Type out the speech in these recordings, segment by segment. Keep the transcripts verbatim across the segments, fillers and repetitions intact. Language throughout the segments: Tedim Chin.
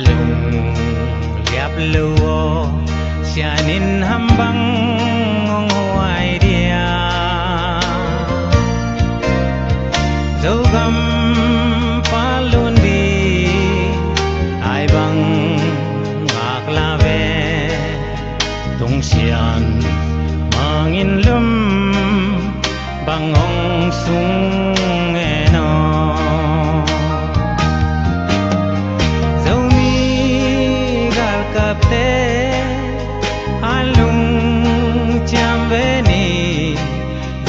Lungliap lo aw, sian in ham bang hong huai dia? Zogam palun di ai bang ngak la ve. Tung sian mangin lum bang hong sung en aw. Zomi galkapte a lungciam ve ni,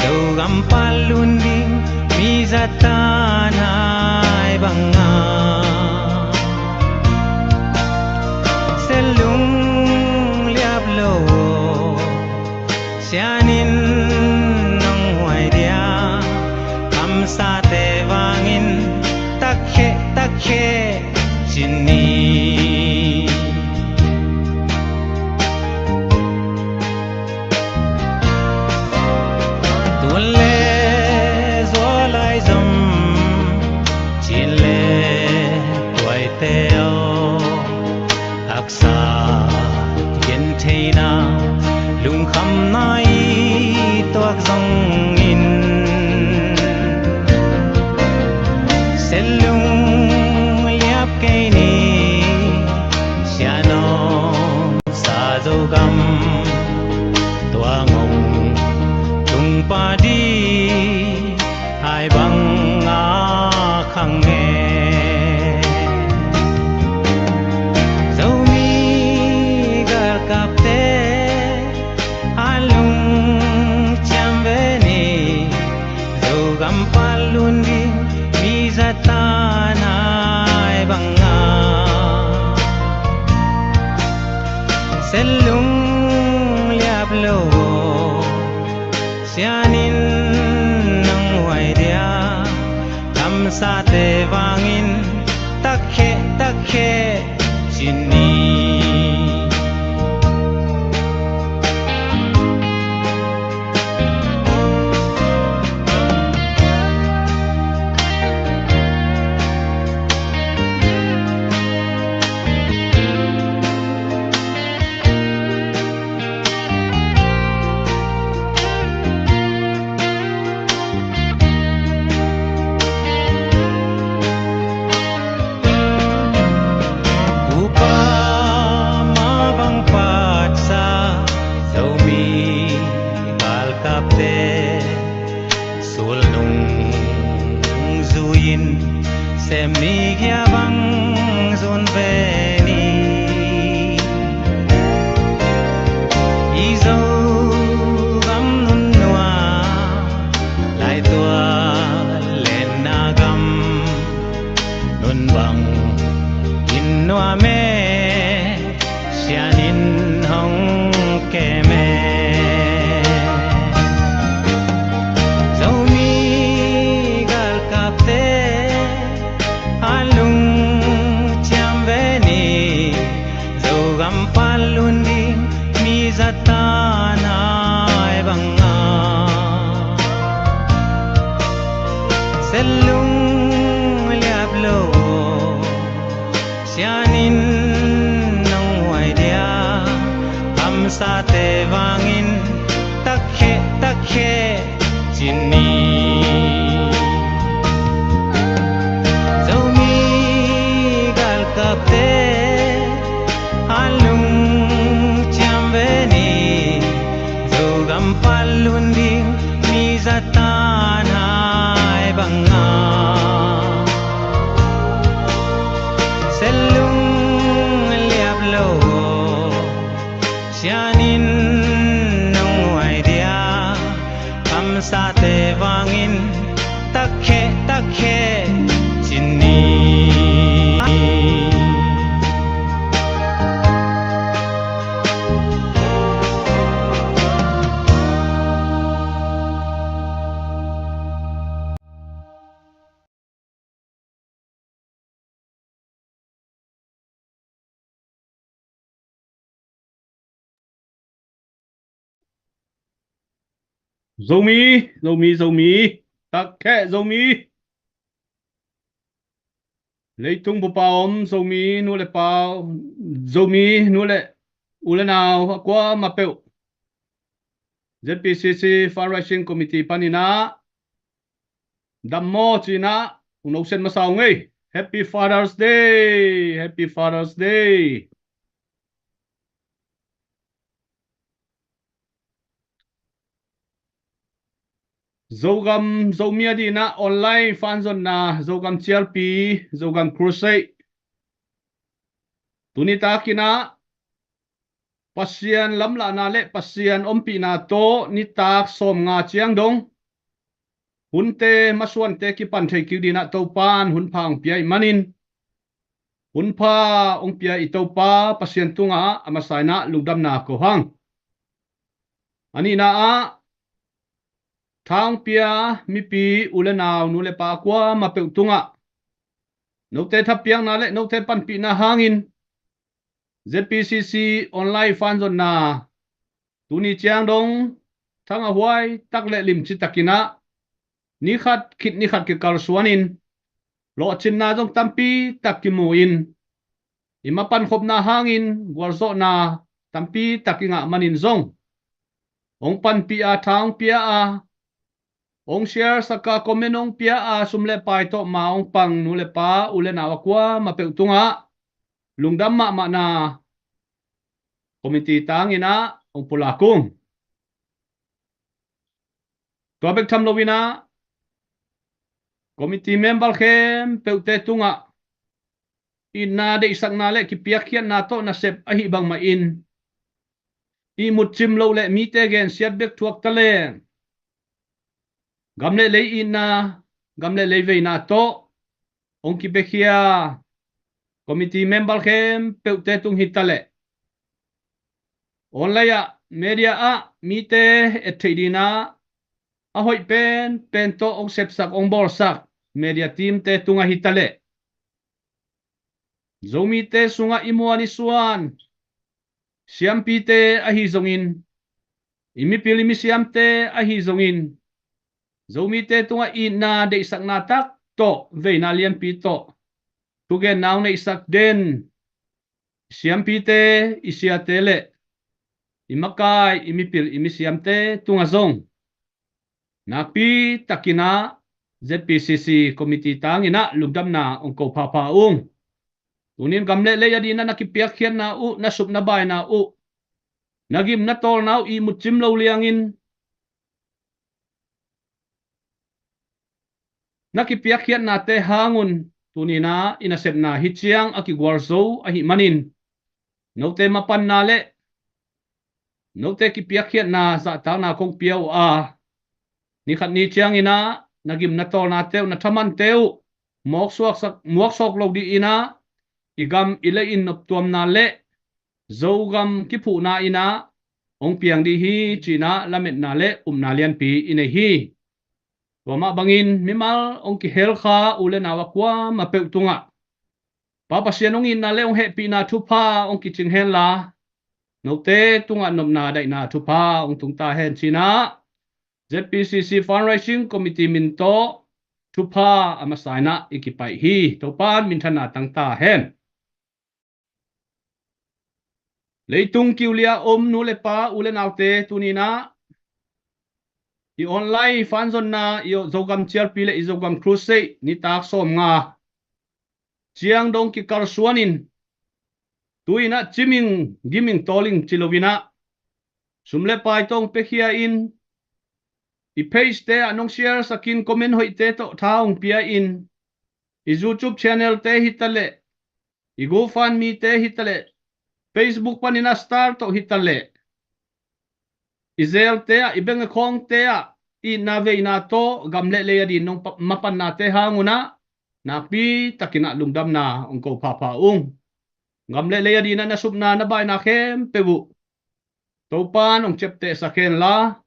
Zogam palun ding mi zatan ai banga. Selung liap lo aw, sianin nong huai dia. Kamsate vangin takhe takhe cin ni. Tun le zualai zom, cin le tuaite aw. Haksa gentheihna lungkhamna i tuak zongin, selung liap kei ni. Sianawm sa Zogam tua ngong tung padi ai banga khang e. Zomi galkapte a lungciam ve ni, Zogam palun ding mi zatan ai banga. Selung liap lo aw, sianin nong huai dia. Kamsate vangin takhe takhe cin ni. Upa ma bang patsa Zomi galkapte sulnung zui-in sem ni, kia bang zun ve ni. I Zogam nunnuam, laitual lenna gam, nun bang in nuam e, sianin hong kem e. Zomi galkapte a lungciam ve ni, Zogam palun ding mi zatan ai banga. Selung liap lo aw, sianin nong huai dia. Kamsate vangin takhe takhe cin ni. Zomi galkapte a lungciam ve ni, Zogam palun ding mi zatan ai banga. Selung liap lo aw, sianin nong huai dia. Kamsate vangin takhe takhe cin ni. Zomi, Zomi, Zomi. Takkheh Zomi. Leitung bupa om Zomi nu le pa, Zomi nu le u le nau a kuamah peuh, Z P C C Fundraising Committee panin ah dam maw ci-in ah ung noset masa ung ei. Happy Father's Day. Happy Father's Day. Zogam Zomi a dingin ah online fanzonna, Zogam Cialpi, Zogam Crusade, tuni takin ah Pasian lamlahna le Pasian ompihna tawh nitak sawmnga ciang dong hunte masuante kipan thei kik dingin ah Topan hunpha hong pia ih manin, hunpha hong pia i Topa Pasian tungah a masa in ah lungdamna ko hang. A nihna ah, tha hong pia mipi u le nau, nu le pa kuamah peuh tungah, note thapiakna le note panpihna hangin Z P C C online fanzonna tuni ciang dong thangah huai tak le limci takin ah ni khat khit ni khat kikalsuanin lawhcinna zong tampi tak kimu in, i mapan khopna hangin gualzawhna tampi tak i ngah manin zong hong panpih a, tha hong pia a, hong share sak a, comment hong pia a, sum le pai tawh ma hong pang nu le pa, u le nau a kuamah peuh tungah lungdam mahmahna committee tangin ah hong pulak ung. Tua bek tham loin ah committee member khempeuhte tungah itna deihsakna le kipiakkhiatna tawh nasep ahih bangmahin ihmut cim loh le mite gensiat bek thuak taleng gam le lei itna, gam le lei veina tawh hong kipiakhia committee member khempeuhte tung hi taleh, online ah, media ah mite et theih dingin ah a hoih penpen tawh hong sepsak, hong bawlsak media teamte tungah hi taleh, Zomite sungah i muan i suan siampite ahi zongin, i mipil i misiamte ahi zongin, Zomite tungah itna deihsakna tak tawh, veina lianpi tawh thugenna hong neihsak den siampite, i siate le i makai, i mipil i misiamte tungah zong nakpi takin ah Z P C C committee tangin ah lungdamna hong ko phapha ung. Tunin gam le lei a dingin ah na kipiakkhiatna uh, na sup na baina uh, na gim na tawlna uh ihmut cim lo liangin na kipiakkhiatnate hangun tunin ah i nasepna hi ciang a kigualzo ahih manin, note mapanna le note kipiakkhiatna zahtakna kong pia uh a, ni khat ni ciangin ah na gim na tawlnate uh, na thamante uh muaksuaksak, muaksawk lo dingin ah i gam i lei in noptuamna le Zogam kiphuhna in ah hong piang ding hi ci-in ah lametna le upna lianpi i nei hi. Tua mah bangin mimal hong kihelkha u le nau a kuamah peuh tungah Pa Pasian hong itna le hong hehpihna thupha hong kicing henla, note tungah nopna daihna thupha hong tung ta hen ci-in ah Z P C C Fundraising Committee min tawh thupha a masa in ah i kipaih hi. Topan minthanna tang ta hen. Leitung kiulia om nu le pa, u le naute, tunin ah i online fanzonna, i Zogam Cialpi le i Zogam Crusade nitak sawmnga ciang dong kikalsuanin, tu-in ah ciming giming tawling ci loin ah sum le pai tawh hong piakhia in, i pagete ah nong share sakin, comment hoihte tawh tha hong pia in, i YouTube channelte hi taleh, i GoFundMete hi taleh, Facebook panin ah star tawh hi taleh, i zelte ah, i bank account-te ah itna veina tawh gam le lei a dingin nong pa-, mapannate hangun ah nakpi takin ah lungdamna hong ko phapha ung. Gam le lei a dingin ah na supna na baina khempeuh uh Topan hong ciaptehsak henla,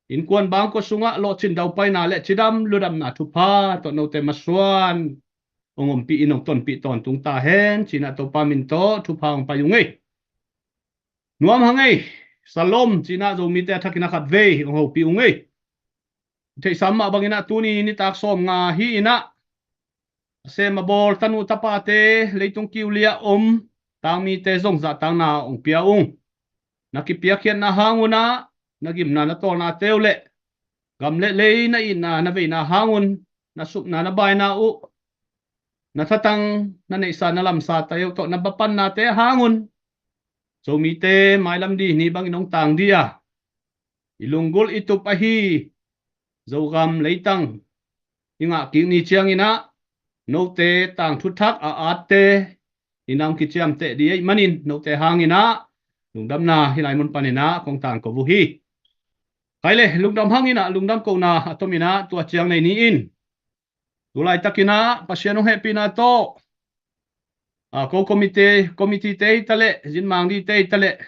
innkuan bangkua sungah lawhcin daupaina le cidam ludamna thupha tawh note masuan hong ompih in hong tonpih tawntung ta hen ci-in ah Topa min tawh thupha hong pai ung ei. Nuam hang ei. Shalom ci-in ah Zomite a thakin ah khatvei hong hopih ung ei. Theihsa mah bangin ah tuni nitak sawmnga hi-in ah a sem a bawl tanu tapate, leitung kiulia om tangmite zong zahtakna hong pia ung. Na kipiakkhiatna hang unah na gimna na tawlnate uh le gam le lei na itna na veina hang un, na supna na baina uh, na thatang na neihsa na lamsate uh tawh na bapannate hang un Zomite mailam dih ni bangin hong tang dih a, i lunggulh i tup ahi Zogam leitang i ngah kik ni cianginah note tangthu thak a atte i nam kiciamteh dih ahih manin note hanginah lungdamna hih lai mun paninah kong tangko uh hi. Kei le lungdam hanginah lungdam kohna a tominah tua ciang nei ni in. Tulaitakinah Pasian hong hehpihna tawh a, ko committee, committee te hi taleh, zinmang dite hi taleh,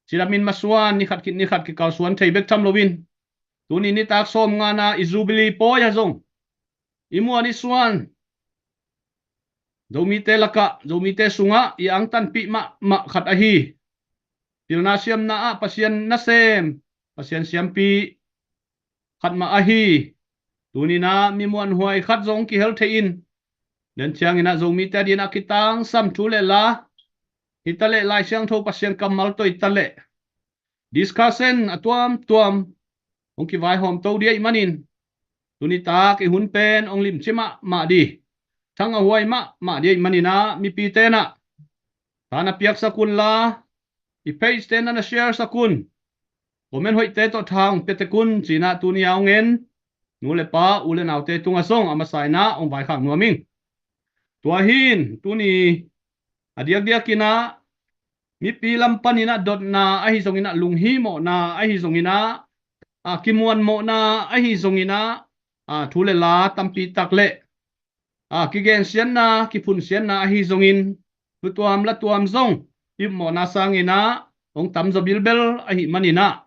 cidamin masuan ni khat khit ni khat kikalsuan thei bek tham loin tuni nitak sawm ngana i Jubilee pawi ah zong i muan i suan Zomite lakah, Zomite sungah i angtanpih mahmah khat ahi pilna siamna ah Pasian nasem, Pasian siampi khat mah ahi. Tuninah mi muanhuai khat zong kihel thei in, den cianginah Zomite adinah kitangsam thu le la hi taleh, Lai Siangtho Pasian kammal tawh hi taleh discussion a tuamtuam hong kivaihawm to dih ahih manin tunitak i hun pen hong limci mahmah dih, thang a huai mahmah dih ahih maninah mipi tenah tha na piaksak unla, i page te na na share sak un, comment hoihte tawh tha hong pia tek un cinah tuni a hong en nu le pa, u le naute tungah zong a masa inah hong vaikhak nuam ing. Tua hin tuni a diakdiakinah mipi lam paninah dotna ahi zonginah, lunghimawhna ahi zonginah, a, kimuanmawhna ahi zonginah, a, thu le la tampi tak le a, kigensiatna, kiphunsiatna ahi zongin, thutuam latuam zong i upmawhna sanginah hong tamzaw bilbel ahih maninah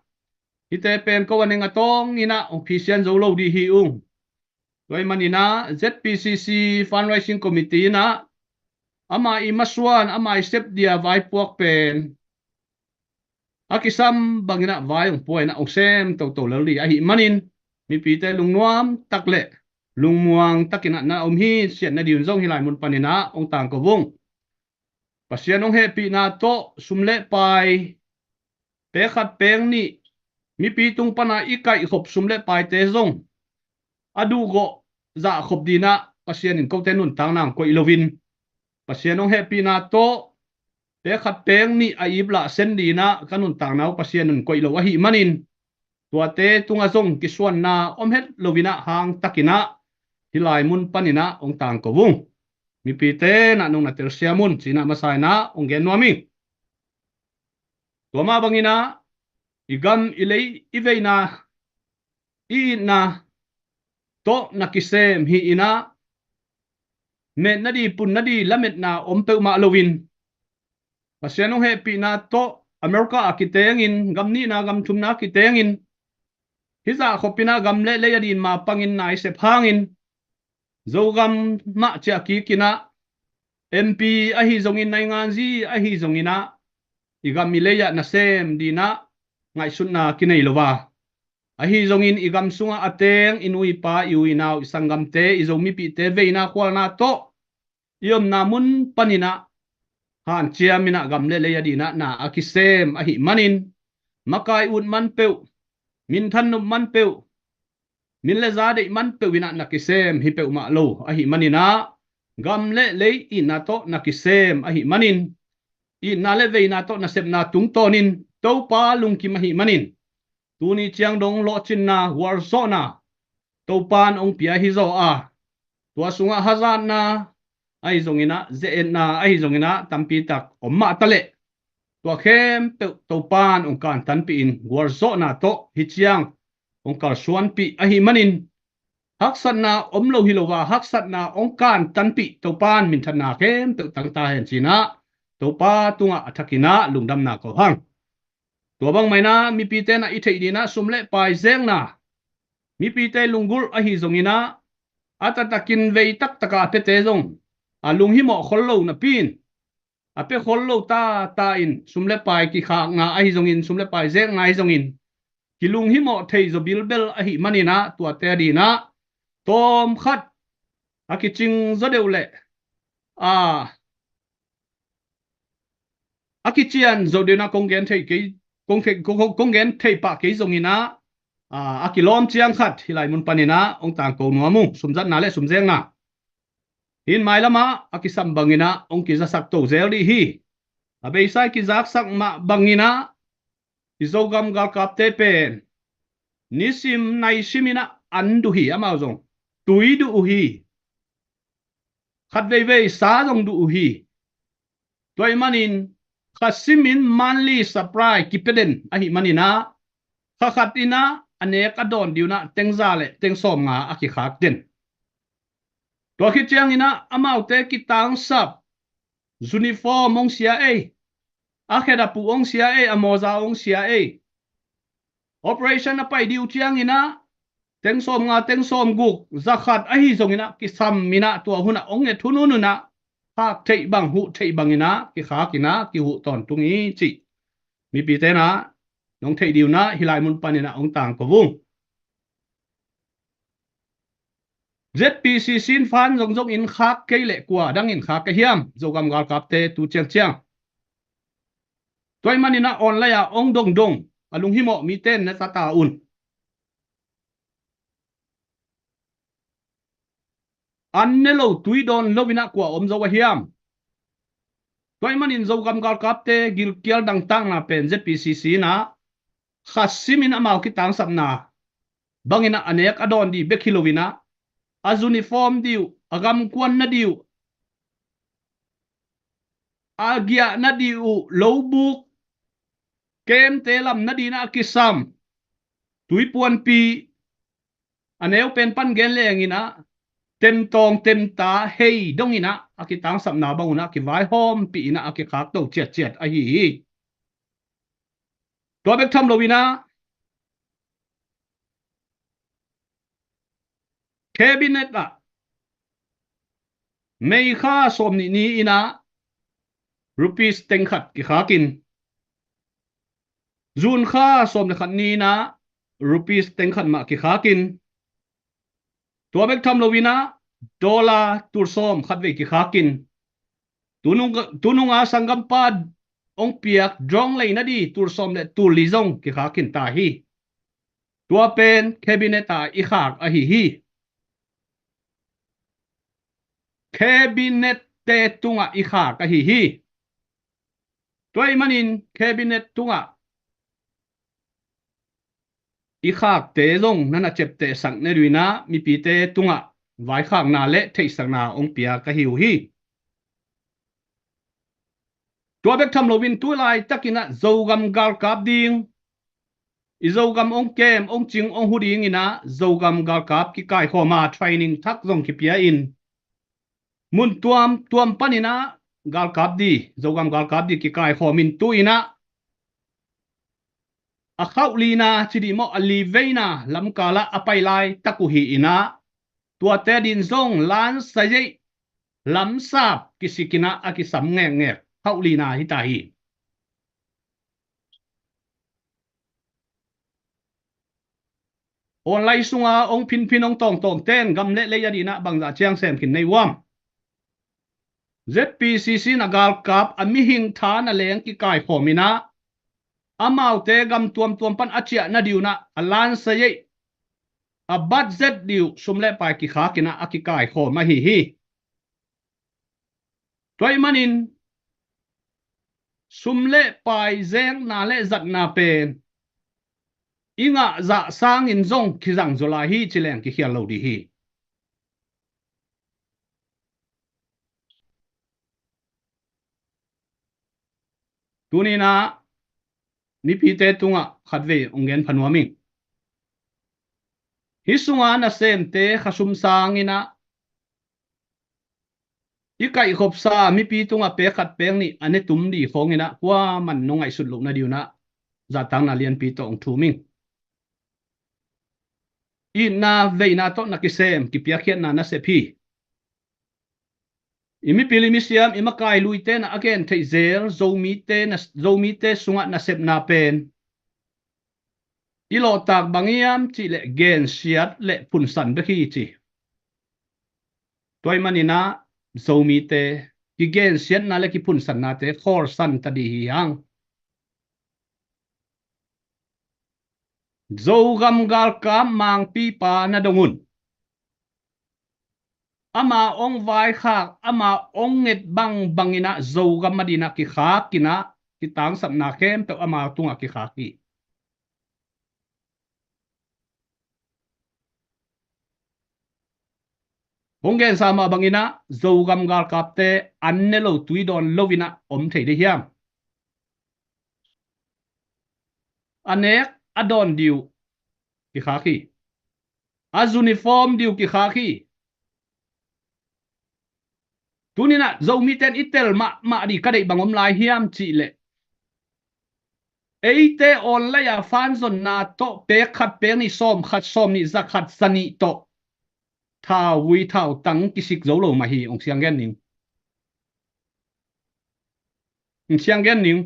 hihte pen ko a neng a tawnginah hong phisian zo lo dih hi ung. Tua ahih maninah Z P C C Fundraising Committee inah ama i masuan, ama i sep dia vaipuak pen a kisam banginah vai hong pua inah hong sem toto lel dih ahih manin mipite lungnuam tak le lungmuang takinah na om hi siatna dih un zong hih lai mun paninah hong tangko ung. Pasian hong hehpihna tawh sum le pai pek khat pek nih, mipi tung pana i kaihkhop sum le paite zong a duhgawh zahkhop dinah Pasian in kote nuntakna hong koih loin, Pasian hong hehpihna tawh pek khat pek nih a ip lah sen dinah ka nuntakna uh Pasian in koih lo ahih manin tuate tungah zong kisuanna om het loinah hangtakinah hih lai mun paninah hong tangko ung. Mipi tenah nong na telsiam un cinah masa inah hong gen nuam ing. Tua mah banginah i gam i lei i veina i itna tawh na kisem hi inah, metna dih, punna dih, lametna om peuhmah loin Pasian hong hehpihna tawh America a kitengin, gam nihna gam thumna a kitengin hih zahkhop inah gam le lei a din mapangin na i sep hangin Zogam mah ciah kikinah M P ahi zongin, nainganzi ahi zonginah i gam i lei ah nasem dinah ngaihsutna kinei lo a, ahi zongin i gam sungah a teng i nu i pa, i u i nau, i sanggamte, i Zomipihte veina khualna tawh i omna mun paninah hanciam inah gam le lei a dinah na a kisem ahih manin makai ut man peuh, minthan nop man peuh, min le za deih man peuh inah na kisem hi peuhmah lo ahih maninah gam le lei itna tawh na kisem ahih manin itna le veina tawh nasepna tungtawnin Topa lungkim ahih manin tuni ciang dong lawhcinna, gualzawhna Topan hong pia hi zaw a, tua sungah hazatna ahi zonginah, ze-etna ahi zonginah tampi tak om mah taleh tua khempeuh Topan hong kantanpih in gualzawhna tawh hih ciang hong kalsuanpih ahih manin haksatna om lo hi lo a, haksatna hong kantanpih Topan minthanna khempeuh tangta hen cinah Topa tungah a thakinah lungdamna ko hang. Tua bangmah inah mipite na i theih dinah sum le pai zekna, mipite lunggulh ahi zonginah a taktakin vei taktaka a piate zong a lunghimawh khol lo napi in a pia khol lo tata in sum le pai kikhakna ahi zongin, sum le pai zekna ahi zongin kilunghimawh thei zaw bilbel ahih maninah tuate a dinah tawmkhat a kicing zaw deuh leh a a kician zo deuh inah kong gen thei kei, kong thei, kong, kong, kong gen thei pah kei zong inah a, a kilawm ciang khat hih lai mun pan inah hong tangko nuam ung, sumzatna le sumzengna. Hih mailamah a kisam bang inah hong kizasak to zel dih hi. A beisa i kizaksak mah bang inah i Zogam galkapte pen nisim naisim inah an duh hi, amau zong tui duh uh hi. Khat veivei sa zong duh uh hi. Tua ahih manin kha simin monthly supply kipia den ahih man inah kha khat inah a nek a dawn ding inah teng za le teng sawmnga a kikhak den. Tua khit ciang inah amaute kitangsap uniform hong sia ei, a khet a puh hong sia ei, a mawza hong sia ei. Operation a pai ding uh ciang inah teng sawmnga, teng sawmguk, za khat ahi zong inah kisam inah tua hun ah hong nget hun hun inah khak theih bang, huh theih bang inah kikhak inah kihuh tawntung hi cih mipite inah nong theih ding inah hih lai mun pan inah hong tangko ung. Z P C C in fan zongzong in khak kei leh kua dang in khak ka hiam, Zogam galkapte tu ciangciang? Tua ahih man inah online ah hong dongdong a lunghimawh mite in na za ta un. An ne lo, tui dawn lo inah kua om zo a hiam? Tua ahih manin Zogam galkapte gilkial dangtakna pen Z P C C inah kha simin amau kitangsapna bang inah a nek a dawn ding bek hi lo inah a uniform ding uh, a gamkuan na ding uh, a giahna ding uh, lobuk, kemte lam na ding inah a kisam tuipuanpi, a neu pen pan gen leng inah temtawng temta hei dong inah a kitangsapna bang un ah kivaihawmpih inah a kikhak to ciatciat ahi hi. Tua bek tham lo inah Cabinet ah May kha sawmnih ni inah rupees teng khat kikhak in, June kha sawm le khat ni inah rupees teng khat mah kikhak in, tua bek tham lo inah dollar tul sawm khat vei kikhak in, tunung, tununga sanggampa hong piak drawing lei na ding tul sawm le tul li zong kikhak in ta hi. Tua pen cabinet ah i khak ahi hi. Cabinet te tungah i khak ahi hi. Tua ahih manin cabinet tungah i khakte zong na na ciaptehsak na ding inah mipite tungah vaikhakna le theihsakna hong pia ka hi uh hi. Tua bek tham loin tu laitak inah Zogam galkap ding, i Zogam hong kem, hong cing, hong hu ding inah Zogam galkap kikaikhawm a training thak zong kipia in, mun tuamtuam pan inah galkap ding, Zogam galkap ding kikaikhawm in tu inah a khauh lina ci dih maw, a li veina lamkal ah a pai laitak uh hi inah, tuate din zong lansazeih lamsap kisik inah a kisam ngekngek khauh lina hi ta hi. Online sunga hong phinphin hong tawngtawng ten gam le lei a dih inah bangzah ciang sem khin nei uam? Z P C C na galkap a mihing tha na leng kikaikhawm inah, amaute gam tuamtuam pan a ciah na ding uh inah a lansazeih, a budget ding uh sum le pai kikhak inah a kikaikhawm ahi hi. Tua ahih manin sum le pai zekna le zatna pen i ngah zah sangin zong kizang zaw lai hi ci leng kikhial lo ding hi. Tuni inah mipite tungah khatvei hong gen pha nuam ing. Hih sunga nasemte khasum sang inah i kaihkhopsa mipi tungah pek khat pek nih a ne tum dih khawng inah kuaman nong ngaihsut loh na ding uh inah zahtakna lianpi tawh hong thum ing. Itna veina tawh na kisem kipiakkhiatna nasep hi. I mipil i misiam i makai luite na a gen theih zel Zomite na, Zomite sungah nasepna pen i lawhtak bang hiam cih leh gensiat le phunsan bek hi ci. Tua ahih manin ah Zomite kigensiatna le kiphunsatnate khawlsan ta dih hi hang. Zogam galkap mangpipa na dong un. Ama hong vaikhak, ama hong nget bangbang in ah Zogam a ding ah kikhak in ah kitangsapna khempeuh ama tungah kikhak hi. Hong gensa mah bangin ah Zogam galkapte an ne lo, tui dawn lo in ah om thei dih hiam? A nek a dawn ding uh kikhak hi. A uniform ding uh kikhak hi. Tuni in ah Zomite in i tel mahmah ding ka deih bang om lai hiam cih leh, eite online a fanzonna tawh pek khat, pek nih, sawm khat, sawm nih, za khat, za nih tawh thauvui thautang kisik zo lo mah hi. Hong siang gen ning. Hong siang gen ning.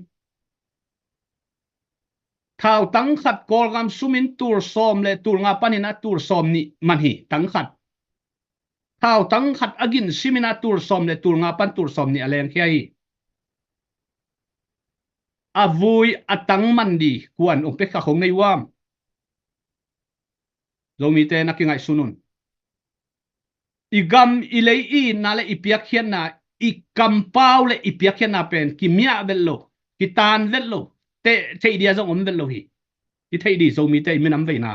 Thautang khat Kawlgam sumin tul sawm le tul nga panin ah tul sawm nih man hi, tang khat. Thautang khat a gin simin ah tul sawm le tul nga pan tul sawm nih a lengkhia hi. A vui a tang man ding kuan hong pia kha khong nei uam? Zomite na kingaihsun un. I gam i lei i itna le i piakkhiatna, i kampau le i piakkhiatna pen kimiah vet lo, kitan vet lo, te theih ding a zong om vet lo hi. I theih ding Zomite i minam veina.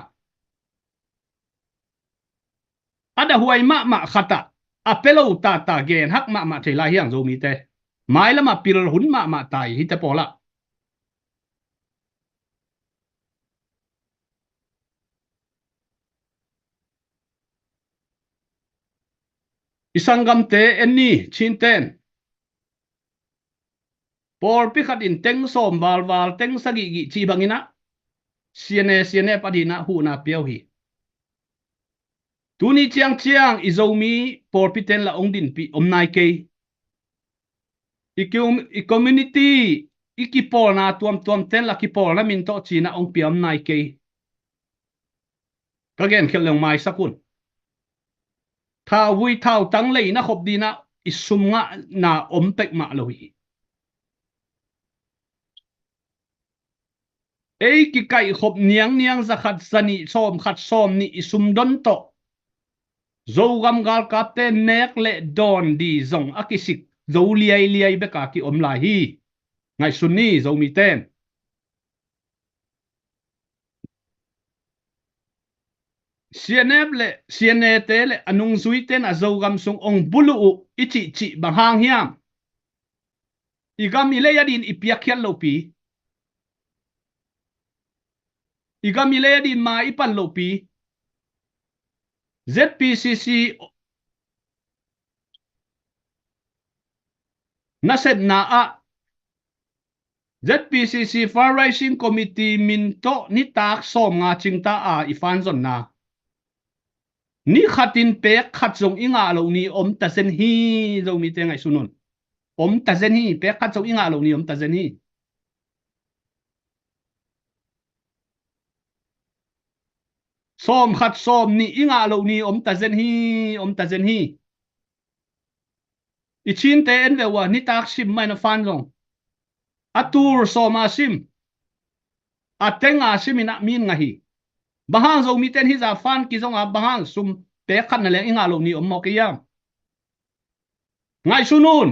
A dahuai mahmah khat ah a pia lo tata gen hak mahmah thei lai hiang Zomite. Mailam a pil hun mahmah tai hite pawl ah. I sanggamte en ni, Chinten. Pawlpi khat in teng sawm valval, teng sagih gih cih bangin ah, C N A, C N F a ding ah huhna pia uh hi. Tuni ciangciang i Zomi pawlpiten lah hong dinpih om nai kei. I kium-, i community, i kipawlna tuamtuamten lah kipawlna min tawh ci-in ah hong pia om nai kei. Ka genkhiat leng maisak un. Thauvui thautang leina khop ding ah i sum ngahna om pek mah lo hi. Ei kikaihkhop niangniang za khat, za nih, sawm khat, sawm nih i sum don tawh Zogam galkapte nek le dawn ding zong a kisik zo liailiai bek a ki om lai hi. Ngaihsun ni Zomiten. C N F le C N A te le a nungzuiten a Zogam sung hong buluh uh i cihcih bang hang hiam? I gam i lei a ding i piakkhiat lopi, i gam i lei a ding ma i pan lopi, Z P C C nasepna ah Z P C C Fundraising Committee min tawh nitak sawm nga cingta a i fanzonna, ni khatin pek khat zong i ngah loh ni om ta zen hi. Zomite ngaihsun un. Om ta zen hi. Pek khat zong i ngah loh ni om ta zen hi. Sawm khat sawm nih i ngah loh ni om ta zen hi. Om ta zen hi. I Chinte en ve ua, nitak sim mah in a fan zong a tul sawm a sim, a teng a sim in ah min ngah hi. Bang hang Zomiten hih zah fan kizong a, bang hang sum pek khat na leng i ngah loh ni om mawk i hiam? Ngaihsun un.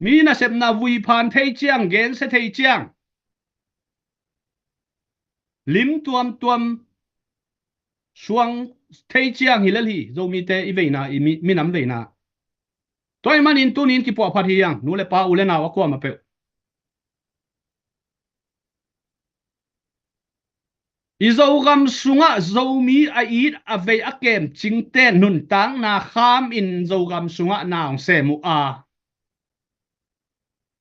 Mi nasepna vui phan thei ciang, gensia thei ciang, lim tuamtuam suang thei ciang hi lel hi. Zomite i veina, i mi, minam veina. Tua ahih manin tunin kipuahphat hi hang, nu le pa, u le nau a kuamah peuh. I Zogam sungah Zomi a it a vei a kem cingten nuntakna kham in Zogam sungah na hong sem uh a,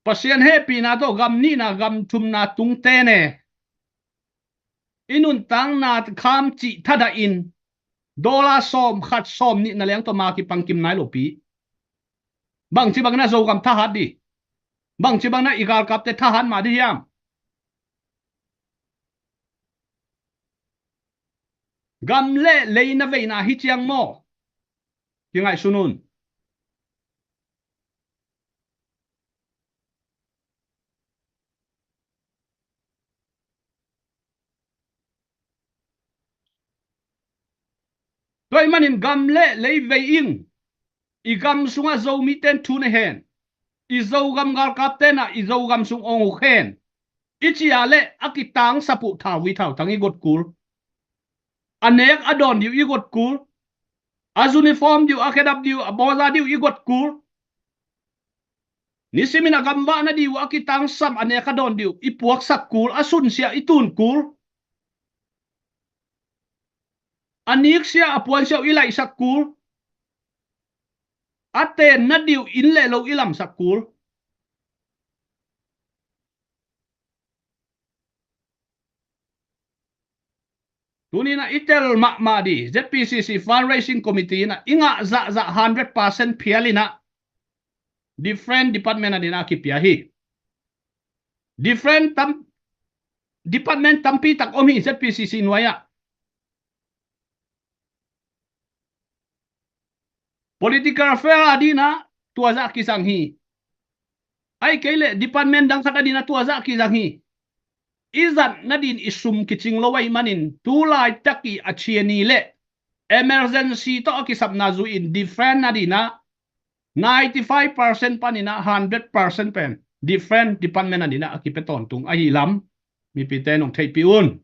Pasian hehpihna tawh gam nihna gam thumna tungte ne, i nuntakna kham cih thadah in, dollar sawm khat sawm nih na leng tawh ma kipang kim nai lopi. Bangci bangin a Zogam thahat ding? Bangci bangin a i galkapte thahat mah ding hiam? Gam le lei na veina hi ciang maw? Kingaihsun un. Tua ahih manin gam le lei vei in, i gam sungah Zomite in thu ne hen, i Zogam galkapte in ah i Zogam sung ong uk hen, i ci a leh a kitangsap uh thauvui thautang i got kul. A nek a dawn ding uh i got kul. A uniform ding uh, a khedap ding uh, a bawza ding uh i got kul. Nisimin a gamvahna ding uh a kitangsap, a nek a dawn ding uh i puaksak kul, a sunsia i tun kul. A niksia, a puansia uh i laihsak kul. A tenna ding uh inn le lo i lamsak kul. Tuni in ah i tel mahmah ding, Z P C C Fundraising Committee in ah i ngah zahzah hundred percent phial in ah different department ading in ah kipia hi. Different tam, department tampi tak om hi Z P C C nuai ah. Political affair ading in ah tua zah kizang hi. Ahih kei leh department dang khat ading in ah tua zah kizang hi. I zat nading i sum kicing lo ahih manin tu laitak i a chia ni le emergency tawh a kisapna zui in different nading in ah ninety five percent panin ah hundred percent pen different department ading in ah a kipia tawntung ahi lam mipite nong theihpih un.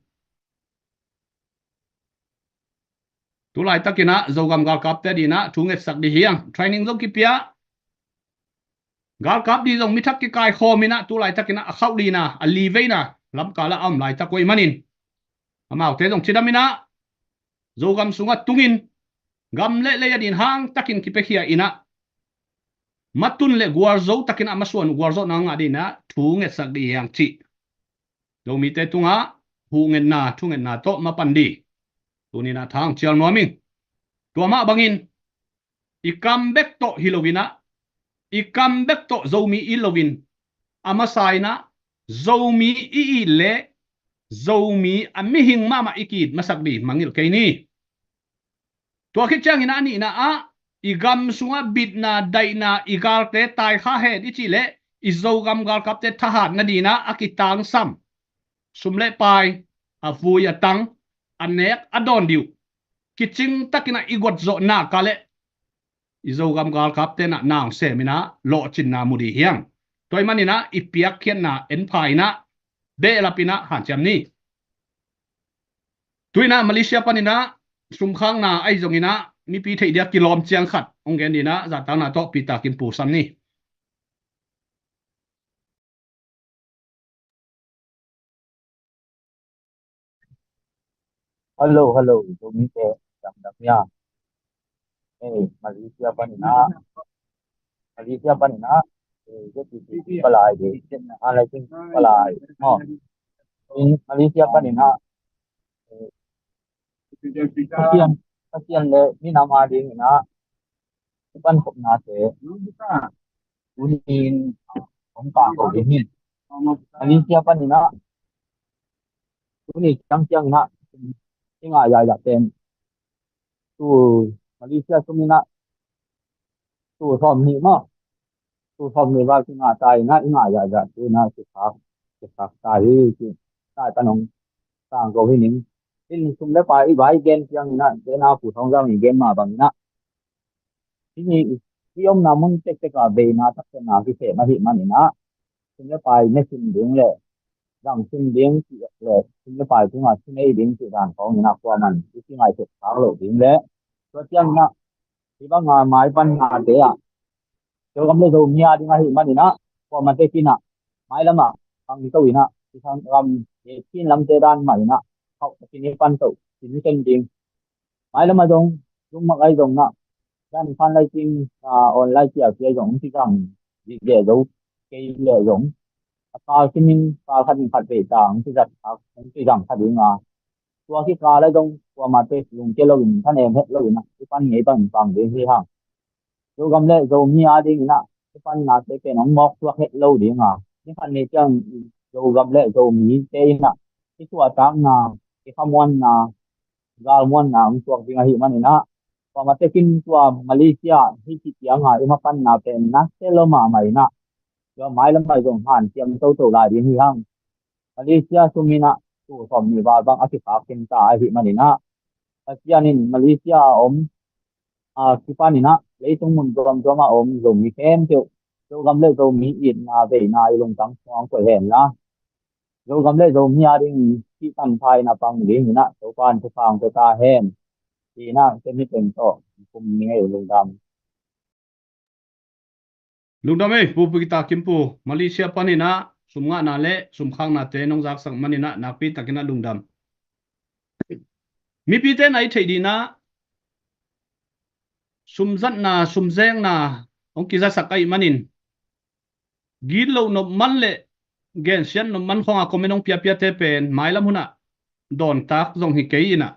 Tu laitakin ah Zogam galkapte ading in ah thu ngetsak ding hi hang. Training zong kipia. Galkap ding zong mi thak kikaikhawm in ah tu laitakin ah a khauh lina, a li veina lamkal ah a om laitak uh ahih manin amaute zong cidam in ah Zogam sungah tungin gam le lei ading hangtakin kipiakhia in ah matun le gualzo takin ah masuan uh gualzawhna ngah ding in ah thu ngetsak ding hi hang cih Zomite tungah huhngetna, thungetna tawh mapan ding. Tuni in ah thang cial nuam ing. Tua mah bangin i kam bek tawh hi lo in ah, i kam bek tawh Zomi it lo in, a masa in ah Zomi i it leh Zomi a mihing mahmah i ki-it masak ding mangngilh kei ni. Tua khit ciangin ah a nihna ah i gam sungah bitna, daihna, i galte taikha hen i cih leh i Zogam galkapte thahat nading in ah a kitangsam sum le pai, a vui a tang, a nek a dawn ding uh kicing takin ah i guat zawh nak leh i Zogam galkapte in ah na hong sem in ah lawhcinna mu ding hi hang. Tua ahih manin ah i piakkhiatna en pha in ah behlap in ah hanciam ni. Tu in ah Malaysia panin ah sumkhakna ahi zongin ah mipi theih dia kilawm ciang khat hong gen ding in ah zahtakna tawh Peter Kim Pu sam ni. Hello, hello, Zomite, dam dam ya. Eh, Malaysia panin ah, Malaysia panin ah, eh, Z P C C palai de, ah, lai sing palai, oh. In Malaysia panin ah, eh, Pasian, Pasian le minam ading in ah, i pankhopnate tuni in hong kangko ding hi. Malaysia panin ah tuni ciangciang in ah i ngah zaizah pen tu Malaysia sum in ah tu sawmnih maw, tu sawmnih val kingah ta in ah i ngah zaizah tu in ah kikhak, kikhak ta hi ci. Nai pan hong kangko hi ning. In sum le pai i vai gen ciangin ah, gen a Pu Thawng Zau in gen mah bangin ah, hih i omna mun tektek ah veina, taksena kisem ahih manin ah sum le pai ne sim ding le zang sim ding cih le sum le pai tungah thu nei ding cih dan khawngin ah kuaman i kingaihsut khak loh ding le, tua ciangin ah hih banga maipanna te ah Zogam le Zomi ading ahih manin ah kuamate kinah mailamah pang to in ah, i sang gam, i Chin lamte dan mah in ah khauh takin i pan to, i ken ding. Mailamah zong lungmak ahi zong ah, dan khan lai cing, ah, online ciah ciah zong hong kizang dik leh zo, kei leh zong a kal simin kal khat in khat vei ta hong kizat, hong kizang kha ding a, tua kikal ah zong kuamate lungkia loin, thanem het loin ah i pan ngei pan pang ding hi hang. Zogam le Zomi ading in ah i pannate pen hong mawk suak het lo ding a, ni khat ni ciang Zogam le Zomite in ah i suahtakna, i khamuanna, galmuanna hong tuak ding ahih manin ah, kuamah tekin tua Malaysia hih ci ciangin i mapanna pen na tel lo mahmah in ah, tua mailam ah zong hanciam toto lai ding hi hang. Malaysia sum in ah tul sawmnih val bang a kikhak khin ta ahih manin ah, Pasian in Malaysia a om a kipan in ah leitung mun tuamtuam a om Zomi khempeuh, Zogam le Zomi itna veina i lungtang sungah koih hen la, Zogam le Zomi a ding cihtanpha in a pang ding in ah Topa in thupha hong pia ta hen. Ci in ah ken hih teng tawh kum ni ngei, lungdam. Lungdam ei, Pu Peter Kim Pu, Malaysia panin ah sum ngahna le sum khaknate nong zaksak manin ah nakpi takin ah lungdam. Mipite na i theih ding ah sum zatna, sum zekna hong kizasak ahih manin, gitloh nop man le gensiat nop man khong a comment hong piapiate pen mailam hun ah dawntak zong hi kei in ah,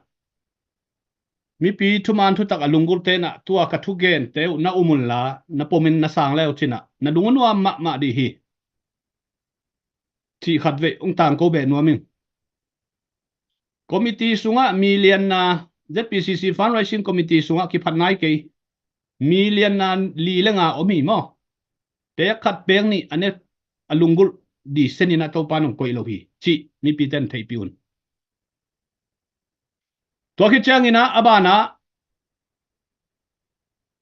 mipi thuman thutak a lunggulhte in ah tua ka thugente uh na um un la, na pom in na sang le uh cin ah na lung a nuam mahmah ding hi. Cih khat vei hong tangko beh nuam ing. Committee sungah mi lianna, Z P C C Fundraising Committee sungah kiphat nai kei, mi lianna li le nga om hi maw? Pek khat pek nih a ne a lunggulh ding sen in ah Topa in hong koih lo hi cih mipite in theihpih un. Tua khit ciangin ah a ban ah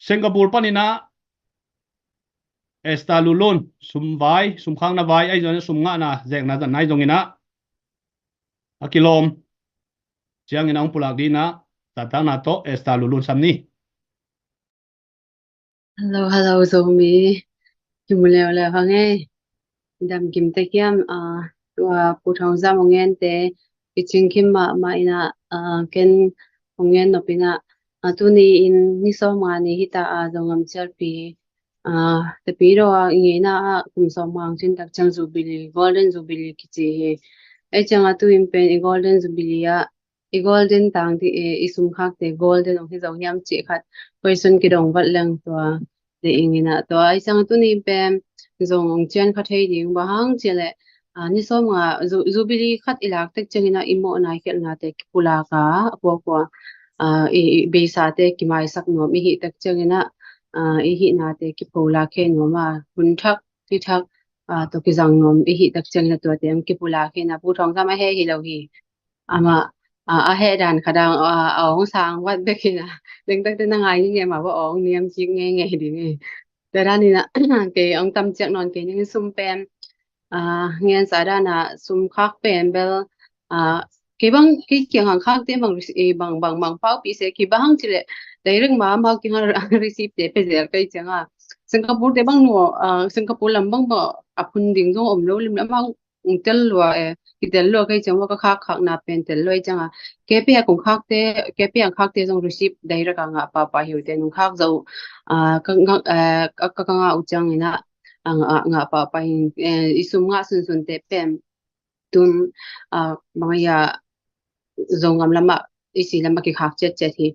Singapore panin ah Esther Lulun, sum vai, sum khakna vai ahi zongin ah sum ngahna zekna zatna ahi zongin ah a kilawm ciangin ah hong pulak ding in ah, zahtakna tawh Esther Lulun sam ni. Hello, hello, Zomi. Kimu leuleu hang ei. Dam kim tek hiam, ah, tua Pu Thawng Zam hong gente, i cingkim mahmah in ah, ah, ken hong ngen nop in ah, ah, tuni in ni sawmnga ni hi ta a, Zogam Sialpi, ah, Tapidaw a i ngeina ah kum sawmnga hong cin tak ciang Jubilee, Golden Jubilee kici hi. Ei ciang a tu in pen i Golden Jubilee ah i golden tang ding, eh, i sumkhakte golden hong hi zo hiam cih khat question kidong vat leng tua deih ing in ah, tua ahi ciang tuni pen zong hong cian kha thei ding, bang hang cih leh, ah, ni sawmnga, ah, ju-, Jubilee khat i lak tek ciangin ah i mawhna i khialhnate kipulak a, a kuakua, ah, i, i beisate kimaisak nuam i hih tek ciangin ah, ah, i hihnate kipholak khe nuam a, hun thak, ti thak, ah, tawh kizang nuam i hih tek ciangin ah tuate hong kipulak khe in ah, Pu Thawng Zam a heh hi lo hi. Amah, ah, a heh dan khat ah, ah, a hong sang vat bek hi in ah, dengtakte na ngai ngei ngei mah bang a hong niam kik ngei ngei ding hi. Tua dan in ah kei hong tam ciak nawn kei ning, sum pen, ah, ngensa dan ah sum khak pen bel, ah, kei bang, kei kiang hang khakte bang rece-, eh, bang, bang, bang paupih se, kei bang hang cih leh direct mah amau kiang hang receipt te pia zel kei ciang a, Singapore te bang nuam, ah, Singapore lam bang bang a phun ding zong om lo lim, amau hong tel lua, eh, kitel lua kei ciang, wa ka khak khakna pen tel lua ciang a, kei pia kong khakte, kei pia khakte zong receipt direct a ngah pahpah hi uh teh, nong khak zo, ah, ka ngah, eh, ka, ka, ka ngah uh ciangin ah, ah, ngah, ngah pahpah hi, eh, i sum ngah sunsun te pen tun, ah, bang a, Zogam lamah, i si lamah kikhak ciatciat hi.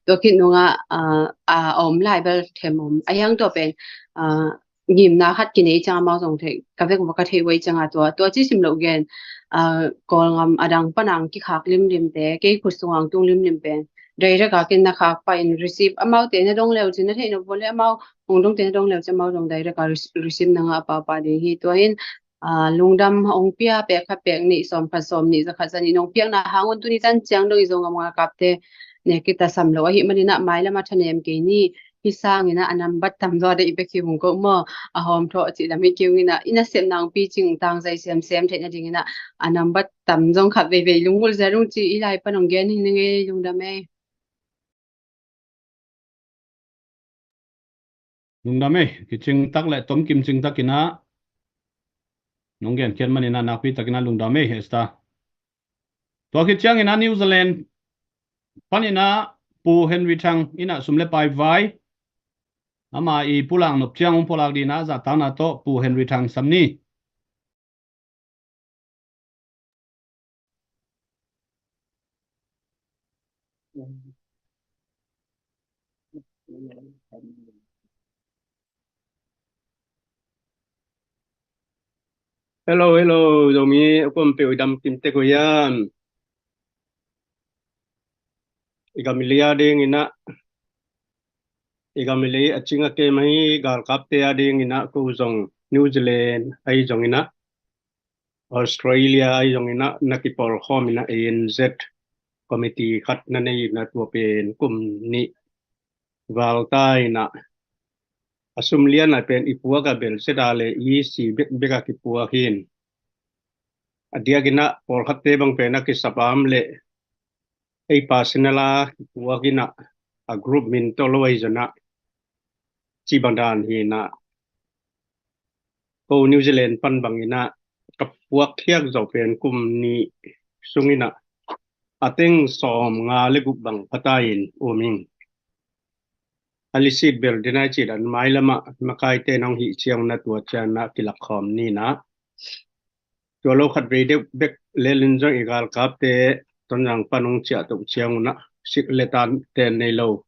Tua khit nungah, ah, ah, a om lai bel them om. A hiang tua pen, ah, ngimna khat kinei ciang amau zong thei, ka vek va ka thei uh ei ciang a tua, tua ci sim loh gen, ah, Kawlgam a dang pan a hong kikhak limlim te, kei khut sung a hong tung limlim pen direct a ken na khak pah in receipt, amaute na dong leu cin na theih nop uh leh amau hong dongte na dong leu cin amau zong direct a rece-, receipt na ngah pahpah ding hi. Tua hin, ah, lungdam hong pia, pek khat pek nih, sawm khat sawm nih, za khat za nih nong piakna hang un tuni zan ciang dong i Zogam galkapte ne kitasam lo ahih manin ah mailam ah thanem kei ni. Hih sangin ah a nambat tamzaw deih bek hi ung ko maw, a hawm thawh cih lam hi kei ung in ah, i nasepna hong picing tangzai semsem theih nadingin ah a nambat tam zong khat veivei lunggulh zia dong ci i lai pan hong gen hi ning ei, lungdam ei. Lungdam ei, kicing tak le tomkim cing takin ah nong genkhiat manin ah nakpi takin ah lungdam ei, Esther. Tua khit ciangin ah New Zealand panin ah Pu Henry Thang in ah sum le pai vai, ama i pulak nop ciang hong pulak ding in ah zahtakna tawh Pu Henry Thang sam ni. Hello, hello, Zomi, a kuampeuh i dam kim tek uh hiam? i gam i lei a dingin ah, i gam i lei a cing a kem ahi galkapte a dingin ah, ko zong New Zealand ahi zongin ah, Australia ahi zongin ah, na kipawlkhawm in ah, A N Z committee khat na nei in ah, tua pen kum nih val ta in ah, a sum lian a pen i puak a bel zeta le i si bekbek a kipuak hi. A diakin ah pawlkhatte bang pen a kisapam le ei personal a kipuak in ah, a group min tawh lo ahi zongin ah, ci bang dan hi in ah, ko New Zealand pan bangin ah ka puak khiak zo pen kum nih sungin ah a teng sawm nga le guk bang pha ta in um ing. A lisit bel dinai ci dan mailam ah makaite nong hih ciang un ah, tua ciang ah kilakkhawm ni in ah, tua lo khat vei deuh bek lel in zong i galkapte Tonzang pan hong ciah toh ciang un ah, sik le tan ten nei lo,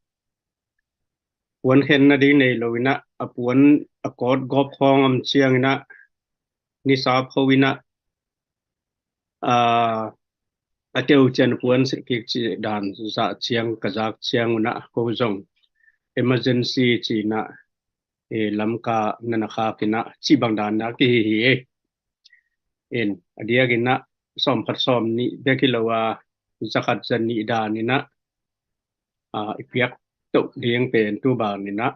puan khen nading nei lo in ah, a puan a kawt gawp khawng om ciangin ah, ni sap kho in ah, a, a teu ciang puan sik kik ci dan zah ciang ka zak ciang un ah, ko zong emergency ci in ah, e, Lamka na na khak in ah, ci bang dan ah kihi hi e. In, a diakin ah sawm khat sawm nih bek hi lo a, za khat za nih dan in ah, a, i piak toh ding pen tu bang in ah,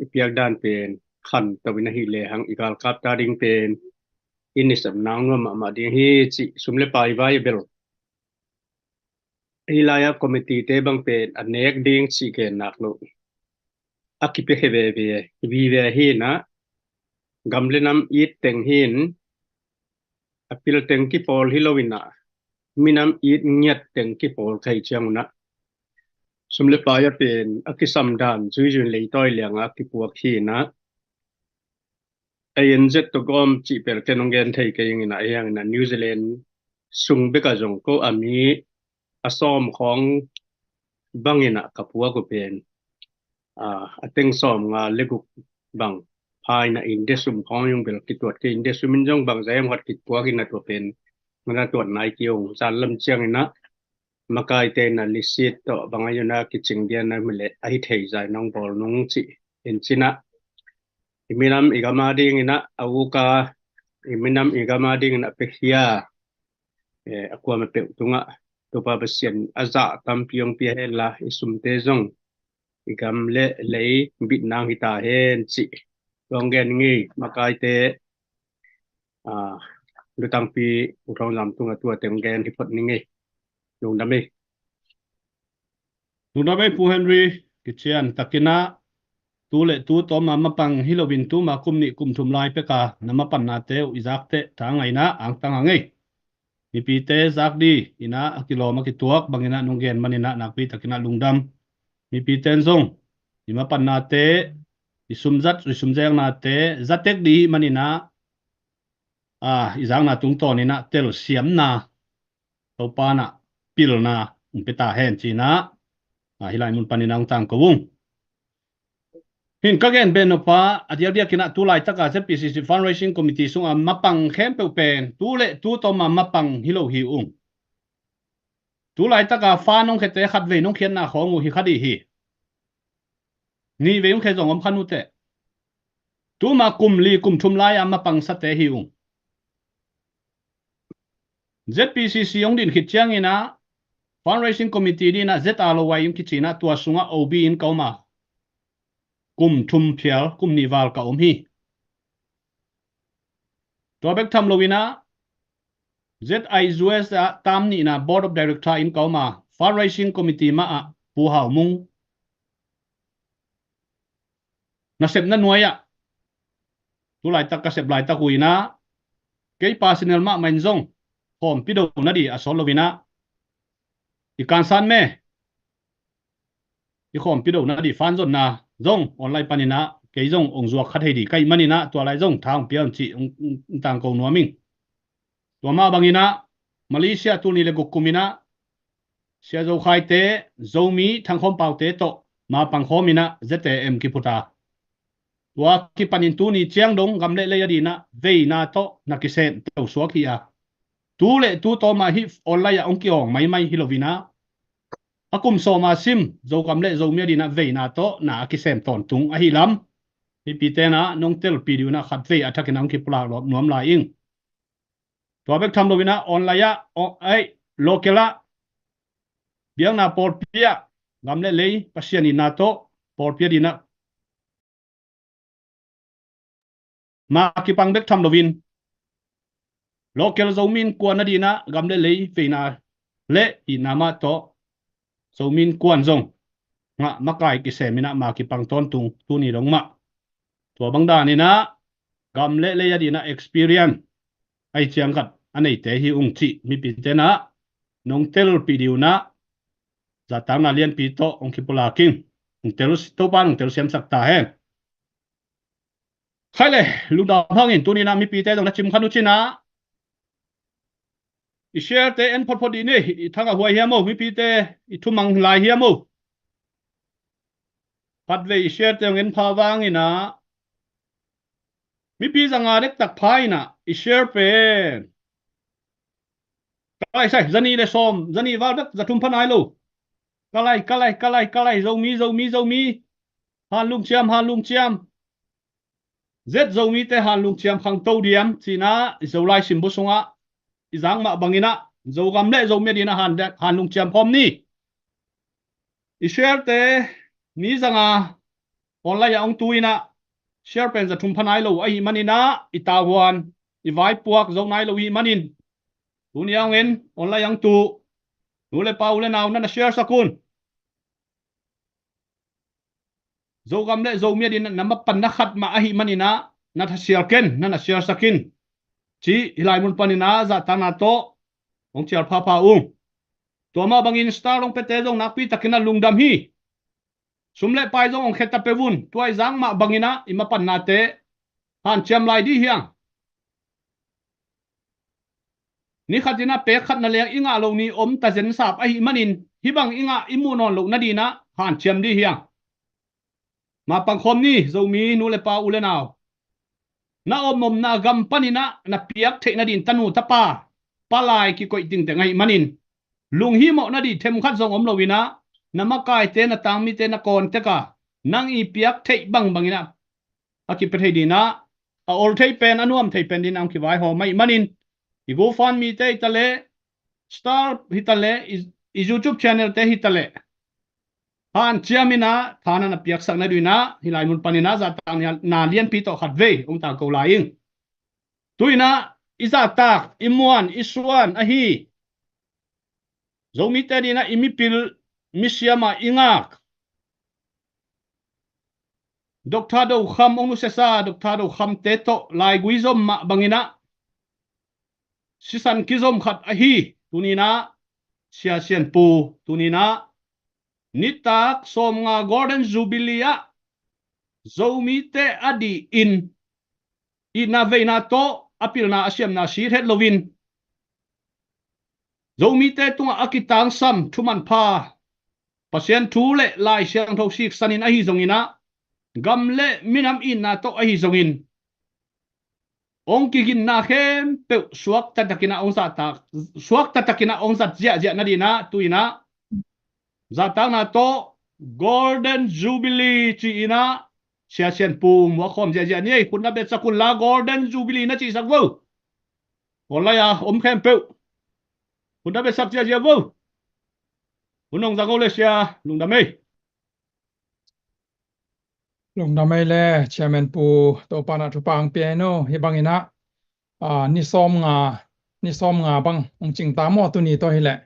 i piak dan pen khan toh in ah hi lehang, i galkapte a ding pen i nisepna nuam mahmah ding hi ci, sum le pai vai a bel. Hih lai-ah committee-te bang pen a nek ding cih gen nak lo, a kipia khe veve, vive hi in ah, gam le nam it teng hi in, a pil teng kipawl hi lo in ah, minam it ngiat teng kipawl ka hih ciang un ah, sum le pai a pen a kisam dan zuizui in leitawi liang a kipuak hi in ah, A N Z tawh gawm cih pel ken hong gen thei kei ing in ah, a hiang in ah New Zealand sung bek ah zong ko a mi a sawm khawng bangin ah ka puak uh pen, a, a teng sawm nga le guk bang pha in ah, India sum khawng zong bel kituat kei, India sum in zong bang zah hiam khat kipuak in ah, tua pen na tuat nai kei ung. Zan lam ciangin ah makaite in ah lisit tawh bang a hi un ah kicing dian a mi le ahi thei zah in hong bawl nung cih in ci in ah, i minam i gam a dingin ah a uk a, i minam i gam a dingin ah a piakhia, e, a kuamah peuh tungah Topa Pasian a zah tampi hong pia hen la, i sumte zong i gam le lei bitna hong hi ta hen cih hong gen ing ei. Makaite, a, lutangpi U Thawng Zam tungah tua teng gen hi phot ning ei. Lungdam ei. Lungdam ei Pu Henry, kician takin ah tu le tu tawm a mapang hi loin tuma kum nih kum thum lai pek a na mapannate uh i zak teh tha ngaihna angtang hang ei. Mipite zak di in ah a kilawm a kituak bangin ah nong gen manin ah nakpi takin ah lungdam. Mipite in zong i mapannate, i sumzat, i sumzeknate za tek di hih manin ah, a, i zakna tungtawnin ah telsiamna, Topa in ah pilna hong pia ta hen ci in ah, a, hih lai mun panin ah hong tangko ung. Hin ka gen pen nop a, a diakdiakin ah tu laitak a Z P C C Fundraising Committee sungah mapang khempeuh pen tu le tu tawm a mapang hi lo hi ung. Tu laitak a fund hong khiate khat vei nong khiatna khawng uh hi kha dih hi. Nih vei hong khia zong om kha nu teh. Tuma kum li kum thum lai a mapangsate hi ung. Z P C C hong din khit ciangin ah Fundraising Committee dingin ah Z R O Y in kici in ah tua sungah O B in ka om a, kum thum phial, kum nih val ka om hi. Tua bek tham loin ah Z I U S ah tam nihna Board of Director in ka om a, Fundraising Committee mah ah Pu Hau Mung nasepna nuai ah tu laitak ka sep laitak uh in ah, kei personal mahmah in zong khawmpi do na di a sawt loin ah, i kansan me, i khawmpi do na di fund zonna zong online panin ah kei zong hong zuak kha thei di ka hih manin ah tua lai zong tha hong pia un cih hong, hong, hong tangko nuam ing. Tua mah bangin ah Malaysia tul nih le guk kumin ah Sia Zo Khaite, Zomi Thang Khawm Paute tawh mapang khawmin ah Z A M kiphut a, tua kipanin tuni ciang dong gam le lei a dingin ah veina tawh na kisem to suak hi a, tu le tu tawm a hih online ah hong kiawng maimai hi loin ah, a kum sawma sim Zogam le Zomi a dinah veina tawh na a kisem tawntung ahi lam mipite na nong telpi dih unah khatvei a thakin a hong kipulak nuam lai ing. Tua bek tham loinah online ah, ei, local ah, biakna pawlpi ah, gam le lei Pasian itna tawh pawlpi a dinah ma kipang bek tham loin local Zomi innkuan a dinah gam le lei veina le itna mah tawh Zomi innkuan zong ngah makai kisem inah ma kipang tawntung tuni dong mah. Tua bang daninah gam le lei a dinah experience ahi ciang khat a neite hi ung cih mipite na nong telpi dih unah zahtakna lianpi tawh hong kipulak ing. Hong tel, Topa in hong telsiamsak ta hen. Khai le, lungdam hangin tuninah mipite zong na cim khan uh cinah i share te en photphot dih ni. I thang a huai hiam uh, mipite i thumang lai hiam uh? Khatvei i share te hong en pha vanginah mipi zanga dektak pha inah i share pen. Ka lai sai, zani le sawm, zani val bek, za thum pha nai lo. Ka lai, ka lai, ka lai, ka lai, Zomi, Zomi, Zomi. Han lungciam, han lungciam. Zet Zomite han lungciam khangto diam cinah i Zolai simbu sungah i zak mah banginah Zogam le Zomi a dinah han, han lungciam khawm ni. I share te ni zanga online ah hong tu inah share pen za thum pha nai lo ahi maninah i tavuan i vaipuak zo nai lo hi manin tuni a hong en online ah hong tu nu le pa u le nau na na share sak un. Zogam le Zomi a dinah na mapanna khat mah ahi maninah na thasial ken, na na share sak in. Ci hi lai mun paninah zahtakna tawh hong cial phapha ung. Tua mah bangin star dong pete zong nakpi takin a lungdam hi. Sum le pai zong hong kheta pe vun, tua i zak mah banginah i mapannate hanciam lai dih hiang. Ni khatinah pek khat na leng i ngah lo ni om ta zensap ahi manin hih bang i ngah i muh nawn loh nadinah hanciam dih hiang. Ma pangkhawm ni Zomi nu le pa u le nau. Na omomna gam paninah na piak theih nadin tanu tapa palai kikoih tingteng ahi manin lunghimawh nadih themkhat zong om loinah na makaite na tangmite na kawntek a nang i piak theih bangbanginah a kipia thei dinah a ol thei pen a nuam thei pen dinah hong kivaihaw mah ih manin i GoFundMe te hi taleh star hi taleh i, i YouTube channel te hi taleh hanciam inah thanan a piaksak na duinah hi lai mun paninah zahtak na lianpi tawh khatvei hong tangko lai ing. Tuinah i zahtak i muan i suan ahi Zomite dinah i mipil misiama i ngak Doctor Do Kham hong nusiasa Doctor Do Kham te tawh laigui zom mah banginah sisan kizom khat ahi tuninah Sia Sian Pu tuninah nitak sawmnga Golden Jubilee ah Zomite a dihin itna veina tawh a pilna a siamna sit het loin Zomite tungah a kitangsam thuman pha Pasian thu le Lai Siangtho siksanin ahi zonginah gam le minam itna tawh ahi zongin hong kiginna khempeuh suakta takinah hong zahtak suakta takinah hong zat ziahziah nadinah tuinah zahtakna tawh Golden Jubilee ci-inah Sia Sian Pu muakkhawm ziahziah ni ei. Khutna betsak unla Golden Jubilee na cihsak vo. Online a om khempeuh khutna betsak ziahziah vo. Hun hong zang o le sia lungdam ei. Lungdam ei le Chairman Pu Topa na thupha hong pia in o. Hih banginah ni sawmnga ni sawmnga bang hong cingta maw tuni tawh hileh.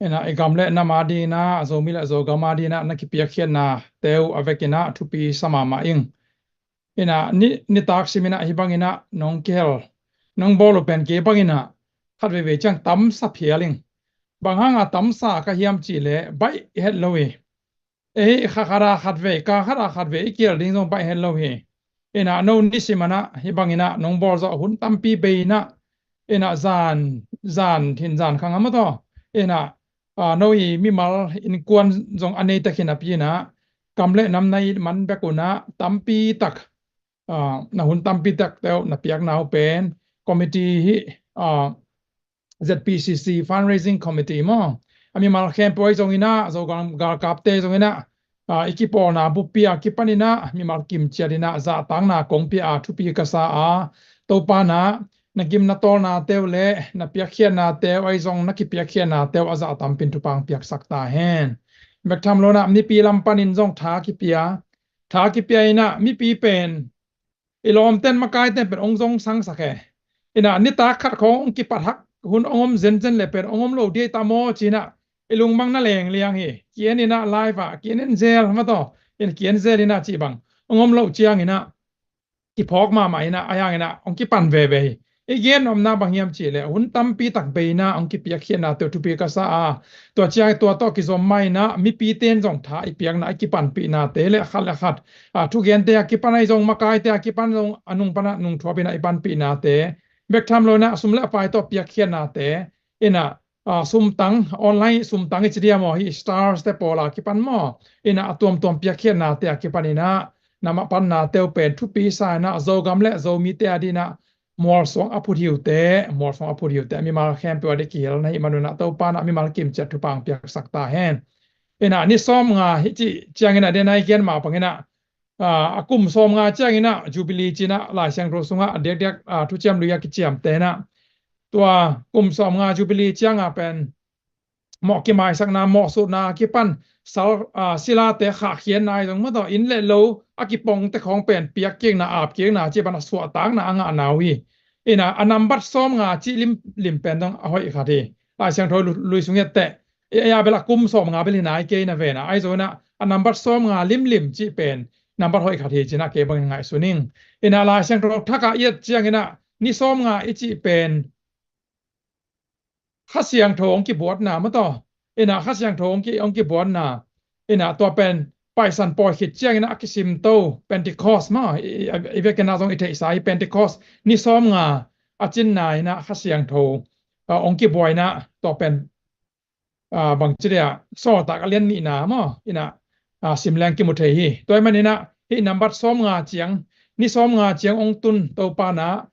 Inah i gam le nam a dinah Zomi le Zogam a dinah na kipiakkhiatna teu a vekinah thupi sa mahmah ing. Inah ni, nitak siminah hih banginah nong kihel nong bawl uh pen kei banginah khat veivei ciang tamsa phial ing. Bang hanga tamsa ka hiam cihleh baih het lo hi. Ei kha khata khatvei ka khata khatvei i kial ding zong baih het lo hi. Inah no nisimanah hih banginah nong bawl zawh hun tampi bei inah inah zan zan thin zan khang a maw taw inah no i mimal innkuan zong a nei takhin a pi inah kam le nam na it man bek unah tampi tak na hun tampi tak teuh na piakna uh pen committee hi. ZPCC Fundraising Committee maw a mimal khempeuh ahi zongin ah, Zogam galkapte zongin ah, a, i kipawlna buppi a kipanin ah mimal kimciat in ah zahtakna kong pia a thupi ka sa a, Topa in ah na gim na tawlnate uh le na piakkhiatnate uh ahi zong na kipiakkhiatnate uh a zah tampin thupha piaksak ta hen. Bek tham lo in ah mipi lam panin zong tha kipia, tha kipia in ah mipi pen i lawmten makaiten pen ong zong sangsak e. In ah nitak khat khawng ong kipat hak hun ong om zenzen le pen ong om lo dei ta maw ci in ah i lungmang na lengliang hi. Ki-en in ah live ah ki-en in zel mah tawh, in ki-en zel in ah cih bang ong om lo ciangin ah kiphawk mahmah in ah, a hang in ah ong kipan veve hi. I gen nopna bang hiam cih leh hun tampi tak bei in ah ong kipiakkhiatnate uh thupi ka sa a, tua ciang tua tawh kizom mah in ah mipite in zong tha i piakna i kipanpihnate le khat le khat, a, thugente a kipan ahi zong makaite a kipan zong a nung pan ah nungthuap in ah i panpihnate, bek tham lo in ah sum le a pai tawh piakkhiatnate, in ah, a, sumtang, online sumtang i ci diam aw, hih stars te pawl a kipan maw, in ah a tuamtuam piakkhiatnate a kipan in ah na mah pannate uh pen thupi sa in ah Zogam le Zomite a ding in ah mualsuang a phut hi uh teh, mualsuang a phut hi uh teh, a mimal khempeuh a ding kihel na hih man un ah Topa in ah mimal kimciat thupha piaksak ta hen. In ah ni sawmnga hi cih ciangin ah den a i gen mah bangin ah, a, a kum sawmnga ciangin ah Jubilee ci in ah Lai Siangtho sungah a diakdiak, a, Thuciam Lui a kiciamte in ah tua kum sawmnga Jubilee ciang a pen mawh kimaisakna, mawh sutna a kipan sal, a, silate khahkhiatna ahi zong mah tawh, inn le lo a kipongte khawng pen piakkikna, apkikna cih pan a suahtakna a ngahna uh hi. In ah a nambat sawmnga cih limlim pen zong a hoih khat hi. Lai Siangtho lu-, lui sung i et teh, ei a bel a kum sawmnga bel hi nai kei na ve na, ahi zongin ah a nambat sawmnga limlim cih pen nambat hoih khat hi ci in ah kei bangin ngaihsun ing. In ah Lai Siangtho thak ah i et ciangin ah ni sawmnga i cih pen Kha Siangtho hong kibuatna mah tawh, in ah Kha Siangtho hong ki, hong kibuatna, in ah tua pen Paisan pawi khit ciangin ah a kisimto Pentecost mah, i, i, i vekin ah zong i theihsa hi. Pentecost ni sawmnga a cinna in ah Kha Siangtho, a, hong kibuai in ah tua pen, a, bangci dia, Sawltak a lian nihna maw, in ah, a, sim leng kimu thei hi. Tua ahih manin ah hih nambat sawmnga ciang, ni sawmnga ciang hong tun Topa in ah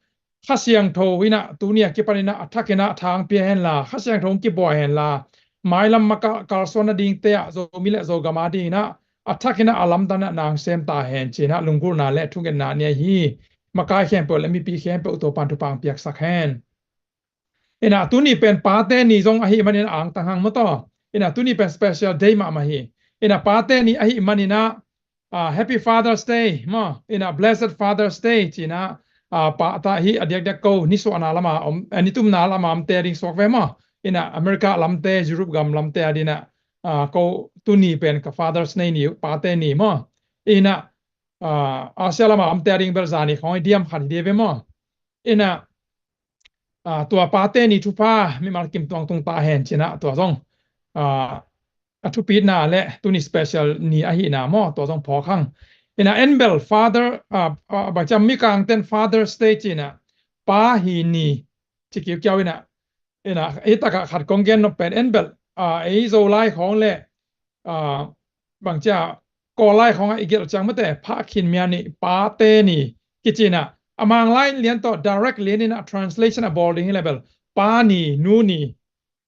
Kha Siangtho in ah tuni a kipan in ah a thak in ah tha hong pia hen la, Kha Siangtho hong kibuai hen la, mailam makaih kalsuan nadingte ah Zomi le Zogam a ding in ah a thak in ah a lamdang in ah na hong sem ta hen ci in ah lunggulhna le thungetna nei hi. Makai khempeuh le mipi khempeuh Topa in thupha hong piaksak hen. In ah tuni pen Pate Ni zong ahih manin ah angtang hang mah tawh, in ah tuni pen special day mahmah hi. In ah Pate Ni ahih manin ah, a, Happy Father's Day maw, in ah Blessed Father's Day ci in ah, a, pa ta hi a diakdiak ko nisuahna lam a om, a, nitumna lam a omte a ding suak ve maw, in ah America lamte, Europe gam lamte a ding in ah, a, ko tuni pen ka Father's Day ni, Pate Ni maw, in ah, a, Asia lam a omte a ding bel zani khawng i diam khat hi ding ve maw. In ah, a, tua Pate Ni thupha mimal kim tuang tung ta hen ci in ah tua zong, a, a thupitna le tuni special ni ahihna maw, tua zong phawk hang. In ah en bel Father, a, a, bangci a, Mikangten Father's Day ci in ah pa hi ni ci kiukiau in ah, in ah hih tak ah khat kong gen nop pen en bel, a, ei Zolai khawng le, a, bangci a, Kawllai khawng ah i gelh ciang mate, Pha Khin Myat Ni, Pate Ni kici in ah, a Manglai lian tawh direct lian in ah translation a bawl ding hi leh bel Pa Ni, Nu Ni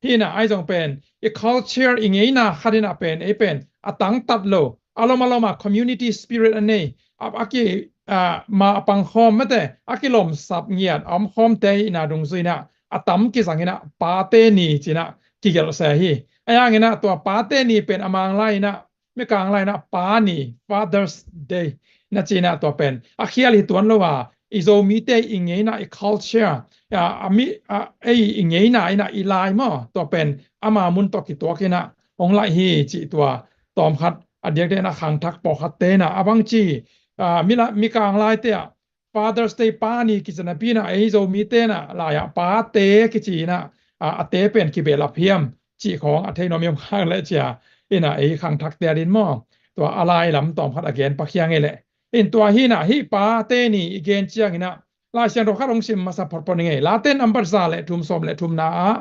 hi in ah, ahi zong pen i culture, i ngeina khat in ah pen ei pen a tangtat lo, a lom a lom a community spirit a nei, a, a ki, a, ma a pang khawm mate, a kilawmsap ngiat a om khawmte ahihna dungzui in ah a tam kizang in ah Pate Ni ci in ah kigelh se hi. Ahi hangin ah tua Pate Ni pen a Manglai in ah, Mikang lai in ah Pa Ni, Father's Day na ci in ah tua pen a khial hi tuan lo a, i Zomite i ngeina, i culture, a, a mi, a, ei i ngeina in ah i lai maw, tua pen ama mun tawh kituak in ah hong laih hi cih tua tawmkhat a diakdiak in ah khangthak pawlkhatte in ah a bangci, a, mi la, Mikang laite ah Father's Day Pa Ni kici napi in ah ei Zomite in ah lai ah Pate kici in ah, a, a te pen kibehlap hiam cih khawng a thei nuam hiam khak leh cia in ah ei khangthakte a ding maw, tua a lai lam tawmkhat a gen pak hi ing ei leh. In tua hi in ah hih Pate Ni i gen ciangin ah Lai Siangtho khat hong sim masa photphot ning ei. Late nambat za le thum, sawm le thumna ah,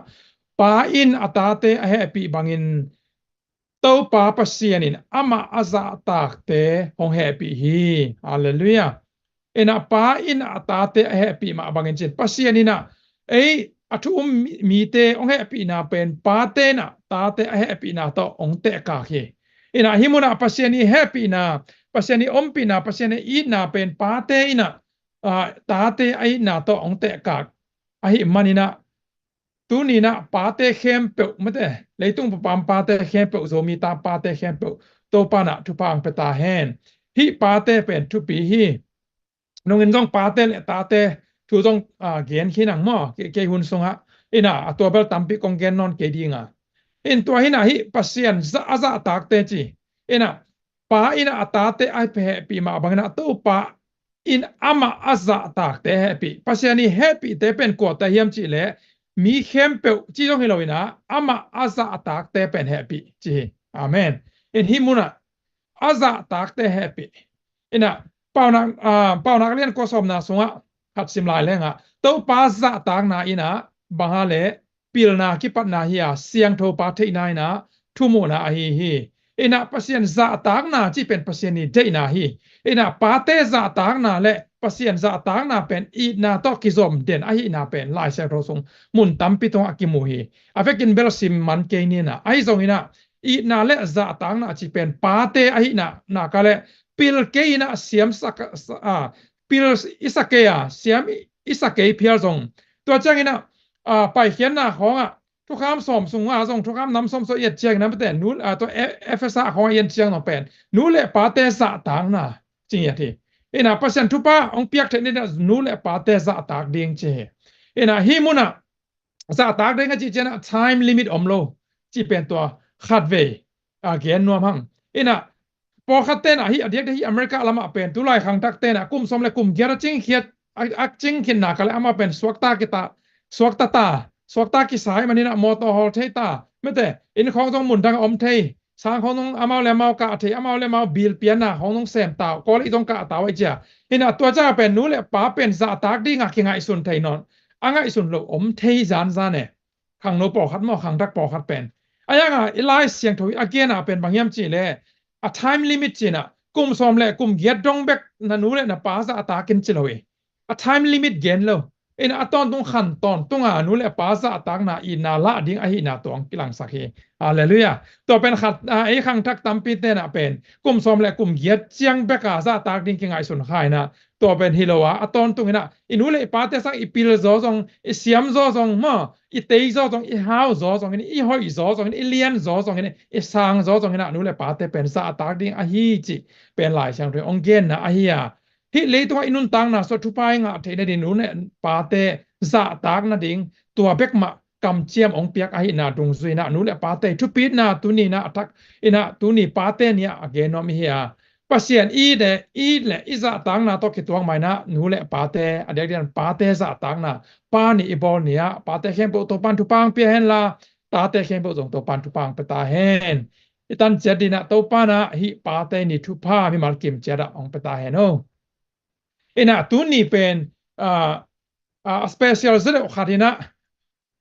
Pa in a tate a hehpih bangin Topa Pasian in amah a zahtakte hong hehpih hi. Halleluiah. In ah Pa in a tate a hehpih mah bangin cin, Pasian in ah ei a thu um mi- mite hong hehpihna pen pate in ah tate a hehpihna tawh hong tehkak hi. In ah hih munah Pasian i hehpihna, Pasian i ompihna, Pasian i itna pen pate in ah, ah, tate a itna tawh hong tehkak ahih manin ah, tuni in ah pate khempeuh, mate, leitung pampam pate khempeuh, Zomi ta pate khempeuh, Topa in ah thupha hong pia ta hen. Hih pate pen thupi hi. Nungin zong pate le tate thu zong, ah, gen khin ang maw, kei, kei hun sungah. In ah a tua bel tampi kong gen nawn kei ding a. In tua hi in ah hih Pasian za- a zahtakte ci. In ah pa in ah a tate a hehpih mah bangin ah Topa in amah a zahtakte hehpih. Pasian i hehpihte pen kuate hiam cih leh mi khempeuh ci zong hi lo in ah amah a zahtakte pen hehpih ci hi. Amen. In hih munah a zahtakte hehpih. In ah Paunak, ah, Paunak lian kua sawmna sungah khat sim lai leng ah Topa zahtakna in ah bang a le pilna kipatna hi a, siangtho pa theihna in ah thumuhna ahi hi. In ah Pasian zahtakna cih pen Pasian i deihna hi. In ah pate zahtakna le Pasian zahtakna pen itna tawh kizom den ahihna pen Lai Siangtho sung mun tampi tungah a kimu hi. A vekin bel sim man kei ni in ah, ahi zongin ah itna le zahtakna cih pen pate ahihna nak a le pil kei in ah siam sa- sa- ah, pil i sa kei a, siam i- i sa kei phial zong. Tua ciangin ah, ah, Paikhiatna khawngah thukham sawm sungah zong, thukham nam sawm sung i et ciangin ah, mate, nu, ah, tua E- Efesa khawngah i et ciang zong pen nu le pate zahtakna ci ngiat hi. In ah Pasian thupha hong piak theih ni in ah nu le pate zahtak ding ci hi. In ah hih munah zahtak ding a cih ciangin ah time limit om lo cih pen tua khatvei, ah, gen nuam hang. In ah pawlkhat ten ah hih a diakdiak hih America lamah pen tulai khangthak ten ah kum sawm le kum giat a cingkhiat, a, a cingkhin nak a le amau pen suakta kita, suakta ta, suakta kisa ahih manin ah mawtaw hawl thei ta, mate, inn khawng zong mun dang a om thei, sang khawng zong amau le amau kah thei, amau le amau bil pianna khawng zong sem ta uh, Kawlgam zong kah ta uh ahih ciang. In ah tua ciang pen nu le pa pen zahtak ding a kingaihsun thei nawn, a ngaihsun lo om thei zanzan e. Khangno pawlkhat maw, khangthak pawlkhat pen. A yang a i Lai Siangtho i a gen a pen bang hiam cih leh, a time limit ci in ah kum sawm le kum giat dong bek na nu le na pa zahtak in ci lo hi. A time limit gen lo. In ah a tawntung khan tawntung a nu le pa zahtakna itna lah ding ahihna tua hong kilangsak hi. Halleluiah. Tua pen khat, ah, ei khangthak tampi ten ah pen kum sawm le kum giat ciang bek a zahtak ding kingaihsun kha in ah, tua pen hi lo a, a tawntung in ah i nu le i pate sang i pil zaw zong, i siam zaw zong maw, i tei zaw zong, i hau zaw zong in, i hoih zaw zong in, i lian zaw zong in, i sang zaw zong in ah nu le pate pen zahtak ding ahi cih pen Lai Siangtho hong genna ahi a. Hih leitungah i nuntakna sungah thupha i ngah theih nading nu le pate zahtak nading tua bek mah kamciam hong piak ahihna dungzui in ah nu le pate thupitna tuni in ah a thak in ah tuni pate ni ah a gen nuam i hi a. Pasian i it le, i it le i zahtakna tawh kituak mah in ah nu le pate, a diakdiak pate zahtakna, pa ni i bawl ni ah pate khempeuh Topan thupha hong pia hen la, tate khempeuh zong Topan thupha hong pia ta hen. I tan ciat ding ah Topan ah hih pate ni thupha mimal kim ciat ah hong pia ta hen o. In ah tuni pen, ah, ah, special zaw deuh khat in ah,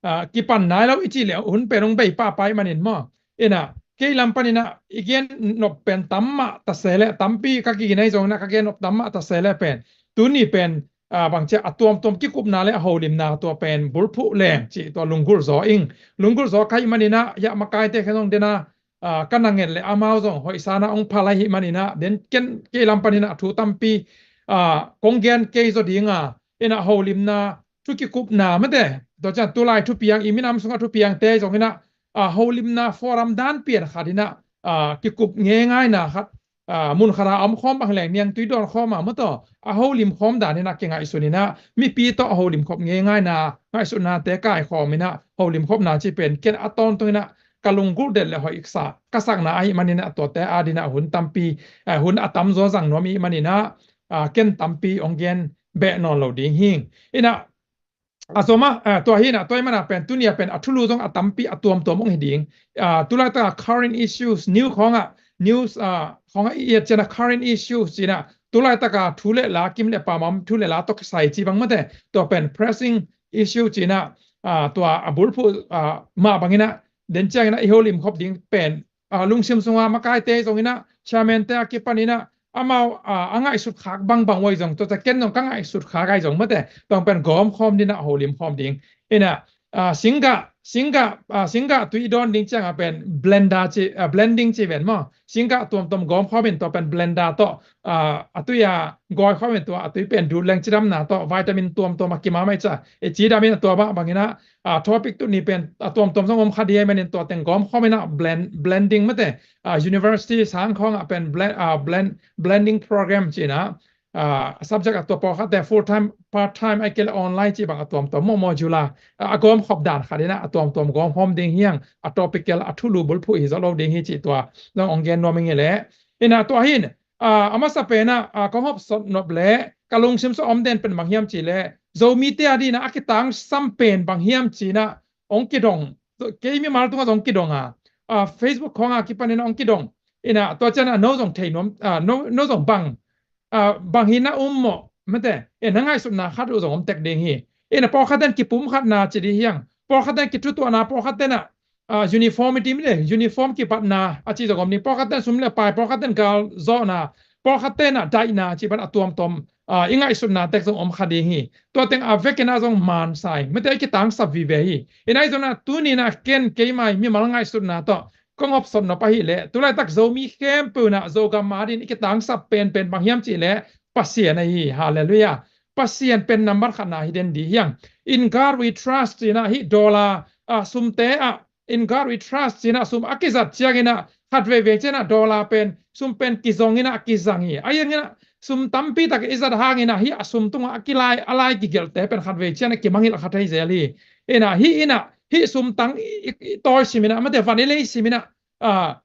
ah, kipan nai lo i cih leh hun pen hong bei pahpah ahih manin maw. In ah kei lam panin ah i gen nop pen tam mah ta se leh, tampi ka kigin ahi zongin ah ka gen nop tam mah ta se leh pen tuni pen, ah, bangci a tuamtuam kikupna le a holimna tua pen bulphuh leng cih tua lunggulh zaw ing. Lunggulh zaw ka hih manin ah hiah makaite khempeuh zong den a, ah, ka na nget le amau zong hoih san ah hong phal ahih manin ah, den ken kei lam panin ah thu tampi, ah, kong gen kei zaw ding a, in ah holimna, thu kikupna, mate, tua ciang tulai thupiang, i minam sungah thupiangte zong in ah, ah, holimna forum dan pian khat in ah, ah, kikup ngeingaina khat, ah, mun khat ah a om khawm bang leng niangtui dawn khawm a maw tawh a holim khawm dan in ah kingaihsun in ah mipi tawh a holim khop ngeingaina ngaihsutnate kaikhawm in ah holim khopna cih pen ken a tawntung in ah ka lunggulh det le hoih sa ka sakna ahih manin ah tuate ading ah hun tampi, eh, hun a tamzaw zang nuam i hih manin ah, ah, ken tampi hong gen beh nawn lo ding hing. In ah, a zom ah, ah, tua hi in ah, tua ahih manin ah pen tuni ah pen a thulu zong a tampi a tuamtuam hong hi ding. Ah, tulaitak a current issues, news khawng ah, news, ah, khawng ah i et ciang ah current issues ci in ah, tulaitak a thu le la, kim le pam a om thu le la tawh kisai ci bang mate, tua pen pressing issue ci in ah, ah, tua a bulphuh, ah, mah bangin ah, den ciangin ah i holim khop ding pen, ah, lungsim sunga makaite zong in ah, chairman te a kipan in ah, amau, ah, a ngaihsut khak bangbang uh ahi zong, tua ciang ken zong ka ngaihsut khak ahi zong mate, tua pen gawm khawm ding ah holim khawm ding. In ah, ah, singgah, singgah, ah, singgah tui i dawn ding ciangah pen blender ci, ah, blending ci ven maw. Singgah tuamtuam gawm khawm in tua pen blender tawh, ah, a tui a gawi khawm in tua a tui pen dut leng cidamna tawh vitamin tuamtuam a kimah mai ca. E cidam in a tua bah bangin ah, ah, topic tuni pen a tuamtuam zong om kha ding ahih manin tua teng gawm khawm in ah blend, blending mate, ah, university sang khawng ah pen blend, ah, blend, blending program ci in ah, ah, subject a tua pawlkhatte full time, part time, ahih kei leh online cih bang a tuamtuam maw, modular, ah, a gawm khop dan khat in ah a tuamtuam gawm khawm ding hi hang, a topical a thulu bulphuh hi zaw lo ding hi cih tua zong ong gen nuam ing hi leh. In ah tua hi in, ah, a masa pen ah, ah, kong hawm sawm nop leh ka lungsim sung a om den pen bang hiam cih leh Zomite a ding in ah a kitangsam pen bang hiam ci in ah ong kidong, kei mimal tungah zong ong kidong a, ah, Facebook khawng a kipan in ah ong kidong. In ah tua ciang ah no zong thei nuam, ah, no, no zong bang, ah, bang hi na um maw, mate, e na ngaihsutna khat uh zong om tek ding hi. In ah pawlkhat ten kipumkhatna ci ding hi hang, pawlkhat ten kithutuahna, pawlkhat ten ah, ah, uniformity mate, uniform kipatna a ci zong om ding, pawlkhat ten sum le pai, pawlkhat ten galzawhna, pawlkhat ten ah daihna ci bang a tuamtuam, ah, i ngaihsutna tek zong om kha ding hi. Tua teng a vek in ah zong man sa ing, mate, i kitangsap vive hi. In ah ahi zongin ah tuni in ah ken keimah mimal ngaihsutna tawh kong hawm sawm nop ahih leh, tu laitak Zomi khempeuh in ah Zogam a ding in i kitangsap penpen bang hiam cih leh Pasian ahi hi. Halleluiah. Pasian pen nambat khatna hi den ding hi hang. In God we trust ci in ah hih dollar, ah, sumte ah, in God we trust ci in ah sum a kizat ciangin ah khat veivei ciang ah dollar pen, sum pen kizong in ah kizang hi. Ahi hangin ah sum tampi tak i zat hangin ah hih a sum tungah a kilai, a lai kigelhte pen khat vei ciang ah kimangngilh kha thei zel hi. In ah hih in ah hih sum tang i, i, i tawi sim in ah, mate, van i lei sim in ah, ah,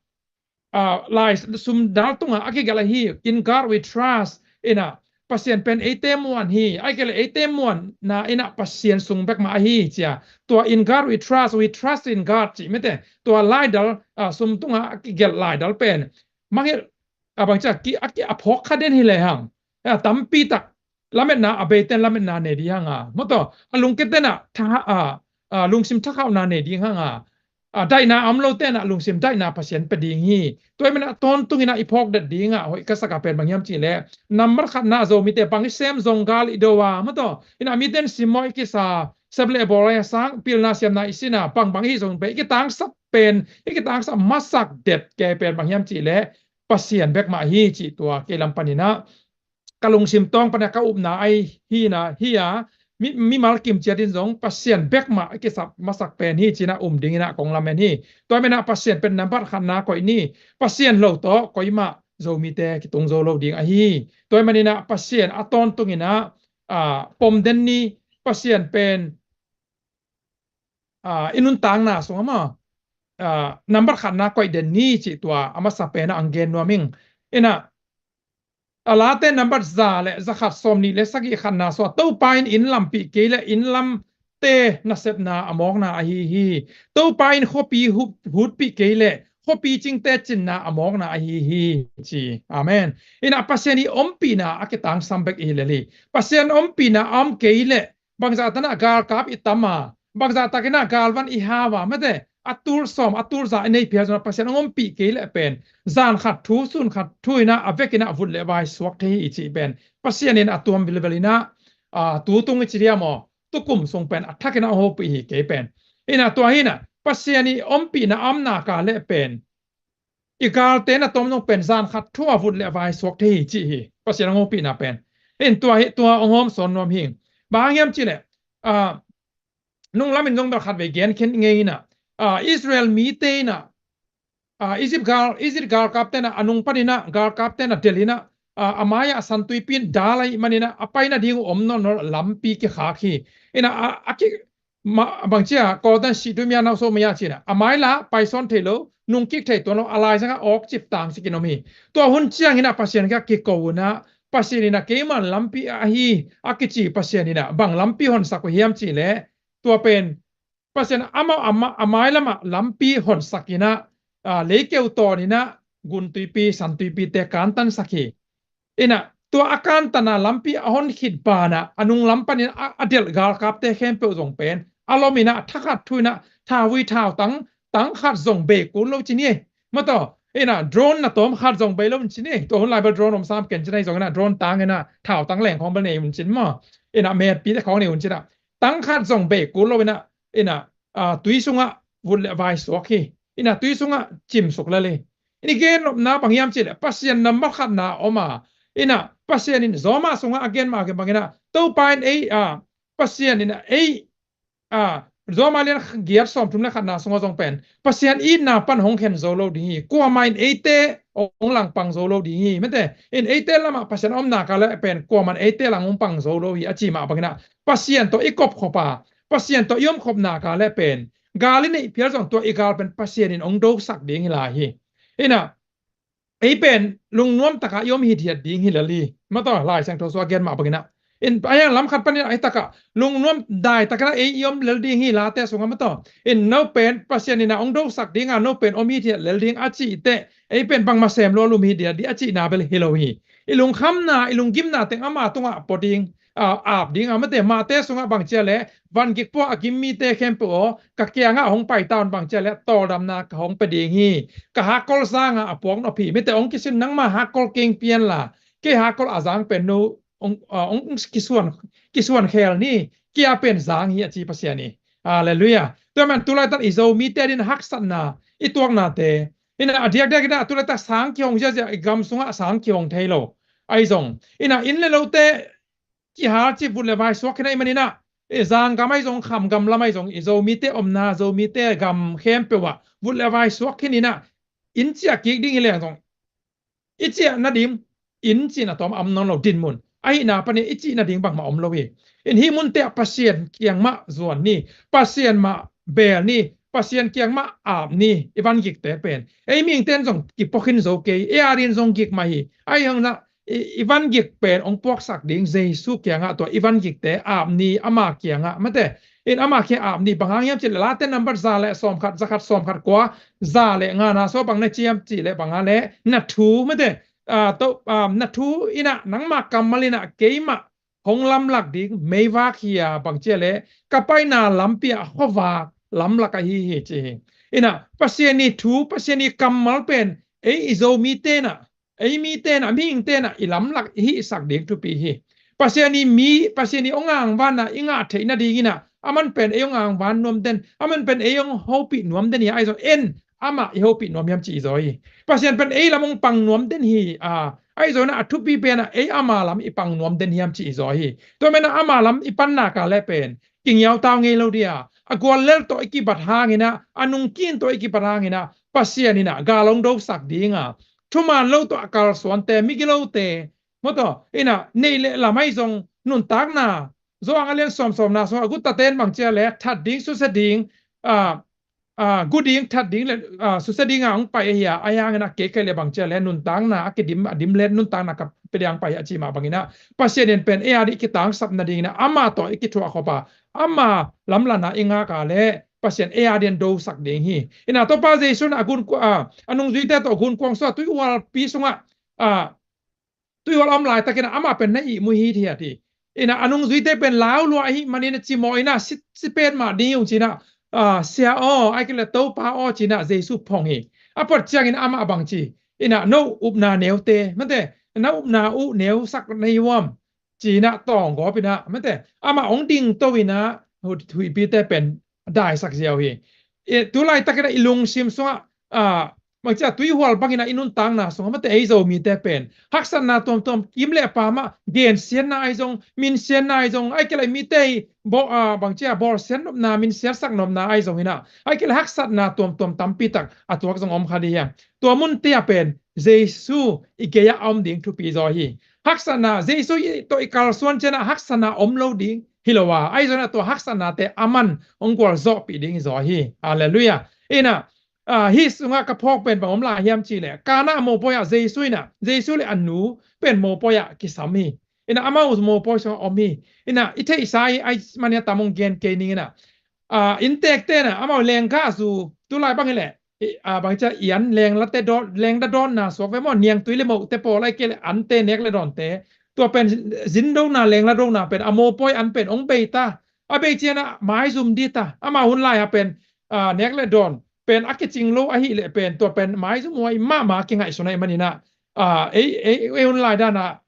ah, lai sum dal tungah a kigelh ahi hi. In God we trust. In ah Pasian pen eite muan hi, ahih kei leh eite muanna in ah Pasian sung bek mah ahi hi ci a. Tua in God we trust, we trust in God cih mate, tua laidal, ah, sum tungah a kigelh laidal pen mangngilh, a bang ci a, ki, a ki, a phawk kha den hi lehang, ah, tampi tak lametna a beite in lametna nei ding hang a, mate, a lungkiat ten ah tha, ah, ah, lungsim thakhauhna nei ding hang a, ah, daihna a om lote in ah lungsim daihna Pasian pia ding hi. Tua ahih manin ah tawntung in ah i phawk det ding ah hoih ka sak a pen bang hiam cih leh, nambat khatna ah Zomite bang i sem zong gal i do a, mate, in ah mite in simmawh i kisa, sep le bawl a sang, pilna siamna i sin a, bangbang i hih zong pen i kitangsap pen, i kitangsap masak det kei pen bang hiam cih leh Pasian bek mah hi cih tua kei lam panin ah ka lungsim tawng pan a ka upna ahi hi in ah, hi a, mi, mimal kim ciat in zong Pasian bek mah i kisap masak pen hi ci in ah um ding in ah kong lamen hi. Tua ahih manin ah Pasian pen nambat khatna koih ni, Pasian lo tawh koimah Zomite kitung zo lo ding ahi hi. Tua ahih manin ah Pasian a tawntung in ah, ah, pom den ni, Pasian pen, ah, i nuntakna sungah maw, ah, nambat khatna koih den ni cih tua a masa pen ah ang gen nuam ing. In ah, a Late nambat za le za khat, sawmnih le sagih khatna sungah, Topa in inn lampih kei leh inn lamte nasepna a mawkna ahi hi. Topa in khuapi hu-, hutpih kei leh khuapi cingte cinna a mawkna ahi hi, ci. Amen. In ah Pasian i ompihna a kitangsam bek i hi lel hi. Pasian ompihna a om kei leh bangzah tan ah galkap i tam a, bangzah takin ah galvan i hau a, mate, a tul sawm, a tul za i nei phial zong ah Pasian hong ompih kei leh pen zan khat thu, sun khat thu in ah a vek in ah vut le vai suak thei hi i cih pen Pasian in a tuam vilvel in ah, ah, tu tung i ci diam aw, tukum sung pen a thak in ah hong ompih hi kei pen. In ah tua hi in ah Pasian i ompihna a om nak leh pen i galte in a tawm zong pen zan khat thu a vut le vai suak thei hi cih hi, Pasian hong ompihna pen. In tua hi, tua hong hawm sawn nuam hi. Bang hang hiam cih leh, ah, nunglam in zong bel khat vei gen khin ngei in ah, ah, Israel mite in ah, ah, Egypt gal, Egypt galkapte in ah a nung panin ah galkapte in ah delh in ah, ah, a mai-ah San Tuipi in dal ahih manin ah a pai nading uh om nawn lo, lampi kikhak hi. In ah, a, a ki, ma, bang ci a, Kawlte'n sih tuimia nau sawh mia ci in ah, a mai la pai sawn thei lo, nung kik thei tuan lo, a laizang ah awk cip tang cikin om hi. Tua hun ciangin ah Pasian kiang kiko in ah, Pasian in ah keima lampi ahi a kici Pasian in ah bang lampi honsak uh hiam cih leh, tua pen Pasian amau a ma-, a mailam ah lampi honsak in ah, ah, leikeu tawn in ah Gun Tuipi, San Tuipite kantansak hi. In ah tua a kantan a lampi a hon khit ban ah a nung lam panin a, a delh galkapte khempeuh zong pen a lom in ah thakhat thu in ah thauvui thautang, tang khat zong bei kul lo ci ni. Mataw, in ah drone na tawm khat zong bei lo un ci ni. Tua hun lai bel drone om sam ken ci ni, zong in ah drone tang in ah thautang leng khawng bel nei un ci ni maw. In ah metpite khawng nei un ci in ah tang khat zong bei kul lo in ah ina, ah, tui sungah vut le vai suak hi. Ina tui sungah cimsuk lel hi. Ina gen nopna bang hiam cih leh Pasian nambat khatna om a, ina Pasian in Roma sungah a gen mah a gen bang ina Topa in ei, ah, Pasian ina ei, ah, Roma lian giat sawmthum le khatna sungah zong pen Pasian itna pan hong khen zo lo ding hi. Kuamah in eite hong langpang zo lo ding hi. Mate in eite lamah Pasian a om nak leh pen kuamah in eite lang hong pang zo lo hi a ci mah bang ina Pasian tawh i kopkhop a, Pasian tawh i omkhop nak leh pen gal i neih phial zong tua i gal pen Pasian in hong dosak ding hi lai hi. Ina ei pen lungnuam taka i om hithiat ding hi lel hi. Mate Lai Siangtho sungah a gen mah bang ina, in a hiang lam khat panin a hi taka lungnuam dai takina ei i om lel ding hi Late sungah mate. In no pen Pasian ina hong dosak ding a, no pen om hithiat lel ding a cih teh ei pen bangmah sem lua lum hithiat ding a cihna bel hi lo hi. I lungkhamna, i lunggimna teng ama tungah pua ding, ah, ap ding a, mate Mate sungah bang ci a leh van gik pua a gim mite khempeuh aw, ka kiangah hong pai ta un, bang ci a leh tawldamna ka hong pia ding hi. Ka hakkol zangah a puak nop hi. Mate hong kisin, nangma hakkol keng pian la, kei hakkol a zang pen no hong, ah, hong kisuan, kisuan khel ni, kei a pen zang hi a ci Pasian hi. Halleluiah. Tua man tulaitan i Zomite adingin haksatna i tuaknate, ina a diakdiak ina tulaitak sang kihong ziazia, i gam sungah sang kihong thei lo. Ahi zong ina inn le lote kihal ci, vut le vai suak khin ahih manin ah, i zanggam ahi zong, khamgam lam ahi zong, i Zomite omna, Zomite gam khempeuh ah vut le vai suak khin ina, inn ciah kik ding hi leng zong, i ciah nading inn cihna tawm a om nawn lo, dinmun ahihna panin i cih nading bangmah om lo hi. In hih munte ah Pasian kiang mah zuan ni, Pasian mah beel ni, Pasian kiang mah ap ni, i vangikte pen. Ei mihingte in zong kipua khin zo kei, ei adingin zong gik mah hi. Ahi hangin ah i, i vangik pen hong puaksak ding Jesu kiangah tua i vangikte ap ni, ama kiangah, mate. In ama kiang ap ni, bang hang hiam cih leh Late nambat za le sawmkhat, za khat, sawmkhat, kua, za le ngana sung bang na ci hiam cih leh bang a leh na thu, mate. Ah, to, ah, na thu ina, nangma kammal ina keimah hong lamlak ding meivak hi a, bang ci a leh ka paina lampi ah khuavak lamlak ahi hi ci hi. Ina Pasian i thu, Pasian i kammal pen ei i Zomite in ah, ei mite in ah, mihingte in ah i lamlak, i hihsak ding thupi hi. Pasian i mi, Pasian i hong angvan ah i ngah theih nadingin ah, aman pen ei hong angvan nuam den, aman pen ei hong hopih nuam den hi a, ahi zong en amah i hopih nuam hiam cih i zaw hi. Pasian pen ei lam hong pang nuam den hi a, ahi zong in ah a thupi pen ah ei ama lam i pang nuam den hiam cih i zaw hi. Tua man ah ama lam i pan nak leh pen kingiautau ngei lo ding a, a guallel tawh i kibat hangin ah, a nungkin tawh i kibat hangin ah Pasian in ah gal hong dosak ding a, thuman lo tawh a kalsuante, migilote, mawtaw, ina neih le lam ahi zong nuntakna, Johan a lian sawm, sawmna sung a gutaten bang ci a leh that ding, susia ding, ah, ah, gu ding, that ding le, ah, susia ding a hong pai ahi a, ahi hangin ah kei kei le bang ci a leh nuntakna a kidim, a dim le nuntakna ka pia ding hong pai a ci mah bangin ah Pasian in pen ei ading kitangsap nadingin ah ama tawh i kithuahkhop a, ama lamlanna i ngak leh Pasian ei ading dosak ding hi. Ina Topa Jesu in a gun, ah, a nungzuite tawh gunkuang sungah tuihualpi sungah, ah, tuihual a om laitakin ah amah pen na ihmu hithiat hi. Ina a nungzuite pen lau lua ahih manin ah cimawh in ah si, si petmah ding hi ung ci-in ah, ah, Sia aw, ahih kei leh Topa aw ci-in ah Jesu phong hi. A phuat ciangin amah bang ci, ina no upna neute, mate, na upna uh neusak na hi uam ci-in ah tawnggawp in ah, mate, amah hong dingto in ah hu, huihpite pen daisak ziau hi. I, tu laitakin ah i lungsim sungah, ah, bang ci a tuihual bangin ah i nuntakna sungah, mate, ei Zomite pen haksatna tuamtuam, kim le pam ah gensiatna ahi zong, minsiatna ahi zong, ahih kei leh mite i bawl, ah, bang ci a bawlsiat nopna, minsiatsak nopna ahi zongin ah, ahih kei leh haksatna tuamtuam tampi tak a tuak zong om kha ding hi hang. Tua munte ah pen Jesu i gei ah a om ding thupi zaw hi. Haksatna, Jesu i, tawh i kalsuan ciangin ah haksatna om lo ding hi lo a, ahi zongin ah tua haksatnate aman hong gualzawhpih ding hi zaw hi. Halleluiah. Ina, ah, hih sungah ka phawk pen bang om lai hiam cih leh, Kana mopawi ah Jesu in ah, Jesu le a nu pen mopawi ah kisam hi. Ina amau mopawi sungah om hi. Ina i theihsa hi, ahih manin ah tam hong gen kei ning ina, ah, innteekte in ah amau lenggahzu, tu lai bang hi leh, i, ah, bang ci a, i an lenglate dawn, lengda dawnna suak ve maw, niangtui le mohte pawl, ahih kei leh ante, nek le dawnte, tua pen zindona, lengladona pen a mopawi an pen hong bei ta. A bei ciangin ah maizum ding ta. Amau hun lai ah pen, ah, nek le dawn pen a kicing lo ahih leh pen tua pen maizum huai mahmah kingaihsun ahih manin ah, ah, ei, ei, ei hun lai dan ah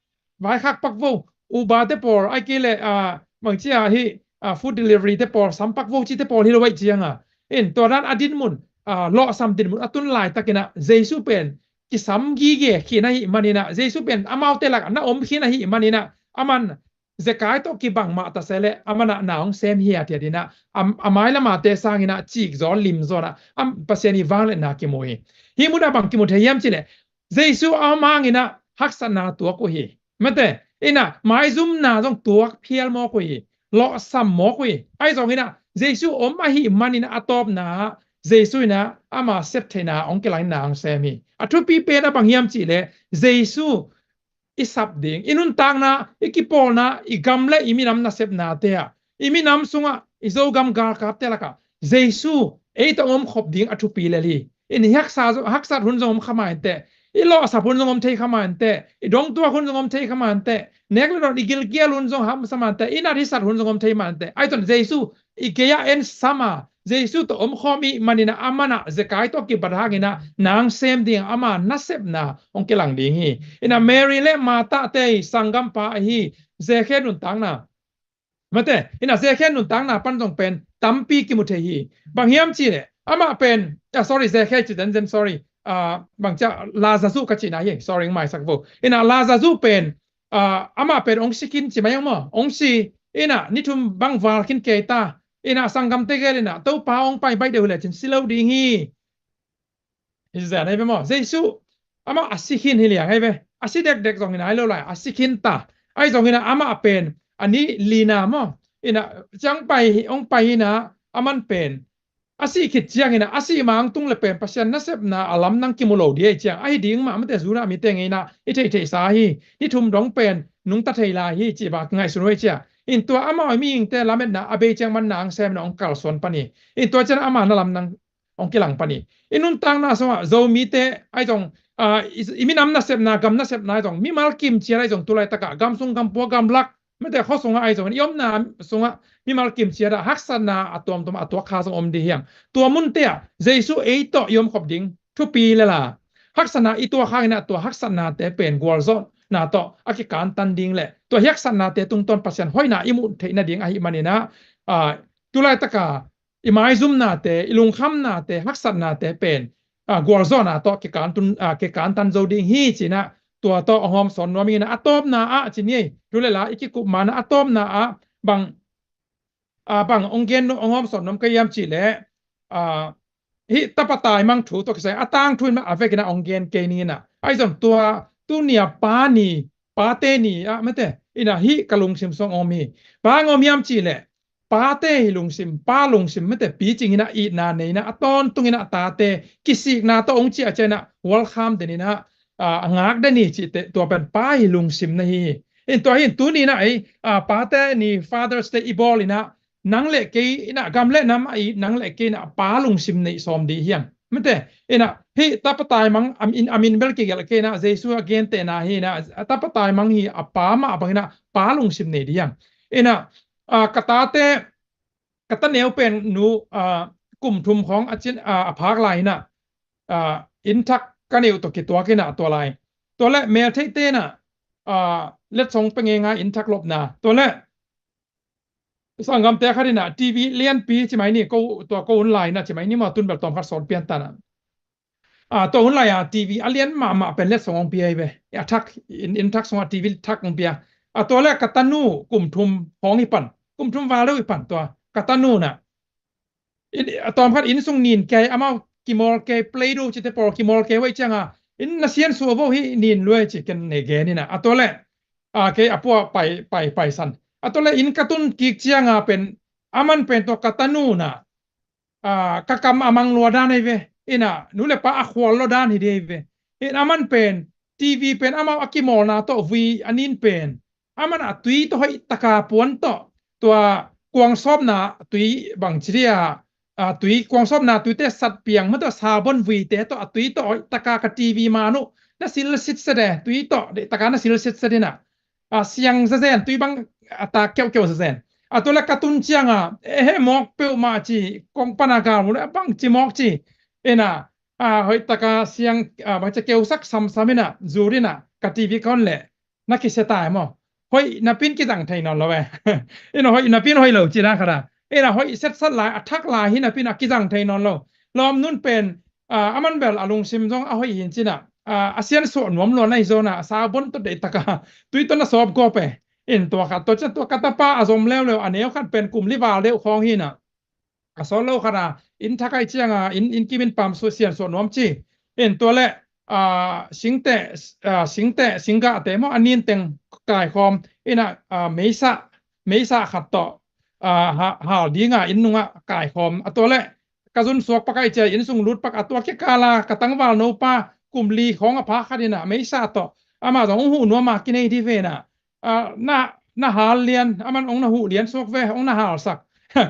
vaikhak pak vo, Uber te pawl, ahih kei leh, ah, bang ci a, hih, ah, food delivery te pawl, sampak vo ci te pawl hi lo aih cianga. In tua dan a dinmun, ah, lawhsam dinmun a tun laitakinah Jesu pen kisam gige khin ahih maninah, Jesu pen amaute lakah na om khin ahih maninah, aman Zekai tawh kibang mah ta se leh, amanah na hong sem hiathiat inah, a, a mailamate sanginah cik zaw, lim zawnah, am, Pasian i vangliatna kimu hi. Hih munah bang kimu thei hiam cileh, Jesu a om hanginah haksatna tuak uh hi. Mate, inah maizumna zong tuak phial mawk uh hi. Lawhsam mawk uh hi. Ahi zonginah Jesu om ahih maninah a tawpna ah Jesu inah ama sep theihna hong kilangin na hong sem hi. A thupi pen a bang hiam cihleh, Jesu i sap ding, i nuntakna, i kipawlna, i gam le i minam nasepnate ah, i minam sungah, i Zogam galkapte lakah Jesu ei tawh omkhop ding a thupi lel hi. In i haksa, haksat hun zong om kha mah inteh, i lawhsap hun zong om thei kha mah inteh, i dongtuak hun zong om thei kha mah inteh, nek le dawn i gilkial hun zong hamsa mah inteh, i nat i sat hun zong om thei mah inteh. Ahi zongin Jesu i gei-ah en sam a, Jesu tawh omkhawm i hih maninah amanah Zekai tawh kibat hanginah na hong sem ding, ama nasepna hong kilang ding hi. Inah Mary le Martha te i sanggampa ahi Zekhe nuntakna. Mate, inah Zekhe nuntakna pan zong pen tampi kimu thei hi. Bang hiam cihleh, amah pen, ah, sorry, Zekhe ci zenzen, sorry. Ah, bang cia Lazarus ka cihna hi, sorry, maisak vo. Inah Lazarus pen, ah, amah pen hong si khin ci mai hong maw, hong si, inah ni thum bang val khin kei ta, inah sanggamte gel inah Topa hong pai baih deuh hi lecin si lo ding hi. Hi zen ahi ve maw, Jesu amah a si khin hi liang ahi ve. A si dekdek zongin ahi lo lai, a si khin ta. Ahi zonginah amah pen a ni lina maw, inah ciang pai hi, hong pai inah aman pen a sih khit cianginah a sih mangtung le pen Pasian nasepna a lamdang kimu lo ding ahi ciang, ahi ding mah, mate, Judah mite ngeinah i theihtheihsa hi. Ni thum dong pen nungta thei lai hi cih bang ngaihsun uh ahi ciang. In tua amau mihingte lametna a bei ciang man na hong semna hong kalsuan pan hi. In tua ciang ama na lamdang hong kilang pan hi. I nuntakna sungah Zomite ahi zong, ah, i, i minam nasepna, gam nasepna ahi zong, mimal kimciat ahi zong, tulaitakah gam sung, gam pua, gam lak, mate, khua sungah ahi zongin i omna sungah mimal kimciatah haksatna a tuamtuam a tuak kha zong om ding hiam? Tua munte ah Jesu ei tawh i omkhop ding thupi lela, haksatna i tuak hanginah tua haksatnate pen gualzawhna tawh a kikantan ding le tua haksatnate tungtawn Pasian hoihna i muh theih nading ahih maninah, ah, tulaitaka i maizumnate, i lungkhamnate, haksatnate pen, ah, gualzawhna tawh kikantun, ah, kikantan zo ding hi cinah tua tawh hong hawm sawn nuam inginah a tawpna ah ci ni ei. Tu le la i kikup manah a tawpna ah bang, ah, bang hong gen, hong hawm sawn nuam ka hiam cihleh, ah, hih tapa taimang thu tawh kisai a tangthu in mah a vekinah hong gen kei ninginah. Ahi zong tua tuni-a pa ni, pate ni ah, mate, inah hih ka lungsim sung om hi. Bang om hiam cihleh, pate hi lungsim, pa lungsim, mate, picing inah itna nei inah a tawntung inah tate kisikna tawh hong ciah ciah inah welcome den inah, ah, a ngak den hi cihte, tua pen pa hi lungsim na hi hi. In tua hi in tuni inah ei, ah, pate ni, Father's Day i bawl inah nang le kei inah gam le nam ah i nang le kei inah pa lungsim neih sawm dih hiam? Mate, inah hih tapa taimang a min, a min bel kigelh kei inah Jesu a gentehna hi inah, a tapa taimang hi a pa mah bang inah pa lungsim nei dih hiam? Inah, ah, ka tate, ka ta neu pen nu, ah, kum thum khawng a cin, ah, a phak lai inah, ah, inn thak ka neu tawh kituak inah tua lai. Tua le meltheihte inah, ah, letsong pe ngeingai inn thak lopna. Tua le sanggamte khat inah T V lianpi ci mai ni, ko, tua ko hun lai inah ci mai ni maw, tun bel tawm khat sawn pian tanah. Ah, tua hun lai-a T V a lian mahmah pen letsong hong pia hi ve. A thak, inn, inn thak sungah T V thak hong pia. Ah, tua le ka tanu kum thum hawng hi pan. Kum thum val deuh hi pan tua ka tanu nah. In, a tawmkhat inn sung nin kei, amau kimawl kei, Play-Doh cite pawl kimawl kei uh aih cianga, inn na sian suah vo hi, nin lua ci ken nei gen inah. A tua le, ah, kei a pua pai, pai, paisan. A tua le inn ka tun kik cianga pen, aman pen tua ka tanu nah, ah, ka kam a mang lua dan ahi ve. Inah nu le pa a khual lua dan hi ding ahi ve. In aman pen, T V pen amau a kimawlna tawh vui a nin pen, aman a tui tawh hoih taka puan tawh, tua kuangsawpna tui bang ci dia, a tui kuangsawpna tuite sat piang mah tawh sabon vuite tawh a tui tawh hoih taka ka T V man uh na silsit sede, tui tawh deih taka na silsit sede inah. A siang zazen, tui bang a tak keuhkeuh zazen. A tua le ka tun cianga, ehe, mawk peuhmah ci, kong pana gal mu le a bang ci mawk ci. Inah, a hoih taka siang, a bang ci keusak samsam inah, zur inah, ka T V ka on le na kisia ta e maw? hoih napin kizang thei nawn lo e. Ina hoih napin hoih lo cina khata, ina hoih setsat lai a thak lai hi napin a kizang thei nawn lo. Lawm nun pen, ah, aman bel a lungsim zong a hoih hin cina, ah, a siansuah nuam luan ahi zona a sa bon to deih taka tui to na sawp gawp e. In tua khat to cina tua ka tapa a zom leuleu a neu khat pen kum li val deuh khawng hina. A sawt lo khata in thakai cianga in, in kimin pam su siansuah nuam ci. In tua le, ah, singte, ah, singte singgahte maw a ninteng kaikhawm ina, ah, meisa, meisa khat tawh, ah, ha, hal dinga in nunga kaikhawm a tua le ka zun suak pakai cia in sung lut pak a tua kikala ka tangval nopa kum li khawng a pha khat ina meisa tawh ama zong hong huh nuama kinei di vena, ah, na, na hal lian, aman hong na huh lian suak ve, hong na halsak.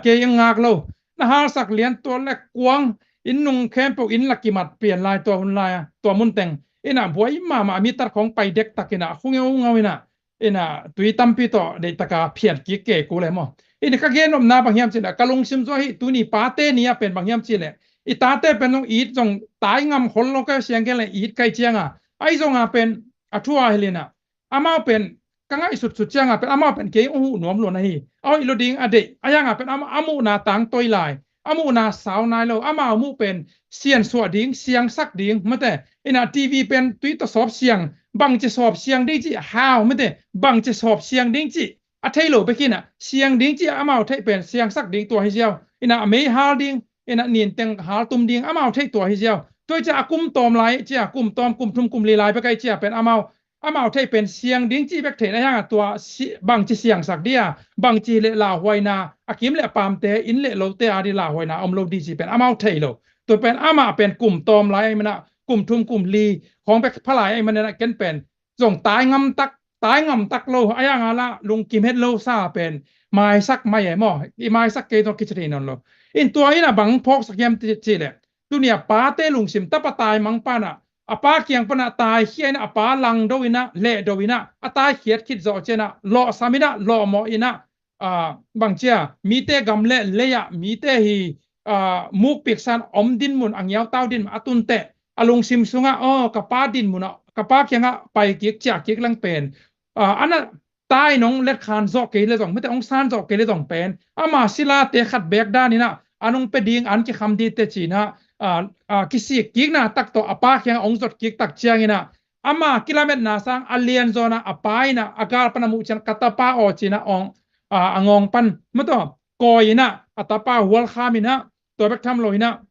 Kei ing ngak lo. Na halsak lian tua le kuang, in nung khempeuh in la kimat pian lai tua hun lai a, tua mun teng. Ina buai mama a mi tat khong pai dek tak ina, khung eu ngau ina, ina tui tampi tawh deih taka phiat kik ke ku le maw. Ina ka gen nopna bang hiam cih le, ka lungsim zua hi tuni pate ni a pen bang hiam cih le, i tate pen zong it zong tai ngam khol lo ka siang gen le it kai cianga. Ai zonga pen a thu a hilina. Amau pen ka ngaihsutsut cianga pen amau pen kei hong huh nuam luan ahi. A hoih lo ding a deih a yanga pen amau a muhna tangtoi lai, a muhna sau nai lo, amau muh pen siansuah ding, siangsak ding mate. Ina T V pen tui tawh sawp siang, bangci sawp siang ding ci hau mate, bangci sawp siang ding ci a thei lo bek hina, siang ding ci amau theih pen siangsak ding tua hi ziau. Ina a mei hal ding, ina ninteng hal tum ding amau theih tua hi ziau. Tua hi cia a kum tawm lai cia, kum tawm, kum thum, kum li lai bek ai cia pen amau amau theih pen siang ding ci bek theihna hianga tua si, bangci siangsak dia, bangci le lauhuaina, a kim le a pamte, in le lote a di lauhuaina om lo di ci pen amau thei lo. Tua pen amah pen kum tawm lai ai mana, kum thum kum li khawng bek pha lai ai mana ken pen zong tai ngam tak, tai ngam tak lo, a yanga la lungkim het lo sa pen maisak mai ai maw, i maisak kei tawh kici thei nawn lo. In tua ina bang phawksak hiam ci, ci le, tunia pate lungsim tapa tai mang pana, a pa kiang pana taikhia ina, a pa langdo ina, lehdo ina, a taikhiat khit zawh ciana, lawhsam ina, lawhmawh ina, ah, bangcia, mite gam le leia, mite hi, ah, mukpiksan om dinmun, a ngiautau dinmun, a tunte, a lungsim sunga, aw, ka pa dinmuna, ka pa kianga pai kik, ciah kik lang pen. Ah, ana tai nong let khan zawh kei le zong, mite ong san zawh kei le zong pen ama silate khat bek dan ina, a nong pe ding an kikham dite cina, ah, ah, kisik kikna tak tawh a pa kianga ong zot kik tak ciangina, ama kilametna sang a lian zawna a pa ina a gal pan a muh cian ka tapa aw cina ong, ah, a ngawng pan mataw kawi ina a tapa hualkham ina, tua bek tham lo ina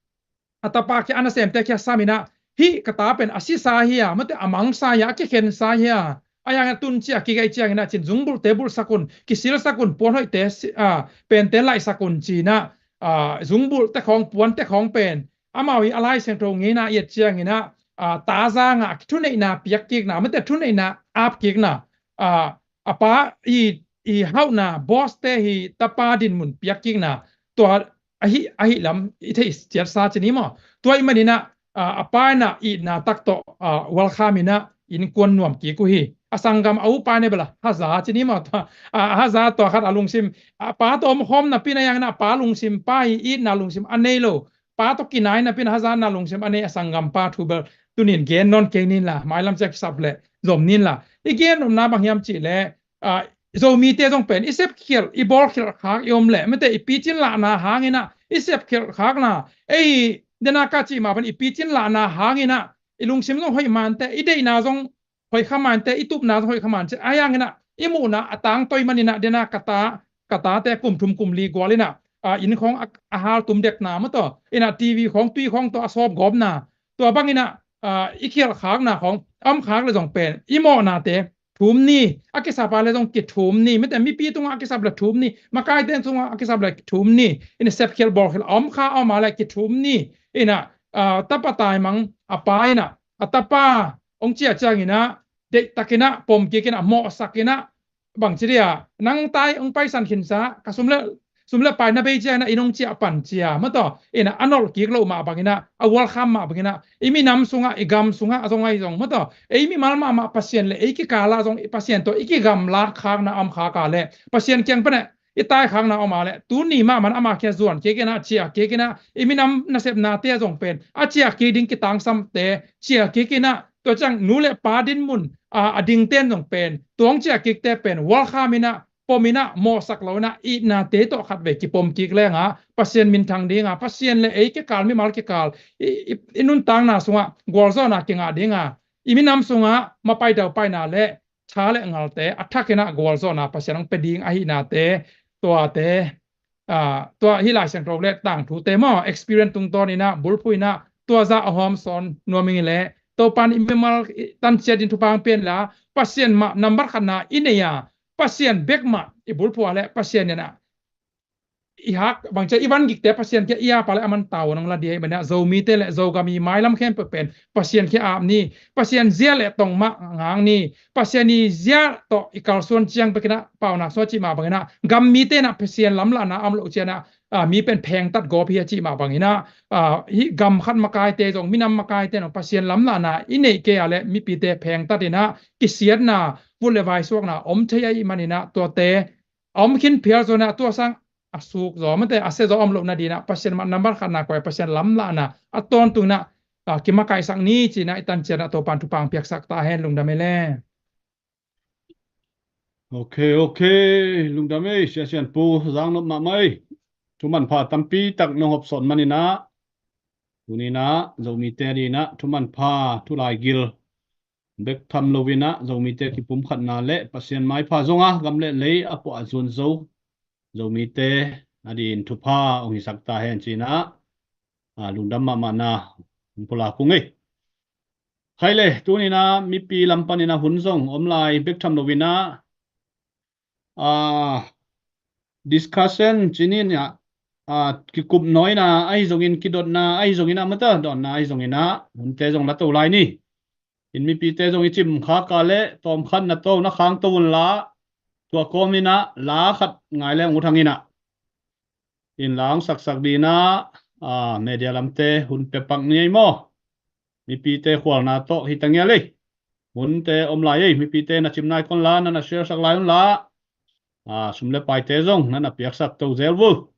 a tapa kia, a nasemte kia sam ina, hih ka ta pen a sisa hi a, mate a mangsa hi a, a kikhensa hi a, a yangin a tun ciah kik ai ciangina cin zungbulhte bulhsak un, kisilsak un, puan hoihte si, a, pente laihsak un cina, a, zungbulhte khawng, puante khawng pen amau hi a Lai Siangtho ngeina i et ciangina, a, tazanga thuneihna piak kikna, mate thuneihna ap kikna, a, a pa i, i hauhna, boss te hi tapa dinmun piak kikna, tua ahi, ahi lam i thei ciatsa cini maw? Tua i manina, a, a pa ina itna tak tawh, a, welcome ina innkuan nuam kik uh hi. A sanggam a upa ne bela haza cini maw? Tua, a, haza tua khat a lungsim, a pa tawh om khawm napi na yangina a pa lungsim pa hi itna lungsim a nei lo. Pa tawh kinai napi na haza na lungsim a nei a sanggam pa thu bel tunin gen nawn kei nin la, mailam ciak sap le zom nin la. I gen nopna bang hiam cih le, a, Zomite zong pen i sepkhialh, i bawlkhialh khak i om leh, mate i picin lahna hangina, i sepkhialh khakna, ei, dena ka cih mah pen i picin lahna hangina, i lungsim zong hoih mante, i deihna zong hoih kha mante, i tupna zong hoih kha mante, a yangina, i muhna a tangtoi manina, dena ka ta, ka tate kum thum kum li gualina, a, inn khawng a, a hal tum dekna mataw, ina T V khawng, tui khawng tawh a sawp gawpna, tua bangina, a, i khialh khakna khawng, a om khak le zong pen, i mawhnate, thum ni, a kisap a le zong kithum ni, mite mipi tungah a kisap le thum ni, makaite tungah a kisap le thum ni, in sepkhial bawlkhial a om kha a om a le kithum ni, ina, ah, tapa taimang a pa ina, a tapa ong cia ciangina, deihtakina, pomkikina, mawhsakina, bangci dia, nang tai ong paisan khinsa, ka sum le sum le pai na bei ciangina i nong ciah pan cia mataw, ina a nolh kik loh mah bangina, a welcome mah bangina, i minam sungah, i gam sungah a zong ahi zong mataw, ei mimal mahmah Pasian le ei kikala zong i Pasian tawh i kigamlat khakna a om khak a le, Pasian kiang pana i tai khakna a om a le, tuni mahmah ama kia zuan kikina, ciah kikina, i minam nasepnate a zong pen a ciah kik ding kitangsamte ciah kikina, tua ciang nu le pa dinmun, a, a dingten zong pen, tuang cia kikte pen, welcome inah, pom inah, mawhsak lo inah, itnate tawh khatvei kipom kik lenga, Pasian minthang dinga, Pasian le ei kikal, mimal kikal, i, i, i nuntakna sungah, gualzawhna kingah dinga, i minam sungah, mapai daupaina le, tha le ngalte, a thak inah gualzawhna, Pasian hong pia ding ahihnate, tuate, a, tua hih Lai Siangtho le tangthute maw, experience tungtawn inah, bulphuh inah, tua zah a hawm sawn nuam ing le, Topan i mimal i tanciat in thupha hong pia inla, Pasian mah nambat khatna i nei a, Pasian bek mah i bulphuh a le, Pasian inah, i hak, bangcia i van gikte Pasian kia i a pa le a man tau nong la dia i banah, Zomite le Zogam i mailam khempeuh pen, Pasian kia ap ni, Pasian zia le tong mah ngang ni, Pasian i zia tawh i kalsuan ciang bekinah, paunak sua cih mah banginah, gam mite inah Pasian lamlahna a om loh cianah, a, mi pen phengtat gawp hi a cih mah banginah, a, hih gam khat makaite zong, minam makaite zong, Pasian lamlahna i neih kei a le mipite phengtat inah, kisiatna, vut le vai suakna, om thei ahih maninah, tuate, a om khin phial zawnah, tua sang, a suk zaw, mate, a sia zaw om loh nadinah, Pasian mah nambat khatna koi, Pasian lamlahna, a tawntung inah, a, kimakaihsak ni cinah, i tanciat inah, Topan thupha hong piaksak ta hen, lungdam ei le. Ok, ok. Lungdam ei, Sia Sian Pu, zang nop mahmah ei. Thumanpha tampi tak nong hopsawn maninah, tuninah, Zomite dinah, thumanpha, thulaigil, bek tham loinah, Zomite kipumkhatna le, Pasian maipha zonga, gam le lei, a puah a zuan zo, Zomite, a din thupha, hong hisak ta hen cinah, a, lungdam mahmahna, hong pulak ung ei. Khai le, tuninah mipi lam paninah hun zong om lai bek tham loinah, a, discussion cininah, a, kikup nawina ahi zongin, kidotna ahi zonginah, mata dotna ahi zonginah, hunte zong la to lai ni. In mipite zong i cim khak a le, tawmkhat na to, na khang to unla, tua kawminah la khat ngai le hong ut hanginah. In la hong saksak dinah, a, media lamte hun pia pak ni ei maw. Mipite khualna tawh hi ta ngial ei. Hunte om lai ei, mipite na cim nai kon la, na na share sak lai unla. A, sum le paite zong na na piaksak to zel vul.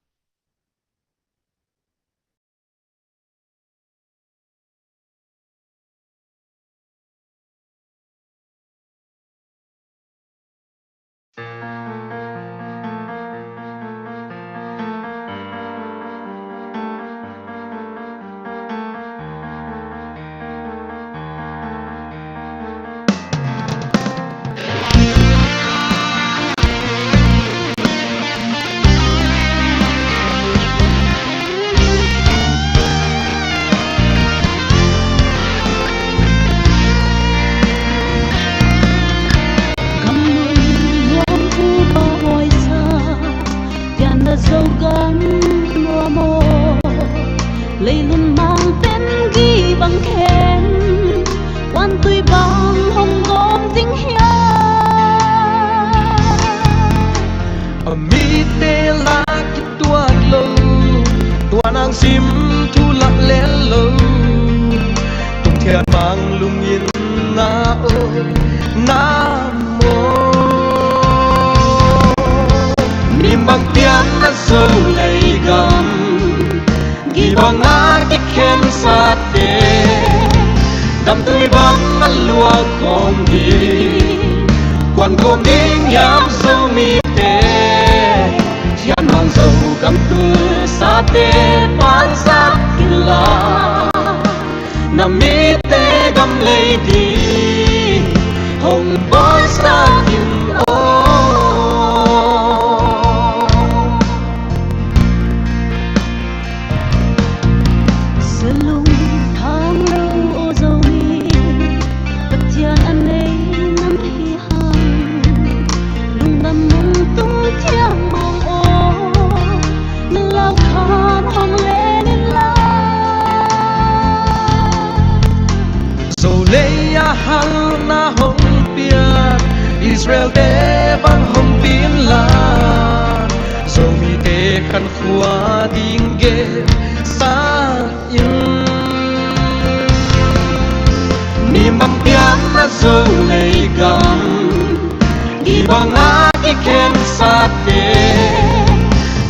Gamlung nuam thu bawi sa, pianna Zogam nuam aw. Leilun mang pen gih bang khen, kuantui bang hong gawm ding hiam? A mite la kituak lo, tua nang sim thu lah lel lo. Tung thian mang lungin na o, na maw. Mi mang pian na Zo lei gam, gih bang a kikhensate, damtui bang a luak kawm ding, kuan kawm ding hiam Zomite, thian mang Zogam tulsate, pansak inla, na mite gam lei ding hong bawisak in aw. Salung thang lo aw Zomi, Pathian a nei nam hi hang. Lungdam nung tung thiang mang aw, na lau khan hong len in la. Zo lei a halna hong piak, Israel te bang hong pin la, Zomite khan khua ding gen sa in. Mi mang pian na Zo lei gam, gih bang a kikhensate,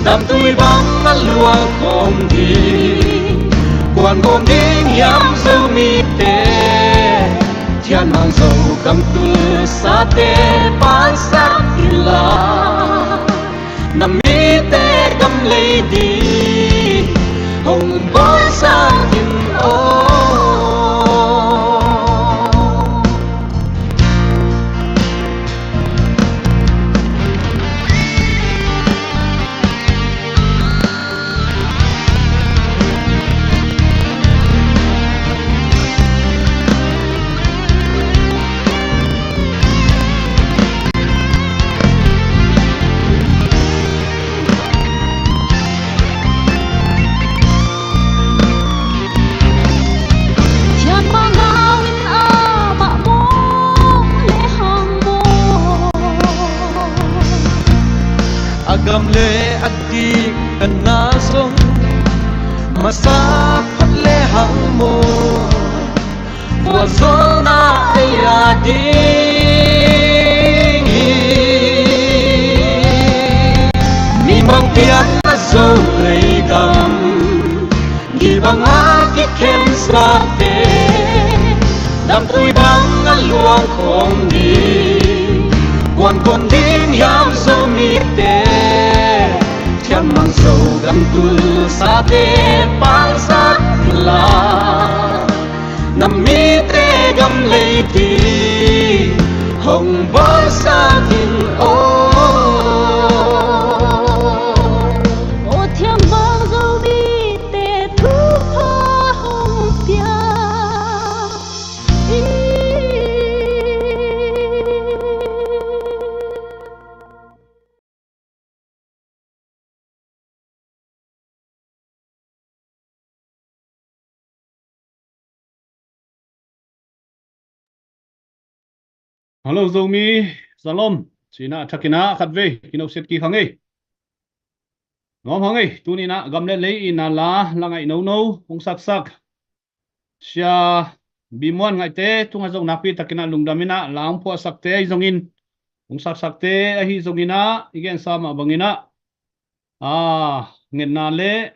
damtui bang a luak kawm ding, kuan kawm ding hiam Zomite, Thianmang Zogam tulsate pangsak inla, na mite gam lei ding hong bawlsak in aw. Thianmang gau in amah mawng le hang maw? A gam le a dikna zong masa phot le hang maw? Khuazolna ei a ding hi. Mi mang piakna Zo leigam gibang a kikhensate, dampui bang a luang khawm ding kuan kuan ding hiam Zomite? Thianmang Zogam tulsate pangsak inla, na mite gam lei ding hong bawlsak in aw. Aw Thianmang Zomite thupha hong pia in. Hello Zomi, Shalom. Cina thakinah khatvei kinoset kik hang ei. Nuam hang ei, tuninah gam le lei inah la la ngaih nono hong saksak Sia Bimuan Ngaihte tungah zong nakpi takinah lungdam inah la hong phuahsakte ahi zongin, hong saksakte ahi zonginah i gensa mah banginah a ngetna le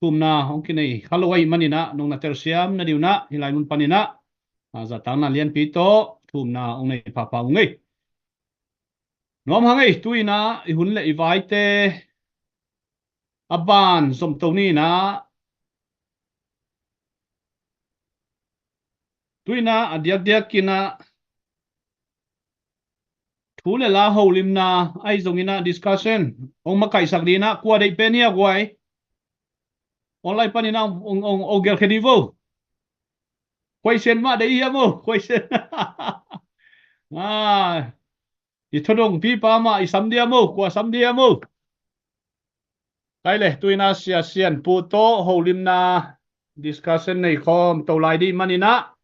thumna hong kinei kha lo ahi maninah nong na telsiam na diunah hih lai mun paninah a zatakna lianpi tawh thumna hong nei phapha ung ei. Nuam hang ei, tuinah i hun le i vaite a ban zomto ninah, tuinah a diakdiakinah thu le la holimna ahi zonginah discussion hong makaihsak dinah kua deih pen hi a guai. Online paninah ong ong ong gelkhia di vo. Question mah deih hi a mo, question. Ah, i thudong pipa mah i sam dia mo, kua sam dia mo. Kai le, tuina Sia Sian Pu tawh holimna discussion nei khawm to lai dih maninah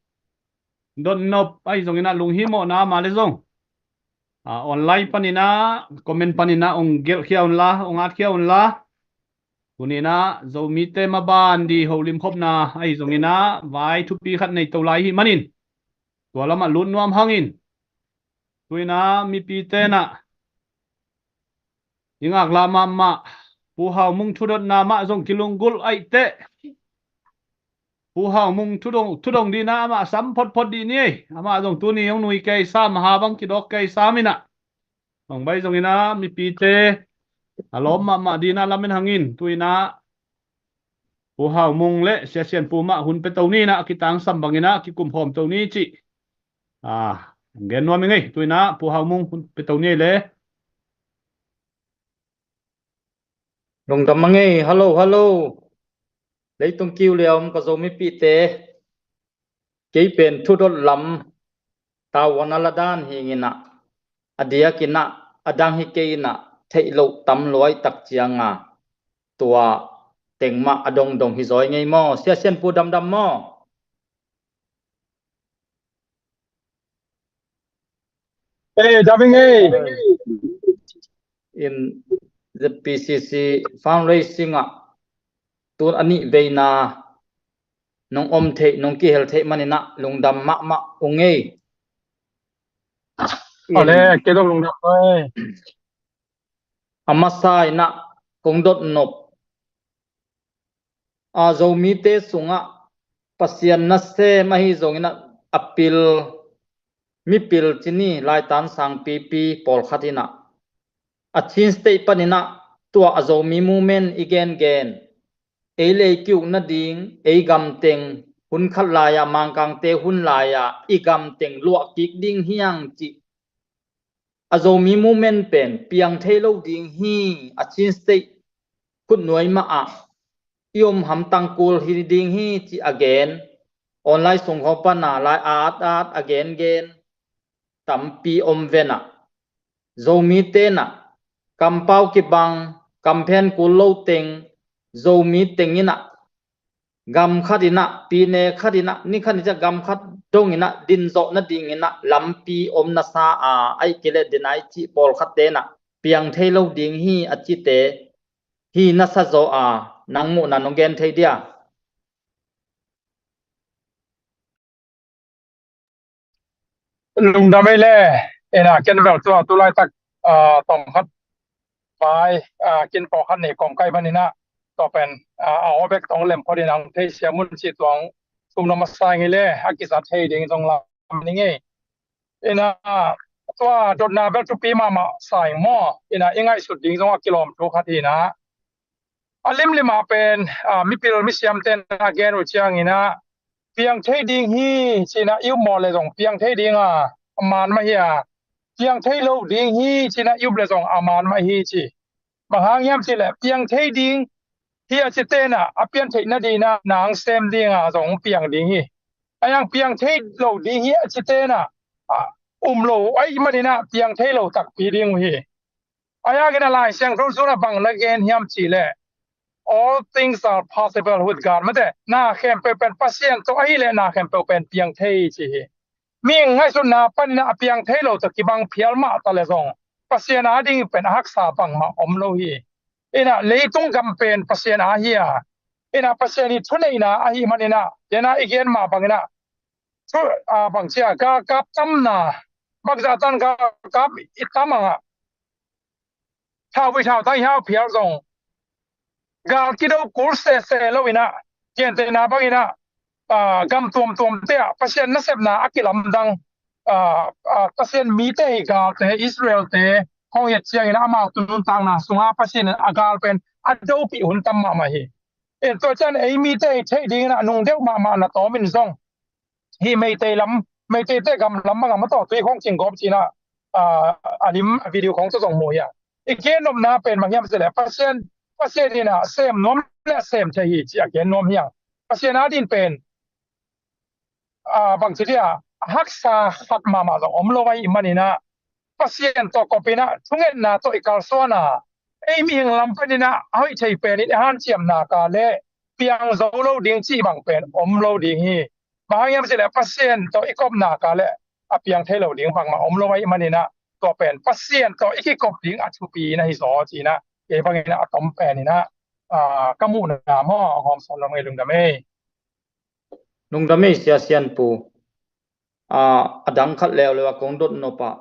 dotnop ahi zonginah lunghimawhna mah le zong a online paninah comment paninah ong gelhkhia unla, ong atkhia unla. Tuninah Zomite maban di holim khopna ahi zonginah vai thupi khat nei to lai hi manin tua lamah lut nuam hangin tuinah mipi tenah i ngaklah mahmah Pu Hau Mung thudotna mah zong kilunggulh aihte Pu Hau Mung thudong, thudong dinah amah sam photphot dih ni ei. Amah zong tuni hong nui kei sam, ha bang kidawk kei sam inah hong bai zonginah mipite a lawm mahmah dinah lamen hangin tuinah Pu Hau Mung le Sia Sian Pu mah hun pe to ninah a kitangsam banginah kikum khawm to ni cih a gen nuam i ngei. Tuinah Pu Hau Mung hun pe to ni ei le. Lungdam a ngei. Hello, hello. Leitung kiu liau om ka Zomipihte, kei pen thudot lam tavuan a la dan hi inah a diakinah a dang hi kei inah theih loh tam luai tak cianga tua teng mah a dongdong hi zaw i ngei maw? Sia Sian Pu damdam maw? Eh, daming eh. In Z P C C fundraising ah tun a nih veina nong om theih, nong kihel theih maninah lungdam mahmah ung ei. Ole, kei dong lungdam ei. A masa inah kong dotnop a Zomite sungah Pasian nasem ahi zonginah a pil mipil cini laitan sangpipi pawlkhat inah a Chin State paninah tua a Zomi movement i gengen ei lei kiuk nading ei gamteng hun khat lai-ah Mangkangte hun lai-ah i gamteng luah kik ding hiang cih a Zomi movement pen piang thei lo ding hi. A Chin State khutnuai mah ah i om hamtang kul hi ding hi cih a gen online sung khawng pana lai a at at a gengen tampi om venah Zomi tenah kampau kibang kamphen kul lo teng Zomi tenginah gam khat inah pine khat inah ni khat ni ciah gam khat dong inah din zawh nading inah lampi om nasa a aih kileh dinai cih pawlkhat tenah piang thei lo ding hi a cite hi nasa zaw a nang muhna nong gen thei dia? Lungdam ei le. Ina ken vel tua tulaitak tawm khat vai kin pawh khat nei kawm kai maninah tua pen a aw bek tong lem phot inah hong theisiam un cih tuang sumna masa ing ei le a kizat thei ding zong lam ning ei. Ina tua dotna bel thupi mahmah sa ing maw? Ina i ngaihsut ding zong a kilawm thu khat hi inah a limlim ah pen mipil misiamte na gen uh cianginah piang thei ding hi cinah i upmawh le zong piang thei ding a a man mah hi a, piang thei lo ding hi cinah i up le zong a man mah hi ci. Bang hang hiam cihleh piang thei ding hi a ci tenah a pian theih nadinah nang sem dinga zong piang ding hi. A yang piang thei lo ding hi a ci tenah um lo aih maninah piang thei lo takpi ding uh hi. A yakin a Lai Siangtho sunah bang na gen hiam cihleh all things are possible with God. Mate na khempeuh pen Pasian tawh ahileh na khempeuh pen piang thei ci hi. Mi ngaihsutna paninah a piang thei lo tawh kibang phial mah ta le zong Pasian a ding pen a haksa bangmah om lo hi. Inah leitung gam pen Pasian a hi a, inah Pasian i thuneihna ahi maninah dena i gen mah banginah thu a bangcia galkap tamna bangzah tan galkap i tam angah thau i thau tang i hau phial zong gal kido kul sese lo inah gentehna banginah gam tuamtuamte ah Pasian nasepna a kilamdang Pasian mite hi galte Israelte hong et cianginah amau tu nuntakna sunga Pasian a gal pen a dopih hun tam mahmah hi. In tua cian ei mite hi theih dinginah nung deuh mahmah na tawmin zong hi Meitei lam Meiteite gam lam bangah mataw tui khawng cing gawp cinah a lim a video khawng tawh zong mu hi a. I gennopna pen bang hiam cihleh Pasian Pasian inah sem nuam le sem thei hi ci a gen nuam hiang. Pasian a din pen bangci dia a haksa khat mahmah zong om lo ahi maninah Pasian tawh kopinah thungetna tawh i kalsuana ei mihing lam paninah a hoih thei penin i hanciamna ka le piang zo lo ding cih bang pen om lo ding hi. Bang hang hiam cihleh Pasian tawh i kopna ka le a piang thei lo ding bangmah om lo ahi maninah tua pen Pasian tawh i kikop ding a thupi na hi zaw cinah kei banginah a tom peninah ka muhna maw a hawmsawn lo ngei lungdam ei. Lungdam ei sia Sianpu. A dang khat leuleu a kong dot nop ah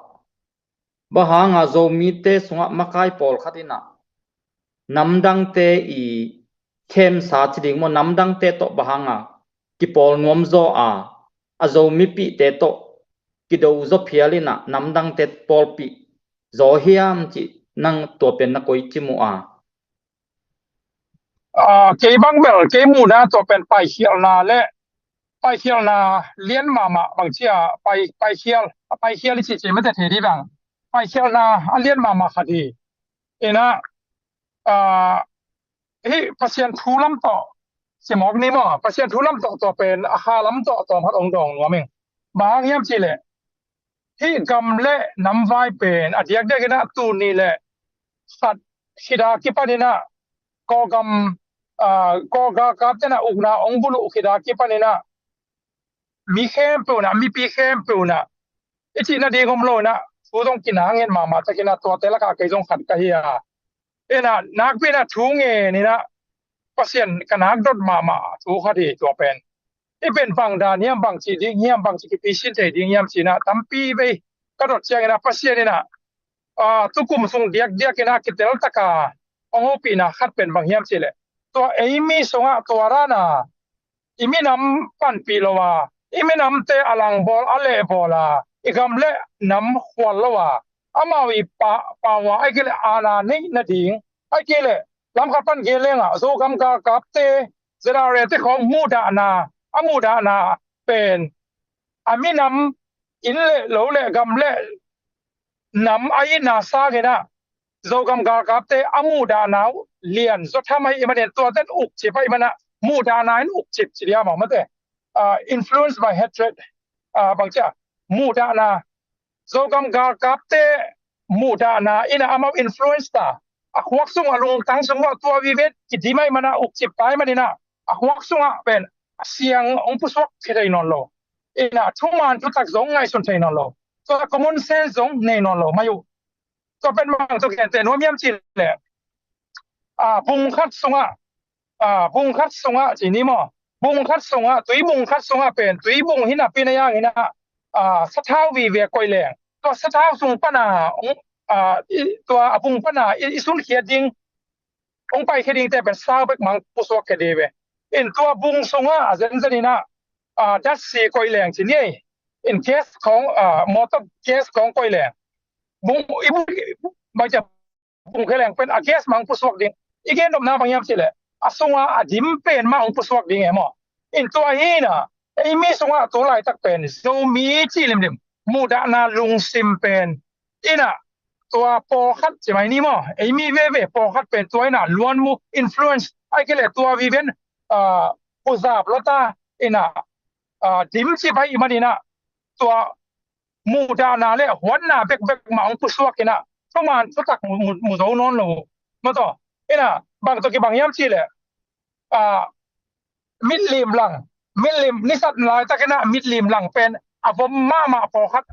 bang hanga Zomite sungah makai pawlkhat inah namdangte i khemsa ci ding maw namdangte tawh bang hanga kipawl nuam zaw a a Zomipihte tawh kido zaw phial inah namdangte pawlpih zaw hiam cih nang tua pen na koi ci mu a? Kei bang bel kei muhna tua pen paikhialhna le paikhialhna lian mahmah bangcia paikhial a paikhial i cihcih mate thei dih bang paikhialhna a lian mahmah khat hi. Inah hih Pasian thu lam tawh simawk ni maw Pasian thu lam tawh tua pen a kha lam tawh tawm khat ong dawng nuam ing. Bang hang hiam cihleh hih gam le namvai pen a diakdiak inah tuni le khat khida kipan inah Kawlgam Kawlgalkap tenah ukna ong buluh khida kipan inah mi khempeuh nah mipi khempeuh nah i cih nading om lo inah thu zong kinang het mahmah takinah tuate lakah kei zong khat ka hi a. Inah nakpi inah thu ngen inah Pasian ka nak dot mahmah thu khat hi tua pen. I pen bang dan hiam bang cih ding hiam bang cih kipisin thei ding hiam cinah tampi vei ka dot cianginah Pasian inah tukum sung diakdiak inah kitel taka hong hopihna khat pen bang hiam cihleh tua ei mi sungah tua rana i minam panpih lo a i minamte a langbawl a lehbawl a i gam le nam khual lo a, amau i pa, power, ahih kei leh aana neih nading, ahih kei leh lam khat pan gen leng ah, Zogam galkapte, Z R A te khawng muhdahna, a muhdahna pen a minam inn le lo le gam le nam a itna sangin ah, Zogam galkapte a muhdahna uh lian zaw tham ahih manin, tuate in ukcip ahih manin ah, muhdahna in ukcip ci dia mah mate. Ah, influenced by hatred, ah, bangci a, muhdahna, Zogam galkapte muhdahna in ah amau influence ta, a khuak sung, a lungtang sung uah tua vive kidim ahih manin ah, ukcip ta ahih manin ah, a khuak sungah pen a siang hong pusuak thei nawn lo. In ah thuman thutak zong ngaihsun thei nawn lo. Tua common sense zong nei nawn lo mai uh. Tua pen bang tawh genteh nuam hiam cih leh, ah, bung khat sungah, ah, bung khat sungah ci ni maw, bung khat sungah, tuibung khat sungah pen, tuibung hi napi na yang in ah, ah, sathau vive koih leng, tua sathau sung pan a, ah, i, tua a bung pan a i, i sunkhiat ding, hong paikhia dingte pen sau bek mah hong pusuak khia ding ve. In tua bung sungah a zenzen in ah, ah, datsi koih leng ci ni ei. In gas khawng, ah, motor gas khawng koih leng, bung, i bung, bangci a, bung khia leng pen a gas mah hong pusuak ding. I gennopna bang hiam cih leh, a sungah a dim pen mah hong pusuak ding e maw. In tua hi in ah, ei mi sungah tu laitak pen Zomi cih limlim, muhdahna lungsim pen in ah, tua pawlkhat ci mai ni maw, ei mi veve pawlkhat pen tua in ah luanmu, influence, ahih kei leh tua vive in, ah, puzap lua ta in ah, ah, dimcip ahih manin ah, tua muhdahna le huatna bekbek mah hong pusuak in ah, thuman thutak mu, mu, mu zo nawn lo uh. Maw taw, in ah bang tawh kibang hiam cih leh, ah, mitlim lang, mitlim, nisat laitak in ah mitlim lang pen a vom mahmah pawlkhat,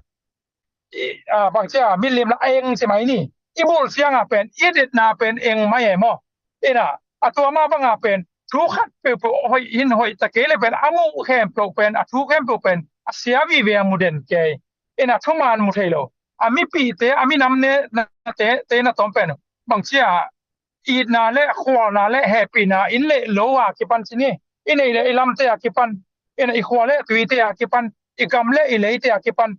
i, ah, bangci a, mitlim lang a eng ci mai ni. I bul ciang a pen, i ditna pen eng mai e maw. In ah, a tua mah bang a pen thu khat peuhpeuh hoih in hoih ta kei leh pen, a muh khempeuh pen, a thu khempeuh pen a sia vive, a mu den kei. In ah thuman mu thei lo. A mipihte, a minam ne, na, te, te na tawm pen, bangci a, itna le khualna le hehpihna, inn le lo a kipan ci ni, i neih le i lamte a kipan, in ah i khua le tuite a kipan, i gam le i leite a kipan,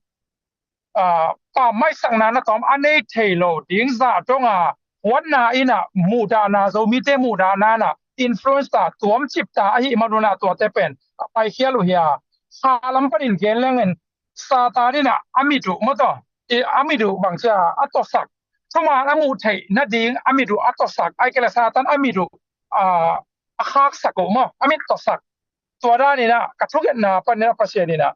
ah, pammaisakna na tawm a nei thei lo ding zah dong a, huatna in ah, muhdahna, Zomite muhdahna in ah influence ta, tuamcip ta ahih manun ah, tuate pen a paikhial uh hi a. Kha lam panin gen leng in, Satan in ah a mit uh, maw taw, i, a mit uh bangci a, a tawsak, thuman a muh theih nading a mit uh a tawsak, ahih kei leh Satan a mit uh, ah, a khaksak uh maw, a mit tawsak. Tua dan in ah ka thungetna panin ah Pasian in ah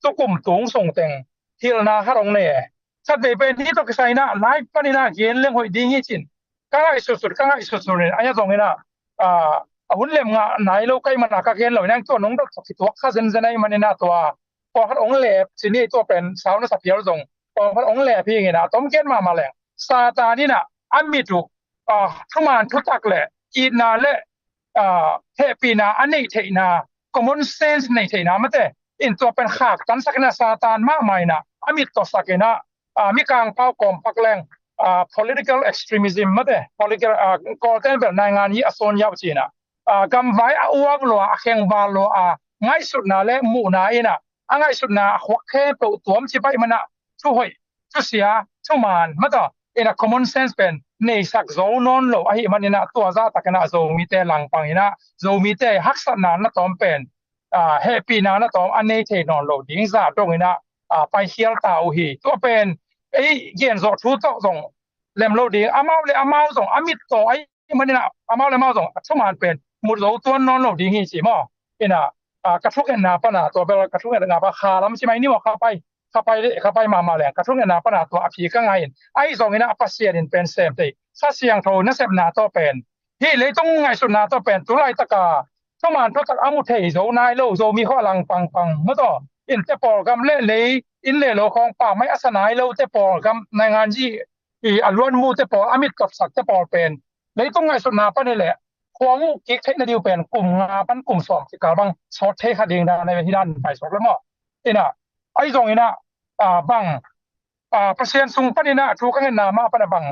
tukum tung sung teng hilhna khat hong nei e. Khatvei pen hih tawh kisai in ah live panin ah gen leng hoih ding hi ci-in ka ngaihsutsut, ka ngaihsutsut in, a hia zong in ah, ah, a hun lem ngah nai lo ka hih man a ka gen lo in ah, tua nong dot tawh kituak kha zenzen ahih manin ah, tua pawlkhat hong lep ci ni, tua pen sau na sa phial zong, pawlkhat hong lep hi ing in ah, tom gen mahmah leng, Satan in ah a mit uh, ah, thuman thutak le itna le, ah, hehpihna a neih theihna, common sense neih theihna mate, in tua pen khaktansak in ah, Satan mahmah in ah a mit tawsak in ah, ah, Mikang pau kawm pak leng, ah, political extremism mate, political, ah, Kawlte'n bel naingan hi a sawn yau ci in ah, ah, gamvai a uak lua, a khengval lua, a ngaihsutna le muhna in ah, a ngaihsutna a khuak khempeuh tuamcip ahih man ah, thuhoih, thusia, thuman, maw taw, in ah common sense pen neisak zo nawn lo ahih manin ah, tua zahtak in ah Zomite langpang in ah, Zomite haksatna na tawm pen, ah, hehpihna na tawm a nei thei nawn lo ding zah dong in ah, ah, paikhial ta uh hi. Tua pen ei genzawh thu tawh zong lem lo ding, amau le amau zong a mit tawh ahih manin ah, amau le amau zong a thuman pen mu zo tuan nawn lo ding hi ci maw. In ah, ah, ka thungetna pan ah, tua bel ka thungetna pan, kha lam ci mai ni maw, kha pai, kha pai, kha pai mahmah leng, ka thungetna pan ah tua a phi ka ngai in, ahi zong in ah Pasian in pen sem thei, Kha Siangtho nasepna tawh pen, hih leitung ngaihsutna tawh pen, tu laitak a thuman thutak a mu thei zo nai lo Zomi khua langpang pang, maw taw, in te pawl, gam le lei, inn le lo khawng pammaih a sa nai lo te pawl, gam naingan zi i a luan mu te pawl, a mit tawsak te pawl pen, leitung ngaihsutna pan hi leh, khua mu kik theih na ding uh pen kum nga pan kum sawm kikal bang sawt thei kha ding dan hi dan paisuak le maw. In ah, ahi zong in ah, ah, bang, ah, Pasian sung pan in ah thu ka ngetna mah pan ah bang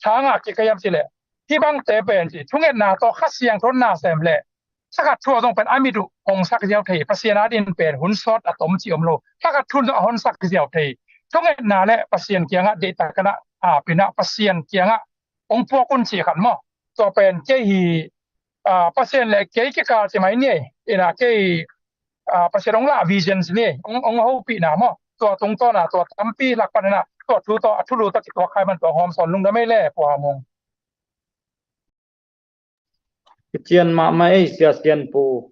tha ngah kik ka hiam cih leh, hih bangte pen ci, thungetna tawh Kha Siangtho na sem leh, Thakhat thu ah zong pen a mit uh hong sak ziau thei, Pasian adingin pen hun sawt a tom cih om lo. Thakhat thu zong a hong sak ziau thei. Thungetna le Pasian kiangah deihtakin ah, a, ap in ah Pasian kiangah hong puak un cih khat maw. Tua pen kei hi, a, Pasian le kei kikal ci mai ni. In ah kei, a, Pasian hong lah vision ci ni, hong, hong hopihna maw. Tua tungtawn ah, tua tampi lak panin ah, tua thu tawh, a thulu tawh kituak kha ahih man tua hong hawmsawn lungdam ei le, Pu Ham Mung. Kician mahmah ei, Sia Sian Pu.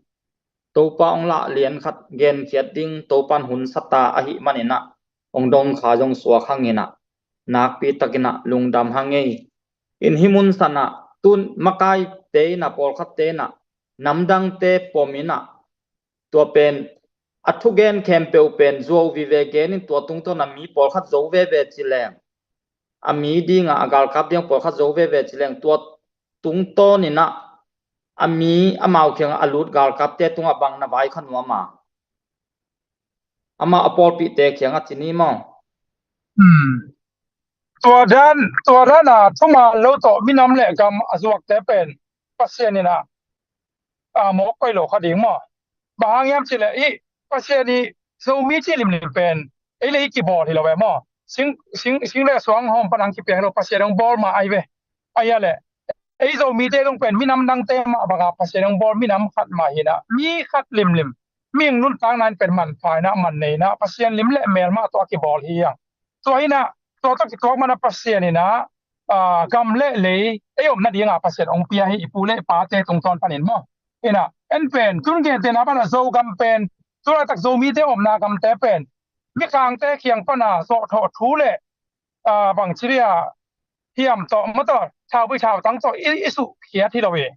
Topa hong lah lian khat genkhiat ding Topa'n hun sa ta ahih manin ah, hong dong kha zong suak hang in ah, nakpi takin ah lungdam hang ei. In hih mun san ah, tun makaite in ah, pawlkhatte in ah, namdangte pom in ah, tua pen a thugen khempeuh pen zuau vive gen in, tua tungtawn ah mi pawlkhat zo veve ci leng, a mi ding ah, a galkap ding pawlkhat zo veve ci leng, tua tungtawn in ah a mi amau kiangah a lut galkapte tungah bang na vaikhak nuam a? Amah a pawlpihte kiangah ci ni maw. Hmm. Tua dan, tua dan a thuman lo tawh minam le gam a zuakte pen Pasian in ah, a, mawk koi lo kha ding maw. Bang hang hiam cih leh, i Pasian i Zomi cih limlim pen ei le ei kibawl hi lo ve maw. Sing, sing, sing le suang hawm pan hong kipiang hi lo, Pasian hong bawl mah ahi ve. Ahi a leh ei Zomite zong pen minam dangte mah bangah Pasian hong bawl minam khat mah hi in ah, mi khat limlim, mihing nuntakna in pen manpha in ah, man nei in ah, Pasian lim le mel mah tawh a kibawl hi hang. Tua hi in ah, tua tawh kituak man ah Pasian in ah, a, gam le lei ei omna dingah Pasian hong pia hi, i pu le i pate tungtawn panin maw. In ah, en pen tun gentehna pan ah Zogam pen, tu laitak Zomite omna gamte pen Mikangte kiang pan ah zawhthawh thu le, a, bangci dia hiam tawh, maw tawh, thaubui thautang tawh i, i suhkhiat hi lo hi.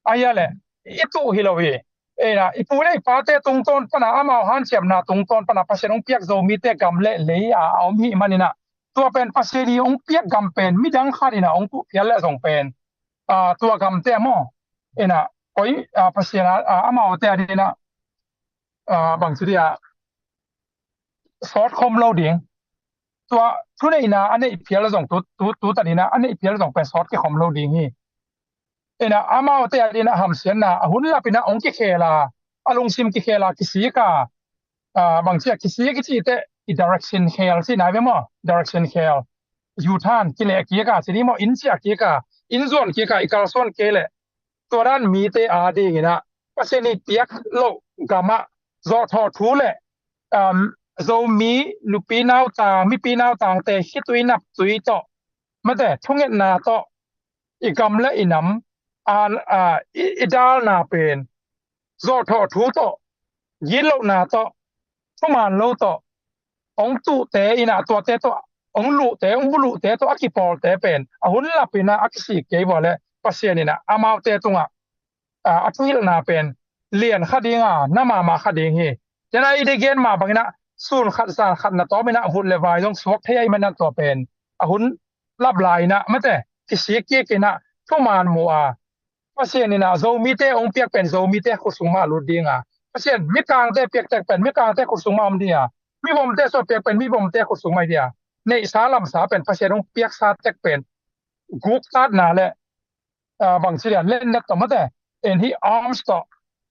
Ahi a leh i tuh hi lo hi. Ei na, i pu le i pate tungtawn pan ah, amau hanciamna tungtawn pan ah Pasian hong piak Zomite gam le lei a, a om hi manin ah, tua pen Pasian i hong piak gam pen midang khat in ah hong tuh phial leh zong pen, a, tua gamte maw, ei na, koi, a, Pasian a, a, amaute adingin ah, a, bangci dia sawt khom lo ding. Tua thuneihna a neih phial zong tu, tu, tu tanin ah a neih phial zong pen sawt kikhom lo ding hi. Ei na, amaute adingin ah hamsiatna, a hun lap in ah hong kikhel a, a lungsim kikhel a, kisik a, a, bangci a kisik i cih teh, i direction khel cihna hi ve maw, direction khel. U-turn kileh kik a, ci ni maw, inn ciah kik a, inn zuan kik a, i kalsuan kei leh. Tua dan mite adingin ah Pasian i piak loh gam ah zawhthawh thu le, um, Zomi nupi nautang, mipi nautangte khitui naptui tawh, mate, thungetna tawh i gam le i nam, a, a, i, i dalna pen zawhthawh thu tawh, gitlohna tawh, thuman lo tawh hong tuhte in ah, tuate tawh hong luhte, hong buluhte tawh a kipawlte pen a hun lap in ah a kisik kei vua leh Pasian in ah amaute tungah, a, a thuhilhna pen lian kha ding a, na mahmah kha ding hi. Tua hi in ah i deih gen mah bangin ah sun khat zan khat na tawm in ah vut le vai zong suak thei ahih manin ah tua pen a hun lap lai in ah, mate, kisik kik in ah thuman mu a, Pasian in ah Zomite hong piak pen Zomite khut sung mah lut ding a, Pasian Mikangte piak tek pen Mikangte khut sung mah om ding a, mivomte sung piak pen mivomte khut sung mah hi ding a, neihsa lamsa pen Pasian hong piaksa tek pen guktatna le, a, bangci dia, lennek tawh, mate, en hih arms tawh,